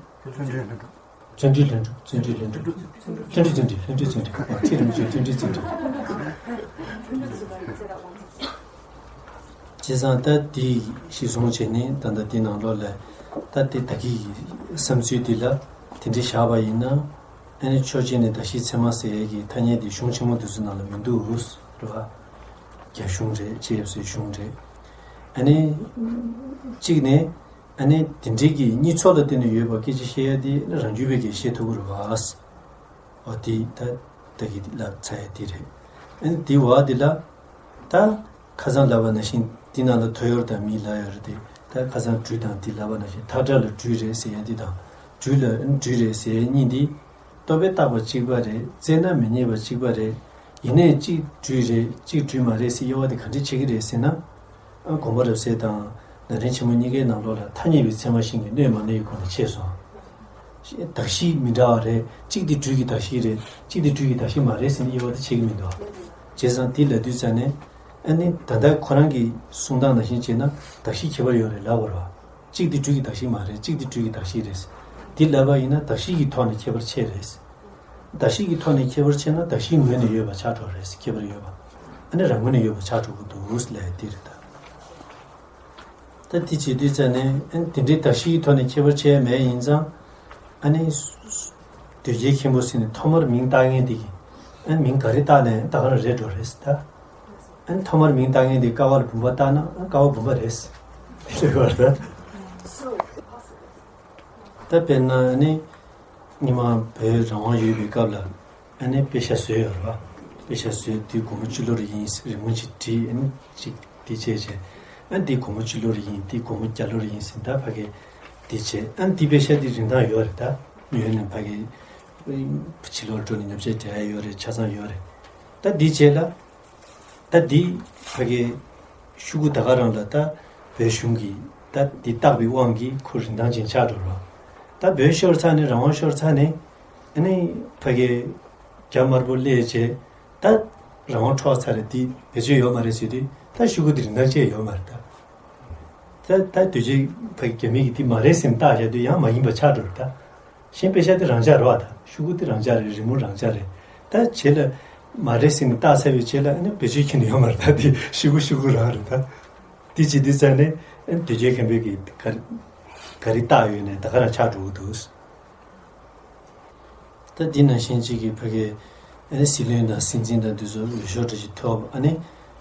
བརྩོན་འགྲུས་ལྷུན་གྲུབ། བརྩོན་འགྲུས་ལྷུན་གྲུབ། བརྩོན་འགྲུས་བརྩོན་འགྲུས་ལྷུན་གྲུབ། བརྩོན་འགྲུས་བརྩོན་འགྲུས་ལྷུན་གྲུབ། བརྩོན་འགྲུས་བརྩོན་འགྲུས། ཨ། ཁྲིད་རིན་པོ་ཆེ་བརྩོན་འགྲུས་བརྩོན་འགྲུས། བྱས་ཙང་ད་འདི་གཞི་བཟུང་བྱས་ནས་ད་ལྟ་འདི་ནང་ལོགས་ལ་ད་དེ་ད་གི་བསམ་ཚུལ་འདི་ལ་དེ་འདྲའི་བཞག་པ་ཡིན་ན། ཨ་ནི་ཕྱོགས་གཅིག་ནས་དག་ཤེས་ཚད་མ་ཟེར་ཡས་ཀྱི་ཐ་སྙད་འདི་གཞུང་ཆེན་མོ་འདི་ཚོ་ནང་ལ་མི་འདུག་རེད་བ། རྒྱ་གཞུང་རེད། ཅེས་ཟེར་གཞུང་རེད། ཨ་ནི་གཅིག་ནས། ཨ་ནི་དེ་འདྲའི་གི་གཉིས་ཚོགས་ལ་བརྟེན་ནས་ཡོད་པ་སྐད་ཆ་བཤད་ཡ་དེ་རང་རྒྱུད་པའི་གིས་བཤད་ཐུབ་ཀྱི་རེད་བ། འོ་དེ་ད་ད་གི་ལབ་ཚར་ཡ་དེ་རེད། ཨ་ནི་དེ་བ་དེ་ལ་ད་ཁ་སང་ལབ་པ་ནང་བཞིན་དེ་ནང་ལ་ཐོ་ཡོར་དང་མི་ལ་ཡོར་དེ་ད་ཁ་སང་སྦྲུལ་དང་དེ་ལབ་པ་ནང་བཞིན་ཐག་ཁྲ་ལ་སྦྲུལ་རེད་ཟེར་ཡ་དེ་དང་སྦྲུལ་ལ་སྦྲུལ་རེད་ཟེར་ཡ་གཉིས་འདི། རྟོག་པས་བཏགས་པ་གཅིག་པ་རེད། བཙལ་ན་མི་རྙེད་པ་གཅིག་པ་རེད། ཡིན་ནའི་གཅིག་སྦྲུལ་རེད་གཅིག་སྦྲུལ་མ་རེད་ཟེར་དབྱེ་བ་དེ་ག་འདྲ་ཕྱེ་གི་རེད་ཟེར་ན། ཨ་དགོངས་པ་རབ་གསལ་དང་ནཱ་རོ་ཆེན་མོ་གཉིས་ཀའི་ནང་ལོགས་ལ་ཐ་སྙད་པའི་ཚད་མ་གཞན་གྱིས་གནོད་མ་གནོད་ཀྱི་སྒོ་ནས་ཕྱེ་སོང་། གདགས་གཞི་མི་འདྲ་བ་རེད། གཅིག་དེ་སྦྲུལ་གྱི་གདགས་གཞི་རེད། གཅིག་དེ་སྦྲུལ་གྱི་གདགས་གཞི་མ་རེད་ཟེར་ནས་དབྱེ་བ་དེ་ཕྱེ་གི་མི་འདུག་བྱས་ཙང་དེ་ལབ་དུས་ཙང་ནས། ཨ་ནི་ད་ལྟ་ཁོ་རང་གི་གསུང་སྟངས་ནང་བཞིན་བྱས་ན་གདགས་གཞི་ཁྱད་པར་ཡོད་རེད་ལབ་དགོས་རེད་བ། གཅིག་དེ་སྦྲུལ་གྱི་གདགས་གཞི་མ་རེད། གཅིག་དེ་སྦྲུལ་གྱི་གདགས་གཞི་རེད། འདི་ལབ་པ་ཡིན་ན་གདགས་གཞི་གི་ཐོག་ནས་ཁྱད་པར་ཕྱེ་རེད། གདགས་གཞི་གི་ཐོག་ནས་ཁྱད་པར་ཕྱེ་ན་གདགས་གཞིའི་ངོས་ནས་ཡོད་པ་ཆགས་འགྲོ་རེད། ཁྱད་པར་ཡོད་པ། ཨ་ནི་རང་ངོས་ནས་ཡོད་པ་ཆགས་འགྲོ་གི་འདུག་ལབ་ཡ་དེ་རེད་ད། ད་དེ་བྱེད་དུས་ཙང་ནས་ཨ་ནི་དེ་འདྲའི་གདགས་གཞི་གི་ཐོག་ནས་ཁྱད་པར་ཕྱེ་ཡ་མེད་ཡིན་ཙང་། ཨ་ནི་གདུལ་བྱའི་མཁན་པོ་ཟེར་ནས་ཐོག་མར་མིང་བཏགས་མཁན་དེ་གིས་ཨ་ནི་མིང་ག་རེ་བཏགས་ནའང་ད་ག་རང་རེད་འགྲོ་རེད་ད། ཨ་ནི་ཐོག་མར་མིང་བཏགས་མཁན་དེ་ཀ་བ་ལ་བུམ་པ་བཏགས་ན་ཨ་ཀ་བ་བུམ་པ་རེད། དེ་རེད་བ་ད། ད་དཔེར་ན་ཨ་ནི་ཉི་མ་བོད་རང་དབང་ཡོད་པའི་སྐབས་ལ་ཨ་ནི་དཔེ་ཆ་བཟོས་ཡོད་རེད་བ། དཔེ་ཆ་བཟོས་དུས་སྒོར་མོ་གཅིག་ལོར་ཡིན། རི་མོ་གཅིག་བྲིས། ཨ་ནི་གཅིག་དེ་བྱས་བྱས། ཨ་འདི་སྒོར་མོ་གཅིག་ལོར་ཡིན། འདི་སྒོར་མོ་བརྒྱ་ལོར་ཡིན་ཟེར། ད་ཕ་གི་དེ་བྱས། ཨ་འདི་དཔེ་ཆ་འདི་རིན་ཐང་ཡོད་རེད་ད། ཡོད་ནས་ཕ་གི་ཕྱི་ལོགས་འགྲོ་ནས་ཉོ་ཆ་སྤྲད་ཡ་ཡོད་རེད། ཆ་ཚང་ཡོད་རེད། ད་འདི་བྱས་ལ། ད་འདི་ཕ་གི་ཤོག་གུ་ད་ག་རང་ལ་ད་བོད་གཞུང་གིས་ད་འདི་བཏགས་པའི་དབང་གིས་ཁོ་རིན་ཐང་ཅན་ཆགས་འགྲོ་རོགས། ད་བོད་ཤོར་ཚར་ནས་རང་དབང་ཤོར་ཚར་ནས་ཨ་ནི་ཕ་གི་རྒྱ་དམར་པོ་སླེབས་བྱས་ད་རང་དབང་འཕྲོག་ཚར་རེད། འདི་བེད་སྤྱོད་ཡོད་མ་རེད་ཟེར་དུས་ད་ཤོག་གུ་འདི་རིན་ཐང་ཅན་ཡོད་མ་རེད་ད། ད་ད་དུས་རྒྱུན་ཕ་གི་རྒྱ་མི་གིས་འདི་མ་རེད་ཟེར་ནས་བཏགས་བཞག་དུས་ཡང་མ་ཡིན་པ་ཆགས་འགྲོ་རེད་ད། གཞན་དཔེ་ཆ་དེ་རང་འཇགས་རེད་བ། ད་ཤོག་གུ་དེ་རང་འཇགས་རེད། རི་མོ་རང་འཇགས་རེད། ད་བྱས་ལ་མ་རེད་ཟེར་ནས་བཏགས་ཚར་བའི་རྗེས་ལ་ཨ་ནི་བེད་སྤྱོད་ཁྱོན་ནས་ཡོད་མ་རེད། ད་དེ་ཤོག་གུ་ཤོག་གུ་རང་རེད་ད། དེ་བྱེད་དུས་ཙང་ནས་ཨ་ནི་དུས་རྒྱུན་མཁན་པོས་ཀྱི་ག་རེ་ག་རེ་བཏགས་ཡོད་ནས་ད་ག་རང་ཆགས་འགྲོ་གི་འདུག་ད་འདི་ནང་བཞིན་གཅིག་གི་ཕ་གི་ཨ་ནི་སྲིད་བློན་དང་སྲིད་འཛིན་དང་འདི་ཚོ་འོས་ཤོག་འདྲ་ཞིག་ཐོབ། ཨ་ནི་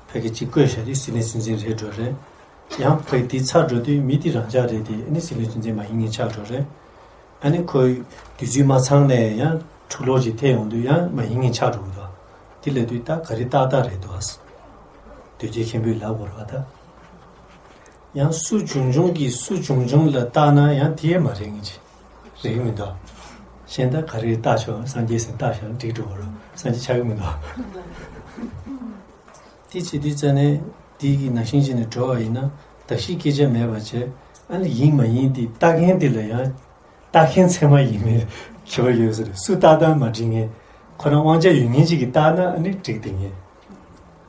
ཕ་གི་གཅིག་བསྐོས་བཞག་དུས་སྲིད་བློན་སྲིད་འཛིན་རེད་འགྲོ་རེད། ཡང་ཕ་གི་དེ་ཚར་འགྲོ་དུས་མི་དེ་རང་འཇགས་རེད་དེ། ཨ་ནི་སྲིད་བློན་སྲིད་འཛིན་མ་ཡིན་མཁན་ཆགས་འགྲོ་རེད། ཨ་ནི་ཁོའི་དུས་ཚོད་མ་ཚང་ནས་ཡང་འཁྲུག་ལོག་ཅིག་ཐེབས་ཡོང་དུས་ཡང་མ་ཡིན་མཁན་ཆགས་འགྲོ་གི་འདུག་དེ་ལབ་དུས་ད་ག་རེ་ཏག་ཏག་རེད་འདུག་དོལ་རྒྱལ་མཁན་པོས་ལབ་དགོས་རེད་བ་ད། ཡང་སུ་བྱུང་བྱུང་གིས་སུ་བྱུང་བྱུང་ལ་བཏགས་ན་ཡང་དེ་ཡང་མ་རེད་ངེས་ཅིག་རེད་མི་འདུག་གཞན་ད་ག་རེ་བཏགས་ཆོག་སངས་རྒྱས་ཟེར་བཏགས་ཤག་འགྲིག་འགྲོ་གི་རེད། སངས་རྒྱས་ཆགས་ཀྱི་མི་འདུག་དེ་བྱེད་དུས་ཙ་ནས་དེ་གི་ནང་བཞིན་བྱས་ནས་འགྲོ་བ་ཡིན་ན་གདགས་གཞིའི་སྐད་ཆ་མེད་པ་བྱས། ཨ་ནི་ཡིན་མ་ཡིན་དེ་བཏགས་མཁན་དེ་ལ་ཡང་བཏགས་མཁན་ཚད་མ་ཡིན་མིན་ཁྱད་པར་ཡོད་ས་རེད། སུ་བཏགས་བཏགས་མ་འགྲིག་མཁན། ཁོ་རང་དབང་ཆ་ཡོད་མཁན་ཅིག་གིས་བཏགས་ན་ཨ་ནི་འགྲིག་བསྡད་མཁན།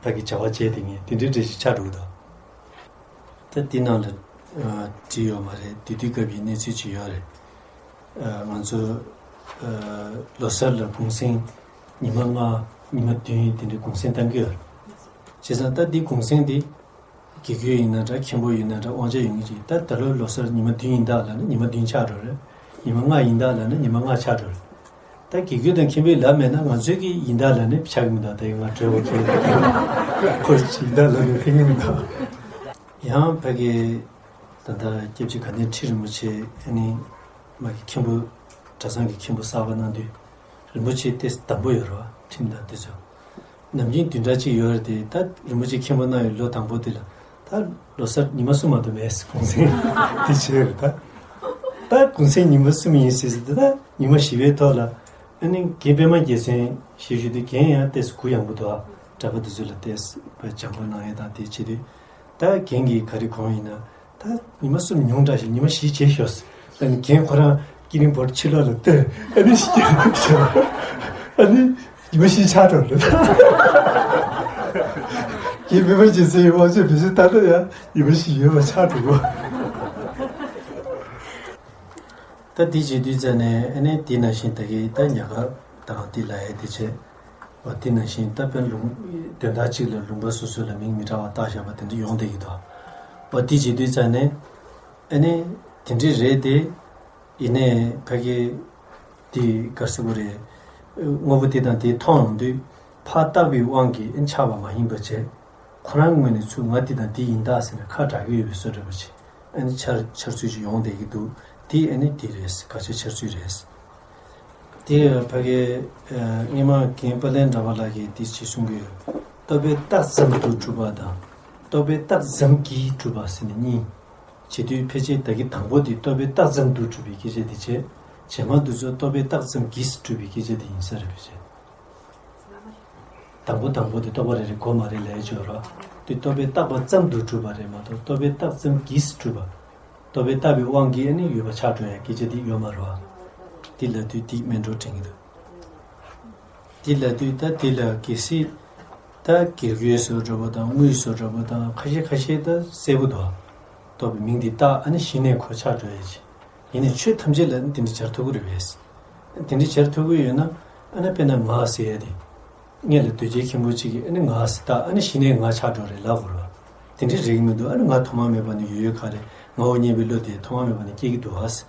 ཕ་གི་བྱ་བ་བྱས་བསྡད་མཁན་དེ་འདྲའི་འདྲ་ཞིག་ཆགས་འགྲོ་གི་འདུག་ད་འདི་ནང་ལ་ཨ་བྲིས་ཡོད་མ་རེད། དེ་དུས་སྐབས་ཀྱི་གནས་ཚུལ་ཅིག་ཡོད་རེད། ཨ་ང་ཚོ་ཨ་ལོ་གསར་ལ་གུང་སེང་ཉི་མ་ལྔ་ཉི་མ་བདུན་དེ་འདྲའི་གུང་སེང་གཏང་གི་ཡོད་རེད། བྱས་ཙང་ད་འདི་གུང་སེང་འདི་དགེ་བསྐོས་ཡིན་ན་འདྲ། མཁན་པོ་ཡིན་ན་འདྲ། དབང་ཆ་ཡོད་མཁན་ཅིག་ད་ད་ལོའི་ལོ་གསར་ཉི་མ་བདུན་ཡིན་ད་ལབ་ན་ཉི་མ་བདུན་ཆགས་འགྲོ་རེད། ཉི་མ་ལྔ་ཡིན་ད་ལབ་ན་ཉི་མ་ལྔ་ཆགས་འགྲོ་རེད། ད་དགེ་བསྐོས་དང་མཁན་པོས་ལབ་མེད་ན་ང་ཚོའི་གི་ཡིན་ད་ལབ་ནས་ཆགས་ཀྱི་མི་འདུག་ད་ཡིན་ང་གྲོས་པ་ཁྱེད་ཁོ་ཡིན་ད་ལབ་ནས་ཕན་གྱི་མི་འདུག་ཡང་ཕ་གི་ད་ལྟ་སྐྱབས་རྗེ་དགའ་ལྡན་ཁྲི་རིན་པོ་ཆེ་ཨ་ནི་མ་གི་མཁན་པོ་གྲྭ་ཚང་གི་མཁན་པོ་གསར་པ་གནང་དུས་རིན་པོ་ཆེ་ཏོག་ཙམ་དམ་པོ་ཡོད་རེད་བ། ཁྲིམས་དང་དེ་ཚོ། ནམ་རྒྱུན་བདུན་ཕྲག་གཅིག་ཡོད་རེད་དེ། ད་རིན་པོ་ཆེ་མཁན་པོ་གནང་བའི་ལོ་དང་པོ་དེ་ལ་ད་ལོ་གསར་ཉི་མ་གསུམ་མ་གཏོགས་མེད་གུང་སེང་དེ་བྱས་རེད་ད། ད་གུང་སེང་ཉི་མ་གསུམ་ཡིན་ཟེར་ཟེར་དེ་ད་ཉི་མ་བཞི་པའི་ཐོག་ལ་ཨ་ནི་རྒན་པད་མ་རྒྱལ་མཚན་ཞེས་ཞུ་དུས་རྒན་ཡང་ཏོག་ཙམ་གུ་ཡངས་པོ་འདུག་ཨ། གྲྭ་པ་དེ་ཚོ་ལ་ཏོག་ཙམ་སྦྱང་བ་གནང་ཡས་དང་དེ་བྱེད་དུས་ད་རྒན་གྱིས་ག་རེ་དགོངས་ཡིན་ན། ད་ཉི་མ་གསུམ་ཉུང་དྲགས་ཤིག་ཉི་མ་བཞི་བྱས་ཤོག་ཨ་ནི་རྒན་ཁོ་རང་ཀི་ལིང་བོར་ཕྱི་ལོགས་ལ་ལྟོས། ཨ་ནི་ཤི་ཤོག་ཨ་ནི་ཉི་མ་བཞི་ཆགས་འགྲོ་རེད། ཡིན་མིན་པ་ཅི་ཟེར་ཡོད་པ་ཚོས་བེད་སྤྱོད་ལྟ་ན་ཡང་ཡིན་པ་ཞིག་ཡོད་པ་ཆགས་འགྲོ་གོ། ད་འདི་བྱེད་དུས་ཙ་ནས་ཨ་ནི་དེ་ནང་བཞིན་ད་གི་ད་ཉག་ག་དང་དེ་ལ་ཡ་དེ་བྱས། འོ་དེ་ནང་བཞིན་ད་དཔེར་ལུང་དོན་དག་གཅིག་ལ་ལུང་པ་སོ་སོ་ལ་མིང་མི་འདྲ་བ་བཏགས་བཞག་པ་དེ་འདྲ་ཡོང་བསྡད་ཀྱི་འདུག་འོ་དེ་བྱེད་དུས་ཙ་ནས་ཨ་ནི་དེ་འདྲ་རེད་དེ། ཡིན་ནའི་ཕ་གི་དེ་ག་རེ་ཟེར་དགོས་རེད། དངོས་པོ་དེ་དང་དེ་མཐོང་ཡོང་དུས་ཕར་བཏགས་པའི་དབང་གིས་ཨ་ནི་ཆགས་པ་མ་ཡིན་པ་བྱས། ཁོ་རང་ངོས་ནས་ཚུར་ང་འདི་དང་འདི་ཡིན་ད་ཟེར་ནས་ཁ་གྲག་གི་ཡོད་པའི་བཟོ་འདྲ་པོ་ཅིག་ཨ་ནི་འཆར་འཆར་ཚུལ་ཅིག་ཡོང་བསྡད་ཀྱི་འདུག་དེ་ཨ་ནི་དེ་རེད། དགག་བྱ་འཆར་ཚུལ་རེད། དེ་ཕ་གི་སྔས་མ་རྒན་དཔལ་ལྡན་འདྲ་བ་ལགས་ཀྱིས་འདི་ཅིག་གསུང་གི་ཡོད། རྟོག་པས་བཏགས་ཙམ་དུ་གྲུབ་པ་དང་། རྟོག་པས་བཏགས་ཙམ་གྱིས་གྲུབ་པ་ཟེར་ནས་གཉིས། བྱེད་དུས་ཕལ་ཆེར་ད་གི་དང་པོ་དེ་རྟོག་པས་བཏགས་ཙམ་དུ་གྲུབ་པའི་སྐད་ཆ་དེ་བྱས། རྗེས་མ་དེ་ཚོ་རྟོག་པས་བཏགས་ཙམ་གྱིས་གྲུབ་པའི་སྐད་ཆ་དེ་ཡིན་ས་རེད་པས་བྱས། དང་པོ་དང་པོ་དེ་རྟོག་པ་རེ་རེ་གོ་མ་རེད་ལབ་ཡ་ཅིག་ཡོད་རེད་བ། དེ་རྟོག་པས་བཏགས་པ་ཙམ་དུ་གྲུབ་པ་རེད་མ་གཏོགས་རྟོག་པས་བཏགས་ཙམ་གྱིས་གྲུབ་པ། རྟོག་པས་བཏགས་པའི་དབང་གིས་ཨ་ནི་ཡོད་པ་ཆགས་འགྲོ་ཡ་སྐད་ཆ་དེ་ཡོད་མ་རེད་བ། དེ་ལབ་དུས་དེ་མེད་འགྲོ་དྲན་གྱི་འདུག་དེ་ལབ་དུས་ད་དེ་ལ་གལ་སྲིད་ད་དགེ་བསྐོས་བཟོ་འདྲ་པོ་དང་དངོས་བཟོ་འདྲ་པོ་དང་ཁ་ཤས་ཁ་ཤས་ད་གསལ་པོ་འདུག་རྟོག་པའི་མིང་འདི་བཏགས་ཨ་ནི་གཞི་ནས་ཁོ་ཆགས་འགྲོ་ཡ་ཅིག་ཡིན་ནའི་ཆོས་ཐམས་ཅད་ལ་ནི་དེ་འདྲ་སྦྱར་ཐུབ་ཀྱི་རེད་པས། དེ་འདྲ་སྦྱར་ཐུབ་ཀྱི་ཡོད་ན་ཨ་ནི་དཔེར་ན་ང་ཟེར་ཡ་དེ། སྔོན་ལ་གདོས་བཅས་མཁན་པོ་གཅིག་གིས་ཨ་ནི་ང་ཟེར་བཏགས་ཨ་ནི་གཞི་ནས་ང་ཆགས་འགྲོ་རེད་ལབ་དགོས་རེད་བ། དེ་འདྲ་རེད་ཀྱི་མི་འདུག་ཨ་ནི་ང་ཐོག་མ་མེད་པ་ནས་ཡོད་ཡོད་ག་རེད། ངའོ་སྙམ་པའི་བློ་དེ་ཐོག་མ་མེད་པ་ནས་སྐྱེ་གི་འདུག་ཨ་ཟེར།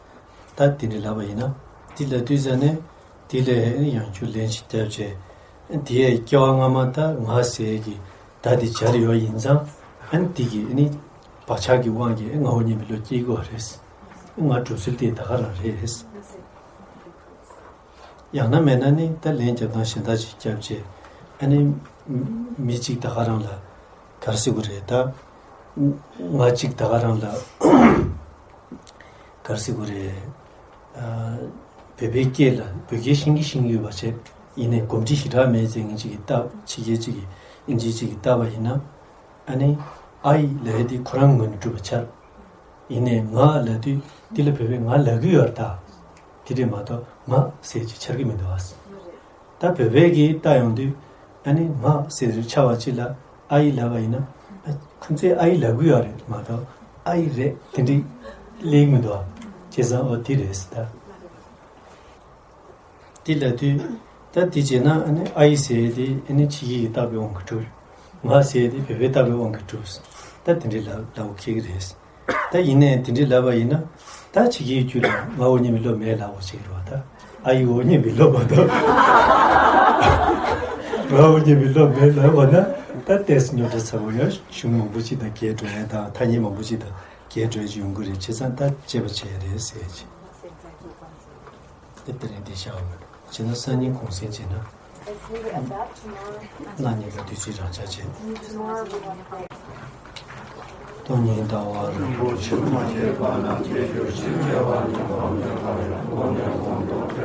ད་དེ་འདྲ་ལབ་པ་ཡིན་ན། དེ་ལབ་དུས་ཙ་ནས་དེ་ལས་ཨ་ནི་ཡང་བསྐྱར་ལན་ཅིག་བརྒྱབ་བྱས། ཨ་ནི་དེ་ཡས་སྐྱེ་བ་སྔ་མ་ད་ང་ཟེར་གྱི་བརྡ་དེ་སྦྱར་ཡོད་ཡིན་ཙང་ཨ་ནི་དེ་གི་ཨ་ནི་བག་ཆགས་ཀྱི་དབང་གིས་ཨ་ནི་ངའོ་སྙམ་པའི་བློ་སྐྱེ་གི་ཡོད་རེད། ང་གྲུབ་ཚུལ་དེ་ད་ག་རང་རེད། ཡང་ན་མེད་ན་ནི་ད་ལན་རྒྱབ་སྟངས་གཞན་དག་ཅིག་བརྒྱབ་བྱས། ཨ་ནི་མི་གཅིག་ད་ག་རང་ལ་ག་རེ་ཟེར་དགོས་རེད་ད། ང་གཅིག་ད་ག་རང་ལ་ག་རེ་ཟེར་དགོས་རེད། ཨ། བོད་པའི་སྐད་ལ་བོད་སྐད་ཤེས་ཀྱི་ཤེས་ཀྱི་ཡོད་པ་བྱས། ཡིན་ནའི་གོམས་འདྲིས་ཞེ་དྲག་མེད་ཚེ་ངེད་ཅིག་གིས་བཏགས་ཕྱི་རྒྱལ་ཅིག་གིས་དབྱིན་ཇི་ཅིག་གིས་བཏགས་པ་ཡིན་ན། ཨ་ནི་ཨའི་ལབ་ཡ་དེ་ཁོ་རང་ངོས་ནས་གྲུབ་པ་ཆགས། ཡིན་ནའི་ང་ལབ་དུས་དེ་ལ་བོད་པས་ང་ལབ་ཀྱི་ཡོད་རེད་ད། དེ་རེད་མ་གཏོགས་ང་ཟེར་ཅིག་འཆར་གྱི་མི་འདུག་ཨ། ད་བོད་པས་ཀྱིས་བཏགས་ཡོང་དུས་ཨ་ནི་ང་ཟེར་འཆར་བ་ཅིག་ལ་ཨའི་ལབ་པ་ཡིན་ན། ཨ། ཁོ་ཚོས་ཨའི་ལབ་ཀྱི་ཡོད་རེད་མ་གཏོགས་ཨའི་རེད་དེ་འདྲ་སླེབས་མི་འདུག་ཨ། བྱས་ཙང་འོ་དེ་རེད་ཟེར་ད། དེ་ལབ་དུས། ད་དེ་བྱས་ན་ཨ་ནི་ཨའི་ཟེར་ཡས་དེ་ཨ་ནི་ཕྱི་རྒྱལ་གྱིས་བཏགས་པའི་དབང་གིས་གྲུབ། ང་ཟེར་ཡས་དེ་བོད་པས་བཏགས་པའི་དབང་གིས་གྲུབ། ད་དེ་འདྲའི་ལབ་ལབ་ཁེལ་གྱི་རེད། ད་ཡིན་ནའི་དེ་འདྲའི་ལབ་པ་ཡིན་ན། ད་ཕྱི་རྒྱལ་གྱི་རྒྱུད་ལ་ང་འོ་སྙམ་པའི་བློ་མེད་ལབ་དགོས་ཀྱི་རེད་བ་ད། ཨའི་འོ་སྙམ་པའི་བློ་མ་གཏོགས། ང་འོ་སྙམ་པའི་བློ་མེད་ལབ་པ་ན། ད་ཏོག་ཙམ་རྙོག་དྲ་ཚ་པོ་ཡང་གཞུང་མང་པོ་ཅིག་དང་འགལ་འགྲོ་ཡ་དང་ཐ་སྙད་མང་པོ་ཅིག་དང་འགལ་འགྲོ་ཡ་ཅིག་ཡོང་གི་རེད། བྱས་ཙང་ད་དཔྱད་པ་བྱས་ཡ་རེད་ཟེར་ཡ་ཅིག་དེ་ལྟར་ཡིན་ཏེ་བྱ་བ་མེད། བྱས་ན་སང་ཉིན་གུང་སེང་བྱས་ན། གནངས་ཉིན་ལ་དུས་ཚོད་རང་འཇགས་བྱས། སྟོང་ཉིད་ཟླ་བ་རིན་པོ་ཆེ་མ་སྐྱེས་པ་ན་སྐྱེ་འགྱུར་ཕྱིར་སྐྱེ་བ་ནི་འོང་དུ་ག་རེ་འོང་དུ་འོང་དུ།